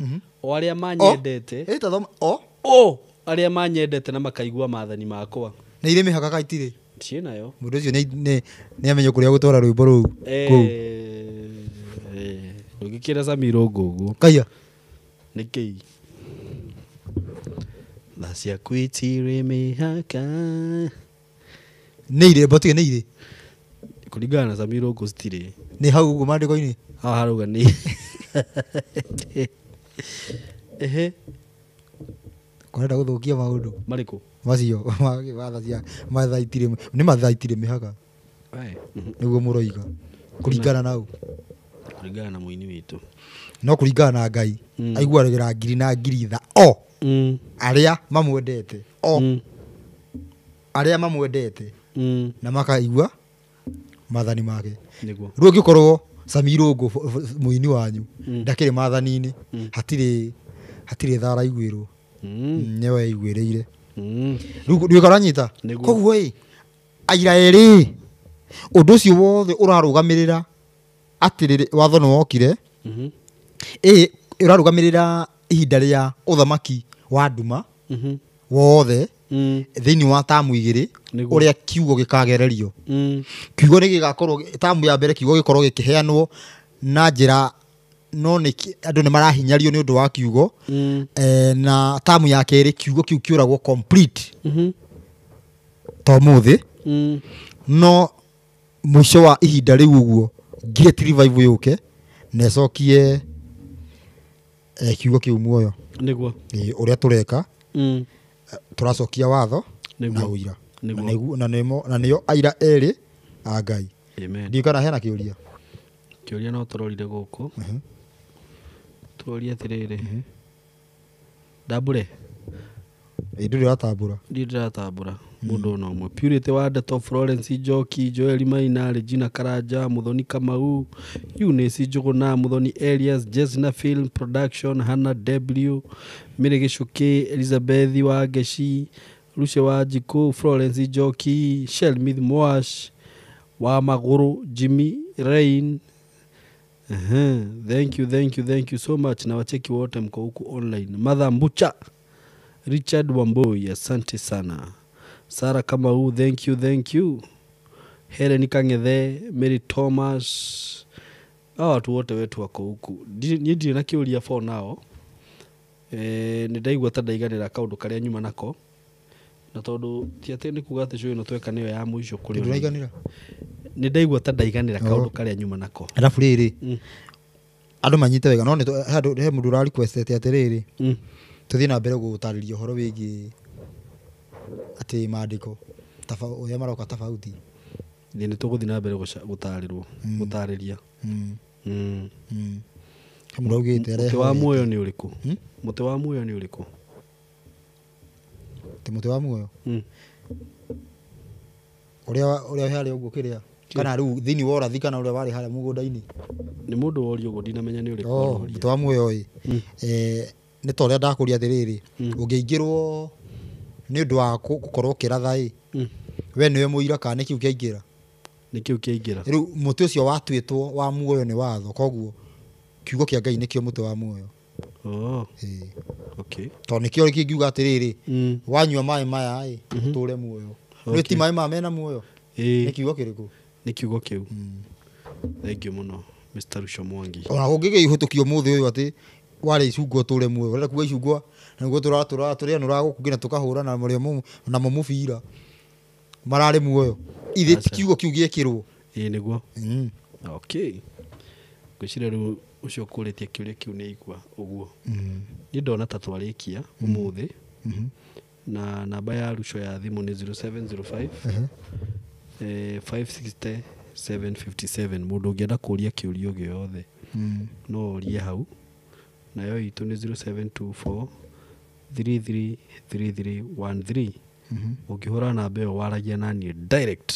S2: o arĩa manyendete. O arĩa manyendete na makaigua maathani makwa.
S1: Nĩ irĩ mĩhaka ka itirĩ?
S2: Ciĩnayo.
S1: Mũndũ ũcio nĩ amenye kũrĩa gũtwara rwĩmbo rũu. Kũu.
S2: Ndũngĩkĩra Samir ũguo.
S1: Kaiya.
S2: Nĩkĩĩ? Tha ciaku itirĩ mĩhaka.
S1: Nĩ irĩ, mbotige nĩ irĩ.
S2: Kũringana na Samir ũguo citirĩ.
S1: Nĩ hau ũguo maandĩko-inĩ?
S2: Haha harauga nĩ. Ehe.
S1: Kũrenda gũthũkia maũndũ.
S2: Marĩkũ?
S1: Macio, matha cia, matha itirĩ, nĩ matha itirĩ mĩhaka. Nĩguo mũroiga. Kũringana na ũ?
S2: Kũringana na mũini witũ.
S1: No kũringana na Ngai, aiguanagĩra ngiri na ngiri tha o arĩa mamwendete, o arĩa mamwendete na makaigua maathani make.
S2: Nĩguo.
S1: Rĩu ũngĩkorwo Samir Ũngũ mũini wanyu ndakĩrĩ maathani-inĩ, hatirĩ tha araiguĩrwo. Nĩwe aiguĩrĩire. Rĩu ndiũĩ kana ũranyita?
S2: Nĩguo.
S1: Koguo ĩ, aira erĩ, ũndũ ũcio wothe ũrarũgamĩrĩra atĩrĩrĩ, watho nĩ wokire. Ĩ, ũrarũgamĩrĩra ihinda rĩa ũthamaki wa nduma wothe thĩinĩ wa tamu igĩrĩ, ũrĩa kiugo gĩkagererio. Kiugo nĩ gĩgakorwo tamu ya mbere, kiugo gĩkorwo gĩkĩheanwo na njĩra no nĩ andũ nĩ marahinyario nĩ ũndũ wa kiugo. Na tamu ya kerĩ kiugo kĩu kĩũragwo complete. Ta ũmũthĩ. No mũico wa ihinda rĩu ũguo great revival yũke na ĩcokie kiugo kĩu muoyo.
S2: Nĩguo.
S1: Ũrĩa tũreka tũracokia watho na
S2: Nĩguo.
S1: ũira.
S2: Nĩguo.
S1: Na nĩo aira erĩ a Ngai.
S2: Amen.
S1: Ndiũĩ kana hena kĩũria.
S2: Kĩũria no tũrorire gũkũ. Tũrorie atĩrĩrĩ. Ndambũre.
S1: Ndũrĩ ũratambũra.
S2: Ndiĩ ndĩratambũra mũndũ ona ũmwe. Purity wa Ndeto, Florence Njoki, Joel Maina, Regina Karanja, Muthoni Kamau, Eunice Njuguna, Muthoni Elias, Jesna Film Production, Hannah W, Mary Gichuki, Elizabeth Wangeci, Lucy Wanjikũ, Florence Njoki, Shelmith Mwash, wa Magũrũ, Jimmy Rain. Thank you, thank you, thank you so much. Na wacheki wote mko huku online. Mother Mbucha, Richard Wamboi, asante sana. Sara Kamau, thank you, thank you. Helen Kangethe, Mary Thomas, hawa watu wote wetu wako huku. Niĩ ndirĩ na kĩũria for now. Nĩ ndaigua ta ndaiganĩra kaũndũ karĩa nyuma nako. Na tondũ ti atĩ nĩ kuga atĩ show ĩno tweka nĩyo ya mũico kũrĩ ona.
S1: Ndũraiganĩra?
S2: Nĩ ndaigua ta ndaiganĩra kaũndũ karĩa nyuma nako.
S1: Arabu rĩrĩ, andũ manyite wega no he mũndũ ũra requestete atĩrĩrĩ, tũthiĩ na mbere gũtarĩria ũhoro wĩgiĩ atĩ maandĩko ũrĩa maroka tofauti.
S2: Nĩ tũgũthiĩ na mbere gũtarĩrwo, gũtarĩria.
S1: He mũndũ augĩte
S2: Mũtĩ wa muoyo nĩ ũrĩkũ? Mũtĩ wa muoyo nĩ ũrĩkũ?
S1: Atĩ mũtĩ wa muoyo? Ũrĩa harĩa ũguo kĩrĩa? Kana rĩu thĩinĩ wa ũrathi kana ũrĩa warĩ harĩa mũgũnda-inĩ?
S2: Nĩ mũndũ woria ũguo ndinamenya nĩ ũrĩkũ aroria.
S1: Mũtĩ wa muoyo ĩ. Nĩ ta ũrĩa ndakũria atĩrĩrĩ, ũngĩingĩrwo nĩ ũndũ wa gũkorwo ũkĩratha ĩ, we nĩwe mũira kana nĩ kĩu kĩaingĩra?
S2: Nĩ kĩu kĩaingĩra.
S1: Rĩu mũtĩ ũcio watuĩtwo wa muoyo nĩ watho, koguo kiugo kĩa Ngai nĩkĩo mũtĩ wa muoyo.
S2: Okay.
S1: Tondũ nĩkĩo kĩngiuga atĩrĩrĩ, wanyua maĩ maya ĩ, ũtũre muoyo. Rĩu ti maĩ maya mena muoyo? Nĩ kiugo kĩrĩkũ?
S2: Nĩ kiugo kĩu. Thank you mũno Mr. Ruco Mwangi.
S1: Ona kũngĩkĩhĩtũkio ũmũthĩ ũyũ atĩ warĩa icungwa ũtũre muoyo, ũrenda kuga icungwa na nĩguo tũrĩanũraga gũkũ nginya tũkahũra namo mũbira mararĩ muoyo. Ithe ti kiugo kĩu gĩekĩrwo.
S2: Ĩĩ nĩguo. Okay. Ngwĩciria rĩu ũcio ũkũrĩtie kĩũria kĩu nĩ aigua ũguo. Niĩ ndona ta twarĩkia ũmũthĩ. Na namba ya Ruco ya thimũ nĩ 0705 560 757. Mũndũ ũngĩenda kũũria kĩũria gĩothe no orie hau. Nayo itũ nĩ 0724 333313. Ũngĩhũra namba ĩyo waragia na niĩ direct.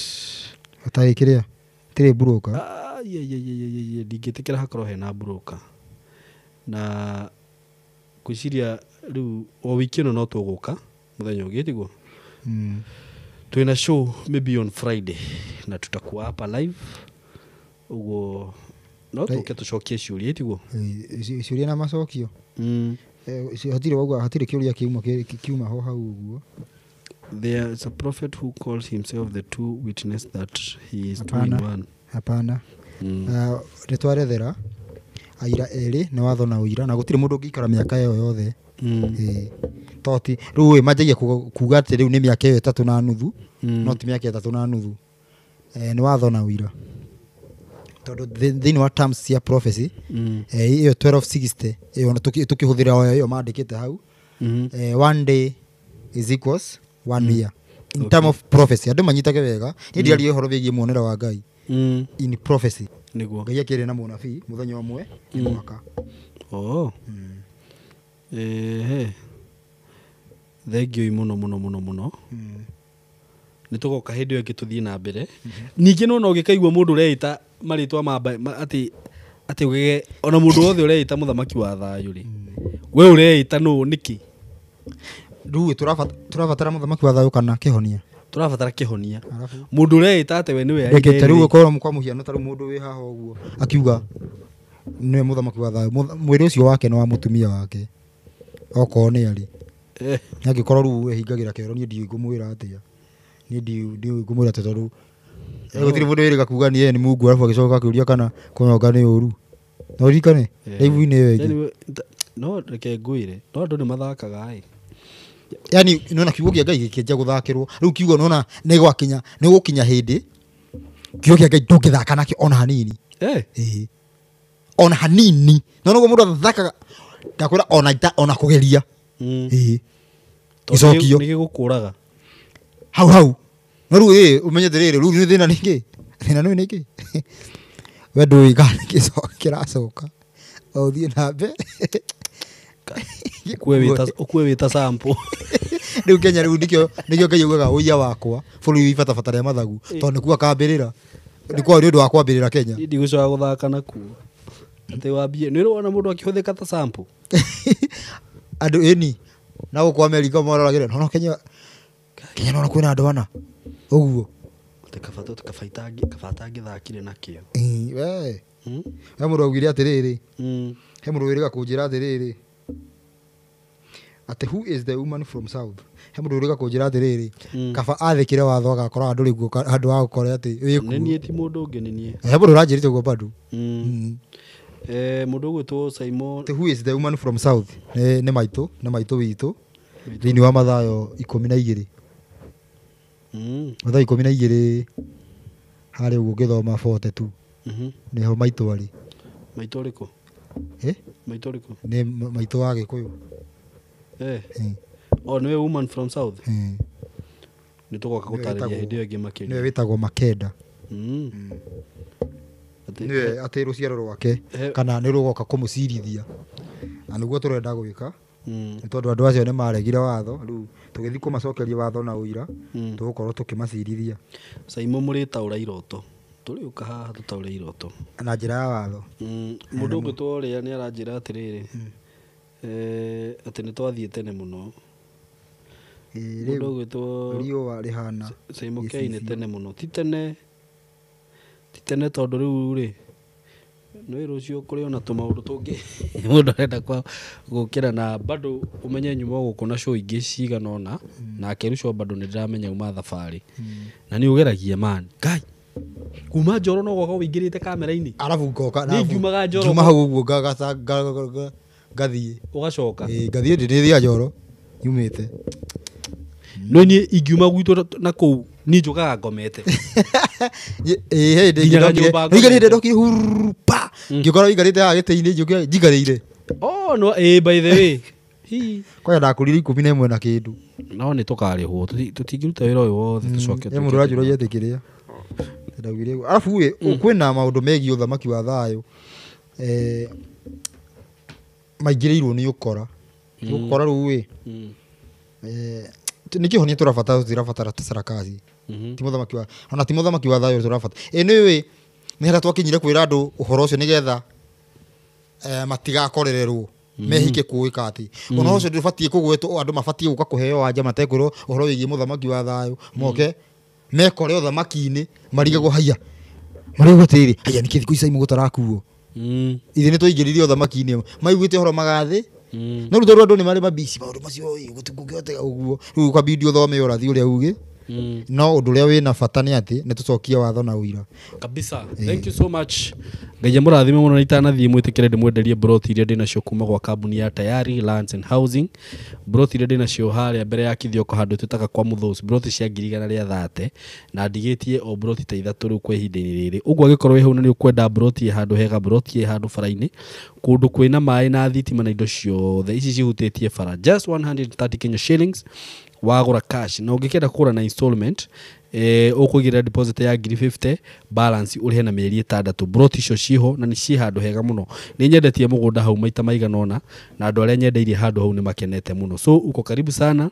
S1: Hatarĩ kĩrĩa? Hatirĩ broker?
S2: Ndingĩtĩkĩra hakorwo hena broker. Na ngwĩciria rĩu o wiki ĩno no tũgũka mũthenya ũngĩ tiguo? Twĩna show maybe on Friday na tutakuwa hapa live. Ũguo no tũke tũcokie ciũria tiguo?
S1: Ciũria na macokio. Hatirĩ wauga hatirĩ kĩũria kiuma ho hau ũguo.
S2: There is a prophet who calls himself the two witness that he is two in one.
S1: Hapana. Nĩ twarethera aira erĩ nĩ watho na ũira na gũtirĩ mũndũ ũngĩikara mĩaka ĩyo yothe. Toti rĩu ĩ manjagia kuga atĩ rĩu nĩ mĩaka ĩyo 3.5, no ti mĩaka 3.5. Nĩ watho na ũira. Tondũ thĩinĩ wa terms cia prophecy, ĩyo 1260 ĩyo tũkĩhũthĩra ĩyo mandĩkĩte hau, one day is equals 1 year. In term of prophecy, andũ manyitage wega, niĩ ndiaria ũhoro wĩgiĩ muonere wa Ngai. In prophecy.
S2: Nĩguo.
S1: Ngai akĩrĩ na mũnabii mũthenya ũmwe nĩ mwaka.
S2: Thengiũ mũno mũno mũno mũno. Nĩ tũgoka hĩndĩ ĩyo ĩngĩ tũthiĩ na mbere. Ningĩ no ũngĩkaigua mũndũ ũreita marĩtwa ma atĩ atĩ ũgege ona mũndũ wothe ũreita mũthamaki wa thayũ rĩ. We ũreita nũ nĩkĩ?
S1: Rĩu tũrabatara mũthamaki wa thayũ kana kĩhonia?
S2: Tũrabatara kĩhonia. Mũndũ ũreita atĩ we nĩwe
S1: Reke ta rĩu ũkorwo kwa mũhiano ta rĩu mũndũ wĩ haha ũguo akiuga nĩwe mũthamaki wa thayũ, mwĩrĩ ũcio wake nĩ wa mũtumia wake. Okorwo nĩ arĩ. Angĩkorwo rĩu ehingagĩra kĩoro niĩ ndiũĩ ngũmwĩra atĩa. Niĩ ndiũĩ ngũmwĩra atĩa tondũ gũtirĩ mũndũ wĩrĩga kuga niĩ nĩ Mungu arabu agĩcoka akĩũria kana kũnyonga nĩ ũru. No ũririkane live-inĩ ĩyo ĩngĩ.
S2: No reke ngwĩre, no andũ nĩ mathakaga ĩ.
S1: Yaani nona kiugo kĩa Ngai gĩkĩanjia gũthakĩrwo. Rĩu kiugo nona nĩ gwakinya, nĩ gũkinya hĩndĩ kiugo kĩa Ngai ndũngĩthaka nakĩo ona hanini. Ona hanini. No noguo mũndũ athakaga. Ndakwĩra ona kũgeria. Ĩĩ. Gĩcokio.
S2: Nĩ gĩgũkũraga.
S1: Hau hau. No rĩu ĩ ũmenye atĩrĩrĩ rĩu nĩ thĩna nĩkĩ? Thĩna nĩ nĩkĩ? We ndũĩ kana nĩ kĩracoka. O ũthiĩ na mbere.
S2: Ũkue wĩta sample.
S1: Rĩu Kenya rĩu nĩkĩo Ngai augaga ũiya wakwa bũrũri wĩ ibatabata rĩa mathagu tondũ nĩkuo akambĩrĩra. Nĩkuo nĩ ũndũ wa kwambĩrĩra Kenya.
S2: Niĩ ndigũcoka gũthaka nakuo. Atĩ wambie nĩ ũrona mũndũ akĩhũthĩka ta sample.
S1: Andũ ĩni na gũkũ Amerika maroragĩra no Kenya Kenya no kwĩna andũ ana ũguo.
S2: Atĩ kaba atangĩthakire nakĩo.
S1: We. He mũndũ augire atĩrĩrĩ. He mũndũ wĩrĩga kũnjĩra atĩrĩrĩ. Atĩ who is the woman from south? He mũndũ wĩrĩga kũnjĩra atĩrĩrĩ. Kaba athĩkĩre watho agakora andũ rĩu handũ ha gũkora atĩ wĩkuo.
S2: Nĩ niĩ ti mũndũ ũngĩ nĩ niĩ.
S1: He mũndũ ũranjĩrĩte ũguo bado.
S2: Mũndũ ũgwĩtwo Simon.
S1: Who is the woman from south? Nĩ maitũ, nĩ maitũ witũ. Thĩinĩ wa Mathayo 12. Mathayo 12 harĩa ũguo ũngĩthoma 42. Nĩho maitũ arĩ.
S2: Maitũ ũrĩkũ? Maitũ ũrĩkũ?
S1: Nĩ maitũ wa Gĩkũyũ.
S2: Oh, nĩwe woman from south? Nĩ tũgoka gũtarĩria hĩndĩ ĩyo ĩngĩ makĩria.
S1: Nĩwe wĩtagwo Makenda. Nĩwe atĩ rũciaro rwake kana nĩ rũgoka kũmũcirithia. Na nĩguo tũrenda gwĩka. Nĩ tondũ andũ acio nĩ maregire watho, rĩu tũgĩthiĩ kũmacokeria watho na ũira, tũgũkorwo tũkĩmacirithia.
S2: Saimo mũrĩtaũra iroto. Tũrĩũka haha tũtaũre iroto.
S1: Na njĩra ya watho.
S2: Mũndũ ũgwĩtwo ũrĩa nĩ aranjĩra atĩrĩrĩ. Atĩ nĩ twathiĩ tene mũno. Mũndũ ũgwĩtwo
S1: riũa rĩhana
S2: Saimo K nĩ tene mũno. Ti tene tondũ rĩu rĩ nĩ rũciũ kũrĩ ona tũmaũndũ tũngĩ mũndũ arenda gũkĩra na bado ũmenye nyuma gũkũ na show ingĩ cigana ũna nake rũcio bado nĩ ndĩramenya uma thabarĩ na nĩ ũgeragia man Ngai kuma Njoro no gwoka ũingĩrĩte kamera-inĩ
S1: arabu ngoka
S2: na ngiumaga Njoro
S1: ngiuma hau ũguo ngathiĩ
S2: ũgacoka
S1: ngathiĩ ndĩrĩthia Njoro nyumĩte
S2: no niĩ ingiuma gwitũ na kũu niĩ njũkaga ngomete.
S1: Hĩndĩ ndokire hururu pa ngĩkora ũikarĩte haha gĩtĩ-inĩ njũkĩra njikarĩire.
S2: Oh no, by the way hi
S1: kwaya ndakũrire 11 na kĩndũ.
S2: No nĩ tũkarĩhwo tũtingĩruta wĩra ũyũ wothe tũcoke.
S1: Nĩ mũndũ ũranjũragia atĩ kĩrĩa ndaugire arabu ĩ kwĩna maũndũ megiĩ ũthamaki wa thayũ maingĩrĩirwo nĩ ũkora. Ũkora rĩu ĩ nĩ kĩhonia tũrabatara tũtirabatara ta sarakazi. Ti mũthamaki wa ona ti mũthamaki wa thayũ tũrabatara. Nĩ ũĩ nĩ harĩa twakinyire kwĩra andũ ũhoro ũcio nĩgetha matigakorererwo mehike kũĩka atĩ ona ũcio ndũbatiĩ kũgwetwo andũ mabatiĩ gũka kũheo wanja matekwĩrwo ũhoro wĩgiĩ mũthamaki wa thayũ moke mekore ũthamaki-inĩ marigagwo haiya marigagwo atĩrĩrĩ haiya nĩkĩ thikũ ici Saimo gũtarakuo. Ithe nĩ twaingĩririe ũthamaki-inĩ maiguĩte ũhoro magathĩ. No rĩu tondũ andũ nĩ marĩ mabici maũndũ macio gũtingĩhoteka ũguo rĩu ũkabidi ũthome ũrathi ũrĩa uge. No ũndũ ũrĩa wĩna bata nĩ atĩ nĩ tũcokie watho na ũira
S2: kabisa. Thank you so much. Ngai amũrathime mũno na itanathiĩ mwĩtĩkĩre ndĩmwenderie broti iria ndĩnacio kuma gwa kambuni ya Tayari Lands and Housing. Broti iria ndĩnacio harĩa mbere ya Kithioko handũ twĩtaga kwa Mũthũci, broti cia 130,000 na ndigĩtie o broti ta 3 rĩu kwa ihinda-inĩ rĩrĩ. Ũguo angĩkorwo wĩ hau na nĩ ũkwenda broti ĩ handũ hega, broti ĩ handũ bara-inĩ kũndũ kwĩna maĩ na thitima na indo ciothe ici cihutĩtie bara, just 130 Kenya shillings wagũra cash. Na ũngĩkenda kũgũra na installment ũkũigĩrĩra deposit ya 50,000 balance ũrĩhe na mĩeri 6. Broti icio ciho na nĩ ciĩ handũ hega mũno. Nĩ nyendetie mũgũnda hau maita maigana ũna na andũ arĩa nyendeirie handũ hau nĩ makenete mũno. So uko karibu sana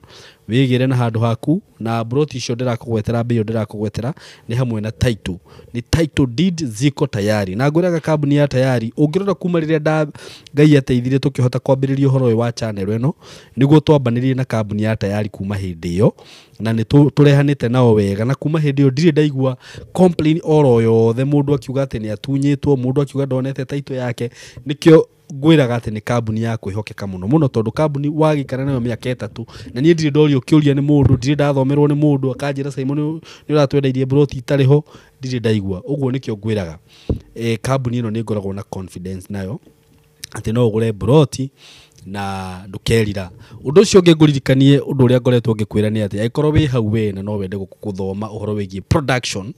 S2: wĩgĩre na handũ haku na broti icio ndĩrakũgwetera mbei ĩyo ndĩrakũgwetera nĩ hamwe na title. Nĩ title deed ziko tayari. Na ngwĩraga kambuni ya Tayari ũngĩrora kuma rĩrĩa Ngai ateithirie tũkĩhota kwambĩrĩria ũhoro ũyũ wa channel ĩno nĩguo twambanĩrie na kambuni ya Tayari kuma hĩndĩ ĩyo na nĩ tũrehanĩte nao wega na kuma hĩndĩ ĩyo ndirĩ ndaigua complain oro yothe mũndũ akiuga atĩ nĩ atunyĩtwo, mũndũ akiuga ndonete title yake. Nĩkĩo ngwĩraga atĩ nĩ kambuni ya kwĩhokeka mũno mũno tondũ kambuni wagĩikara nayo mĩaka 3 na niĩ ndirĩ ndorio kĩũria nĩ mũndũ, ndirĩ ndathomerwo nĩ mũndũ akanjĩra Simon nĩ ũratwendeirie broti itarĩ ho, ndirĩ ndaigua. Ũguo nĩkĩo ngwĩraga kambuni ĩno nĩ ngoragwo na confidence nayo atĩ no ũgũre broti Na ndukerira undu ucio ungi nguririkanie undu uria ngoretwo ngikwira ni ati aikorwo wi hau we na no wende guthoma uhoro wigie production,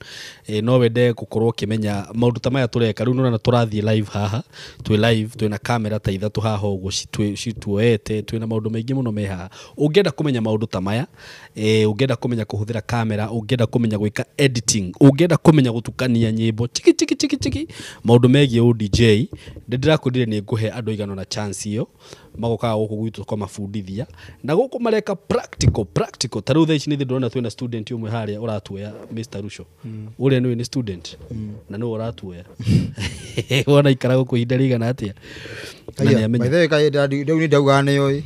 S2: no wende gukorwo ukimenya maundu ta maya tureka riu nona turathie live haha, twi live twina kamera ta ithatu haha uguo cituoete, twina maundu maingi muno me haha. Ungienda kumenya maundu ta maya, ungienda kumenya kuhuthira kamera, ungienda kumenya gwika editing, ungienda kumenya gutukania nyimbo chiki chiki chiki chiki, maundu megie UDJ, ndirakwirire ni nguhe andu igano na chance iyo magokaga guku gwitu kwa mabundithia na guku mareka practical practical. Ta riu thaa ici ni ndĩrona twina student umwe haria uratuoya Mr Rusho, uria niwe ni student na niwe uratuoya wona ikara guku ihinda rigana atia na
S1: Aya, by the way, kai rĩu nĩ ndauga nĩyo ĩ.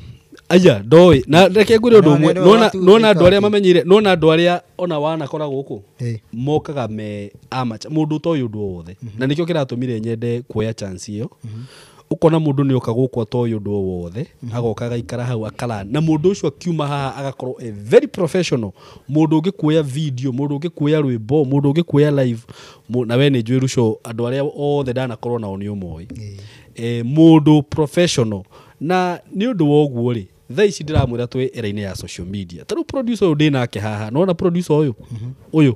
S2: Aya ndoi na reke ngwire undu
S1: Na
S2: umwe,
S1: nĩ
S2: nona
S1: watu
S2: nona andu aria
S1: ĩka atĩ.
S2: mamenyire, nona andu aria ona wanakora guku
S1: Ĩ.
S2: mokaga me amateur mundu utoĩ undu o wothe, na nikio kiratumire nyende kuoya chance iyo. Ukona mundu ni oka guku atoĩ undu o wothe, agoka agaikara hau akara na mundu ucio akiuma haha agakorwo a very professional, mundu ũngĩkuoya video, mundu ũngĩkuoya rwĩmbo, mundu ũngĩkuoya live, na we nĩ njũĩ Ruco andu aria othe ndanakorwo nao nĩ ũmoĩ, mundu professional. Na nĩ ũndũ wa ũguo rĩ, thaa ici ndĩramwĩra twĩ era-inĩ ya social media. Ta rĩu producer ũyũ ndĩ nake haha, nĩwona producer ũyũ ũyũ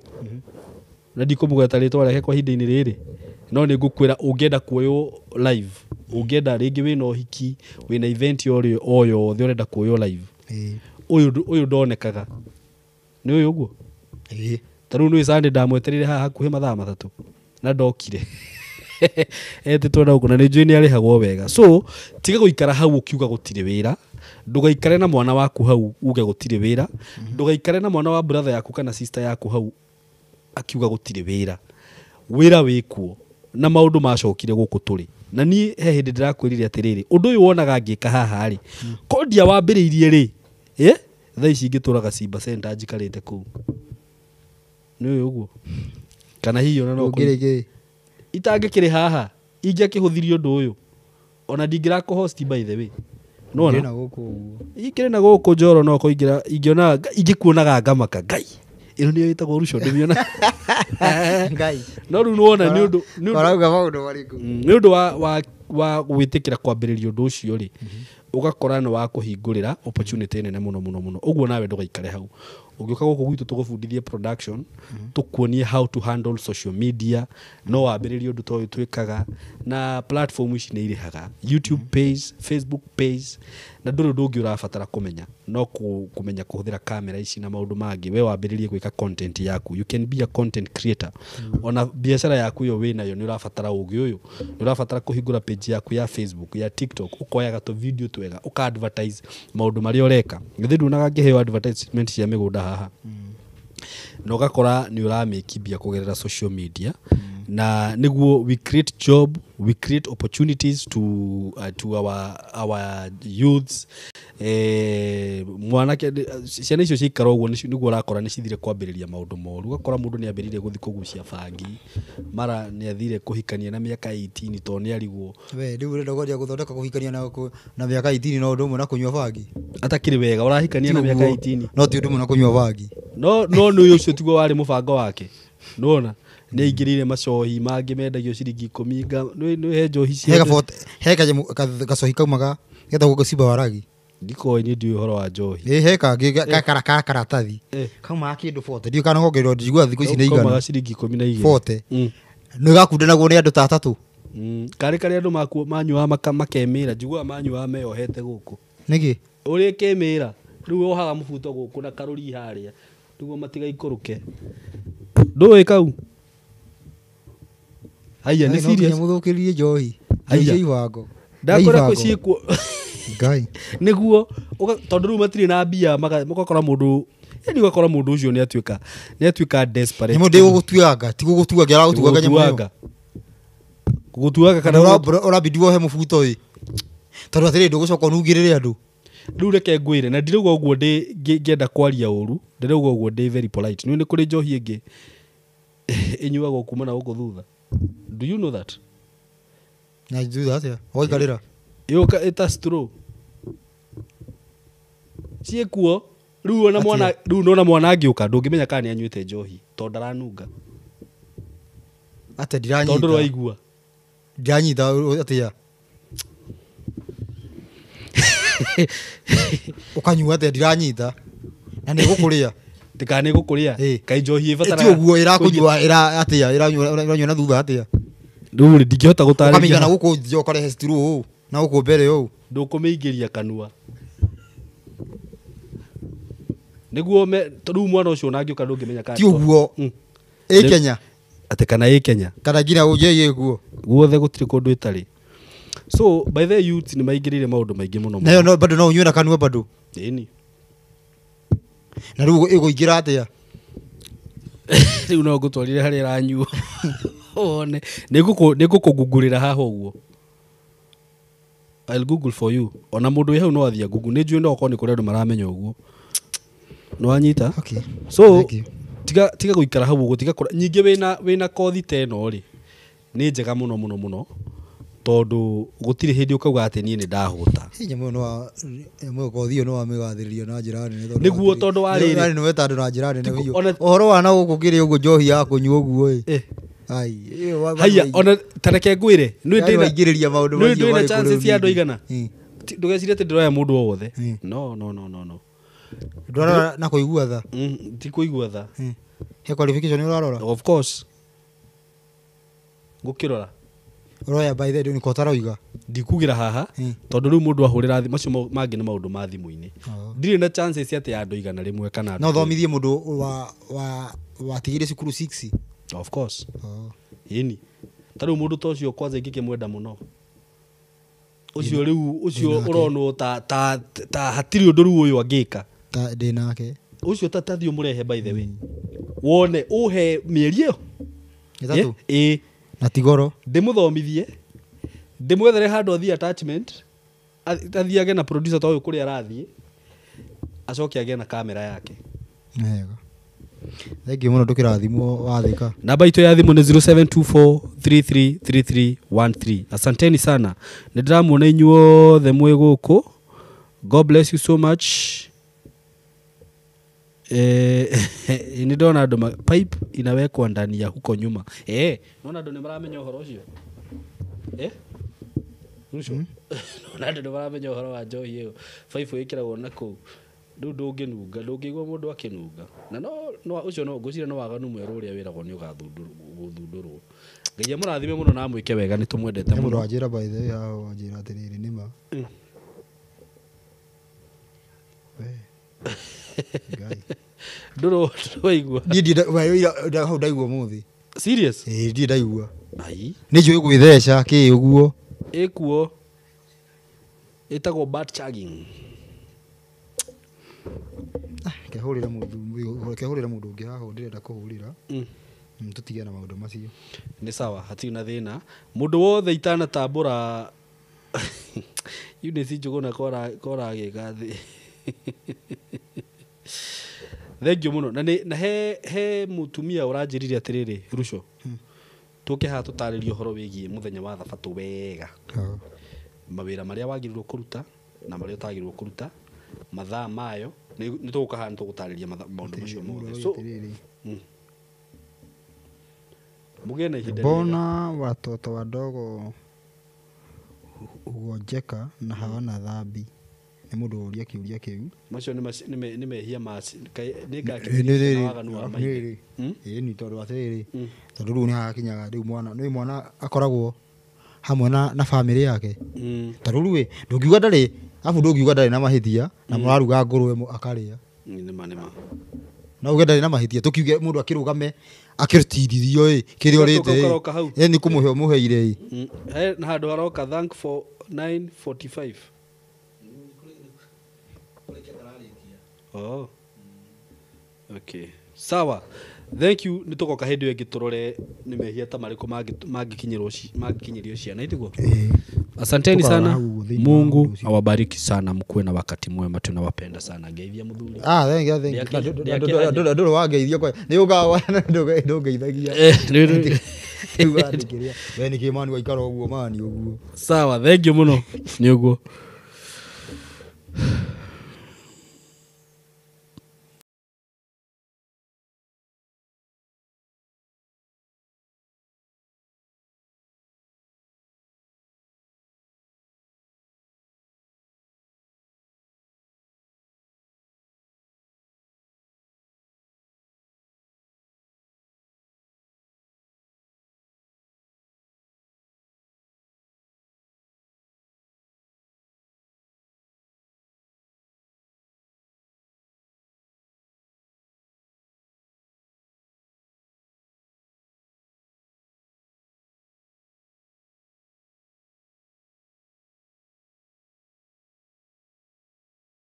S2: na ndikũmũgweta rĩtwa rĩake kwa ihinda-inĩ rĩrĩ, no nĩ ngũkwĩra ũngĩenda kuoywo live, ũngĩenda rĩngĩ wĩna ũhiki, wĩna event o yothe ũrenda kuoywo live,
S1: Ĩ.
S2: ũyũ ndonekaga nĩ ũyũ ũguo.
S1: Ĩ.
S2: Ta rĩu nĩ Sunday ndamwetereire haha hakuhĩ mathaa 3 na ndokire etĩtwo na gũkũ na nĩ njũĩ nĩ arĩhagwo wega. So tiga gũikara hau ũkiuga gũtirĩ wĩra, ndũgaikare na mwana waku hau uge gũtirĩ wĩra, ndũgaikare na mwana wa brother yaku kana sister yaku hau akiuga gũtirĩ wĩra. Wĩra wĩkuo na maũndũ macokire gũkũ tũrĩ. Na niĩ he hĩndĩ ndĩrakwĩrire atĩrĩrĩ, ũndũ ũyũ wonaga ngĩka haha rĩ, kondia wambĩrĩirie rĩ, thaa ici ingĩtũraga Simba Center njikarĩte kũu. Nĩ ũyũ ũguo kana hihi ona no
S1: Ũngĩrĩ kĩ?
S2: itangĩkĩrĩ haha ingĩakĩhũthirie ũndũ ũyũ ona ndingĩrakũhost by the way. Nĩwona?
S1: Ũngĩrĩ na gũkũ ũguo.
S2: Ingĩrĩ na gũkũ njoro no kũingĩra ingĩona ingĩkuonaga ngamaka ngai ĩno nĩyo ĩtagwo Ruco ndĩmĩona.
S1: Ngai.
S2: No rĩu nĩwona nĩ ũndũ nĩ ũndũ
S1: Marauga maũndũ marĩkũ?
S2: Nĩ ũndũ wa gwĩtĩkĩra kwambĩrĩria ũndũ ũcio rĩ, ũgakora nĩ wa kũhingũrĩra opportunity nene mũno mũno mũno. Ũguo nawe ndũgaikare hau. Ũngĩũka gũkũ gwitũ tũgũbundithie production, tũkuonie how to handle social media, no wambĩrĩrie ũndũ ta ũyũ twĩkaga, na platform ici nĩ irĩhaga, YouTube page, Facebook page, na ndũrĩ ũndũ ũngĩ ũrabatara kũmenya no kũmenya kũhũthĩra kamera ici na maũndũ mangĩ. We wambĩrĩrie gwĩka content yaku, you can be a content creator. Ona biacara yaku ĩyo wĩnayo nĩ ũrabatara ũgĩ ũyũ, nĩ ũrabatara kũhingũra page yaku ya Facebook, ya TikTok, ũkoyaga tũ video twega, ũka advertise maũndũ marĩa ũreka. Githĩ nduonaga ngĩheo advertisement cia mĩgũnda haha? Na ũgakora nĩ ũramĩkimbia kũgerera social media. Na nĩguo we create job, we create opportunities to our youths. Mwanake ciana icio ciikara ũguo nĩguo ũrakora nĩcithire kwambĩrĩria maũndũ moru. Ũgakora mũndũ nĩ ambĩrĩirie gũthiĩ kũgucia bangi, mara nĩ athire kũhikania na mĩaka 18 tondũ nĩ arigwo.
S1: We rĩu ũrenda kwanjia gũthondeka kũhikania na mĩaka 18 no ũndũ ũmwe na kũnyua bangi?
S2: Atakĩrĩ wega ũrahikania na mĩaka 18.
S1: No ti ũndũ ũmwe na kũnyua bangi.
S2: No no nĩ ũcio tiguo warĩ mũbango wake. Nĩwona? Nĩ aingĩrĩire macohi mangĩ mendagio ciringi 10 nĩ he njohi
S1: He he gacohi kaumaga getagwo gũcimba waragi.
S2: Ndikoĩ niĩ ndiũĩ ũhoro wa njohi.
S1: Ĩ he kangĩ ka karatathi kaumaga kĩndũ 40 ndiũĩ kana kongererwo njiguaga thikũ ici nĩ
S2: Kaumaga
S1: igana.
S2: ciringi 12.
S1: 40. Nĩ gakundanagwo nĩ andũ ta atatũ.
S2: Karĩ karĩa andũ manyuaga makemĩra, njiguaga manyuaga meyohete gũkũ.
S1: Nĩkĩ?
S2: Ũrĩa kemĩra rĩu wohaga mũbuto gũkũ na karũri harĩa nĩguo matigaikũrũke. Ndũĩ kau? Haiya, nĩ serious?
S1: Mũthũkĩrie njohi.
S2: Haiya.
S1: Njohi ibango.
S2: Ndakora kwĩ ciĩkuo.
S1: Ngai.
S2: Nĩguo tondũ rĩu matirĩ na mbia, magakora mũndũ, yani ũgakora mũndũ ũcio nĩ atuĩka desperate.
S1: Nyamũ ndĩgũgũtuanga, ti gũgũtuanga, aragũtuanga nyamũ ĩyo.
S2: Gũgũtuanga kana
S1: Ũrabidi wohe mũbuto ĩ. Tondũ atĩrĩ ndũgũcoka ũnungĩrĩre andũ.
S2: Rĩu reke ngwĩre, na ndirauga ũguo ngĩenda kwaria ũru, ndĩrauga ũguo ndĩ very polite. Nĩ kũrĩ njohi ĩngĩ ĩnyuagwo kuma na gũkũ thutha. Do you know that?
S1: Na thutha atĩa? Waikarĩra?
S2: Yũka ĩta straw. Ciĩkuo. Rĩu ona mwana, rĩu nona mwana angĩũka ndũngĩmenya kana nĩ anyuĩte njohi tondũ ndaranunga.
S1: Atĩa ndiranyita.
S2: Tondũ ndũraigua.
S1: Ndiranyita atĩa? Ũkanyua atĩa ndiranyita na nĩ gũkũrĩa.
S2: Ndikana gũkũrĩa. Kaĩ njohi ĩbataraga.
S1: Ti ũguo ĩrakũnyua ĩra atĩa ĩranyua na thutha atĩa.
S2: Rĩu rĩ ndingĩhota gũtarĩria.
S1: Ũkamĩiga na gũkũ nja ũkarehe straw ũũ na gũkũ mbere ũũ.
S2: Ndũkũmĩingĩria kanua. Nĩguo rĩu mwana ũcio onangĩũka ndũngĩmenya kana
S1: ti ũguo. Ĩ Kenya.
S2: Atĩ kana ĩ Kenya.
S1: Kana nginya ũnjĩĩ ĩkuo.
S2: Guothe gũtirĩ kũndũ ĩtarĩ. So by the youth nĩ maingĩrĩire maũndũ maingĩ mũno.
S1: Nayo no bado no ũnyue na kanua bado.
S2: Ĩni.
S1: Na rĩu ĩgũingĩra atĩa?
S2: Rĩu no ngũtwarire harĩa ĩranyuo. Wone. Nĩ ngũkũgugurĩra haha ũguo. I'll google for you. Ona mũndũ wĩ hau no athiĩ google. Nĩ njũĩ no okorwo nĩ kũrĩ andũ maramenya ũguo. Nĩ wanyita?
S1: Okay.
S2: So tiga gũikara hau ũguo, tiga nyingĩ wĩna kothi ta ĩno rĩ, nĩ njega mũno mũno mũno tondũ gũtirĩ hĩndĩ ũkauga atĩ niĩ nĩ ndahũta.
S1: Nyamũ ĩyo kothi ĩyo nĩ wamĩgathĩrĩria na njĩra nene tondũ
S2: nĩguo tondũ wa rĩrĩ
S1: nĩ weta andũ na njĩra nene biũ. Ũhoro wa na gũkũ kĩrĩ ũguo njohi ya kũnyua ũguo ĩ. Ai,
S2: haya ona ta reke ngwĩre nĩ
S1: ndĩna maũndũ macio
S2: ndĩna chances cia andũ aigana. Ndũgecirie atĩ ndĩroya mũndũ o wothe. No no no no no.
S1: Ndũrarora na kũigua tha.
S2: Ti kũigua tha.
S1: He qualification ũrarora?
S2: Of course. Ngũkĩrora.
S1: Ũroya by the way nĩ kotaroiga.
S2: Ndikugĩra haha tondũ rĩu mũndũ ahũrĩra thimũ macio mangĩ nĩ maũndũ ma thimũ-inĩ. Ndirĩ na chances atĩ ya andũ 100 kana.
S1: No thomithie mũndũ wa watigire cukuru 6.
S2: Of course. Ĩni. Ta rĩu mũndũ ta ũcio kwanza ingĩkĩmwenda mũno. Ũcio rĩu ũcio ũronwo ta hatirĩ ũndũ rĩu ũyũ angĩka.
S1: Ta ndĩ nake.
S2: Ũcio ta tathiĩ ũmũrehe by the way. Wone ũhe mĩeri ĩyo.
S1: Ĩtatũ.
S2: Ĩ.
S1: Na ti goro.
S2: Ndĩmũthomithie. Ndĩmwethere handũ athiĩ attachment. Athiage na producer ta ũyũ kũrĩa arathiĩ. Acoke agĩe na kamera yake.
S1: Wega. Thank you mũno ndũkĩrathimwo wathĩka.
S2: Namba itũ ya thimũ nĩ 0724333313. Asanteni sana. Nĩ ndĩramuona inyuothe mwĩ gũkũ. God bless you so much. Nĩ ndona andũ pipe inawekwa ndani ya huko nyuma. Nona andũ nĩ maramenya ũhoro ũcio. Rũcio. Nona andũ nĩ maramenya ũhoro wa njohi ĩyo. Pipe ĩkĩragwo na kũu. Rĩu ndũngĩnunga, ndũngĩigua mũndũ akĩnunga. Na no ũcio no ngwĩciria no waganu mwerũ ũrĩa wĩragwo nĩ ũgathundũrwo. Ngai amũrathime mũno na amwĩke wega, nĩ tũmwendete mũno.
S1: Mũndũ wanjĩra by the way haha wanjĩra atĩrĩrĩ nĩ ma. Ngai.
S2: Ndũrũ waigua.
S1: Niĩ ndirĩ hau ndaigua mũthĩ.
S2: Serious?
S1: Ĩĩ ndirĩ ndaigua.
S2: Ai.
S1: Nĩ njũĩ gwĩtheca kĩ ũguo.
S2: Ĩkuo. Ĩtagwo butt chugging.
S1: Kehũrĩra mũndũ ũngĩ haha ndĩrenda kũhũrĩra. Tũtige na maũndũ macio.
S2: Nĩ sawa, hatirĩ na thĩna. Mũndũ wothe itanatambũra Eunice Njũgũna koragĩka thĩ. Thank you mũno. Na he mũtumia ũranjĩrire atĩrĩrĩ Ruco. Tũke haha tũtarĩrie ũhoro wĩgiĩ mũthenya wa thabatũ wega. Mawĩra marĩa wagĩrĩirwo kũruta na marĩa ũtagĩrĩirwo kũruta, mathaa mayo, nĩ tũgũka haha nĩ tũgũtarĩria maũndũ macio mothe. So mũgĩe na ihinda rĩega.
S1: Mbona watoto wadogo hugonjeka na hawana dhambi? Nĩ mũndũ ũria kĩũria kĩu.
S2: Macio nĩ mehia ma nĩ ngakĩria waganu wa maithe.
S1: Ĩĩ nĩ tondũ atĩrĩrĩ, tondũ rĩu nĩ hakinyaga rĩu mwana, nĩ mwana akoragwo hamwe na famĩlĩ yake. Tondũ rĩu ndũngiuga ndarĩ, arabu ndũngiuga ndarĩ na mahĩtia na mũraruga ngũrwe akarĩa.
S2: Nĩ ma nĩ ma.
S1: Na uge ndarĩ na mahĩtia tũkiuge mũndũ akĩrũgame akĩrutithio ĩ kĩrĩa ũrĩte ĩ nĩ kũmũhe ũmũheire ĩ.
S2: He na handũ haroka thank for 9:45. Oh. Okay. Sawa. Thank you. Nĩ tũgoka hĩndĩ ĩyo ĩngĩ tũrore nĩ mehia ta marĩkũ mangĩkinyĩrio ciana itiguo. Asanteni sana. Mungu awabariki sana, mkuwe na wakati mwema, tunawapenda sana. Ngeithia muthuri.
S1: Thank you, thank you. Ndũrũ wangeithia kwa. Nĩ ũgawa ndũngeithagia. We nĩ kĩ mani waikara ũguo mani ũguo.
S2: Sawa, thank you mũno. Nĩ ũguo.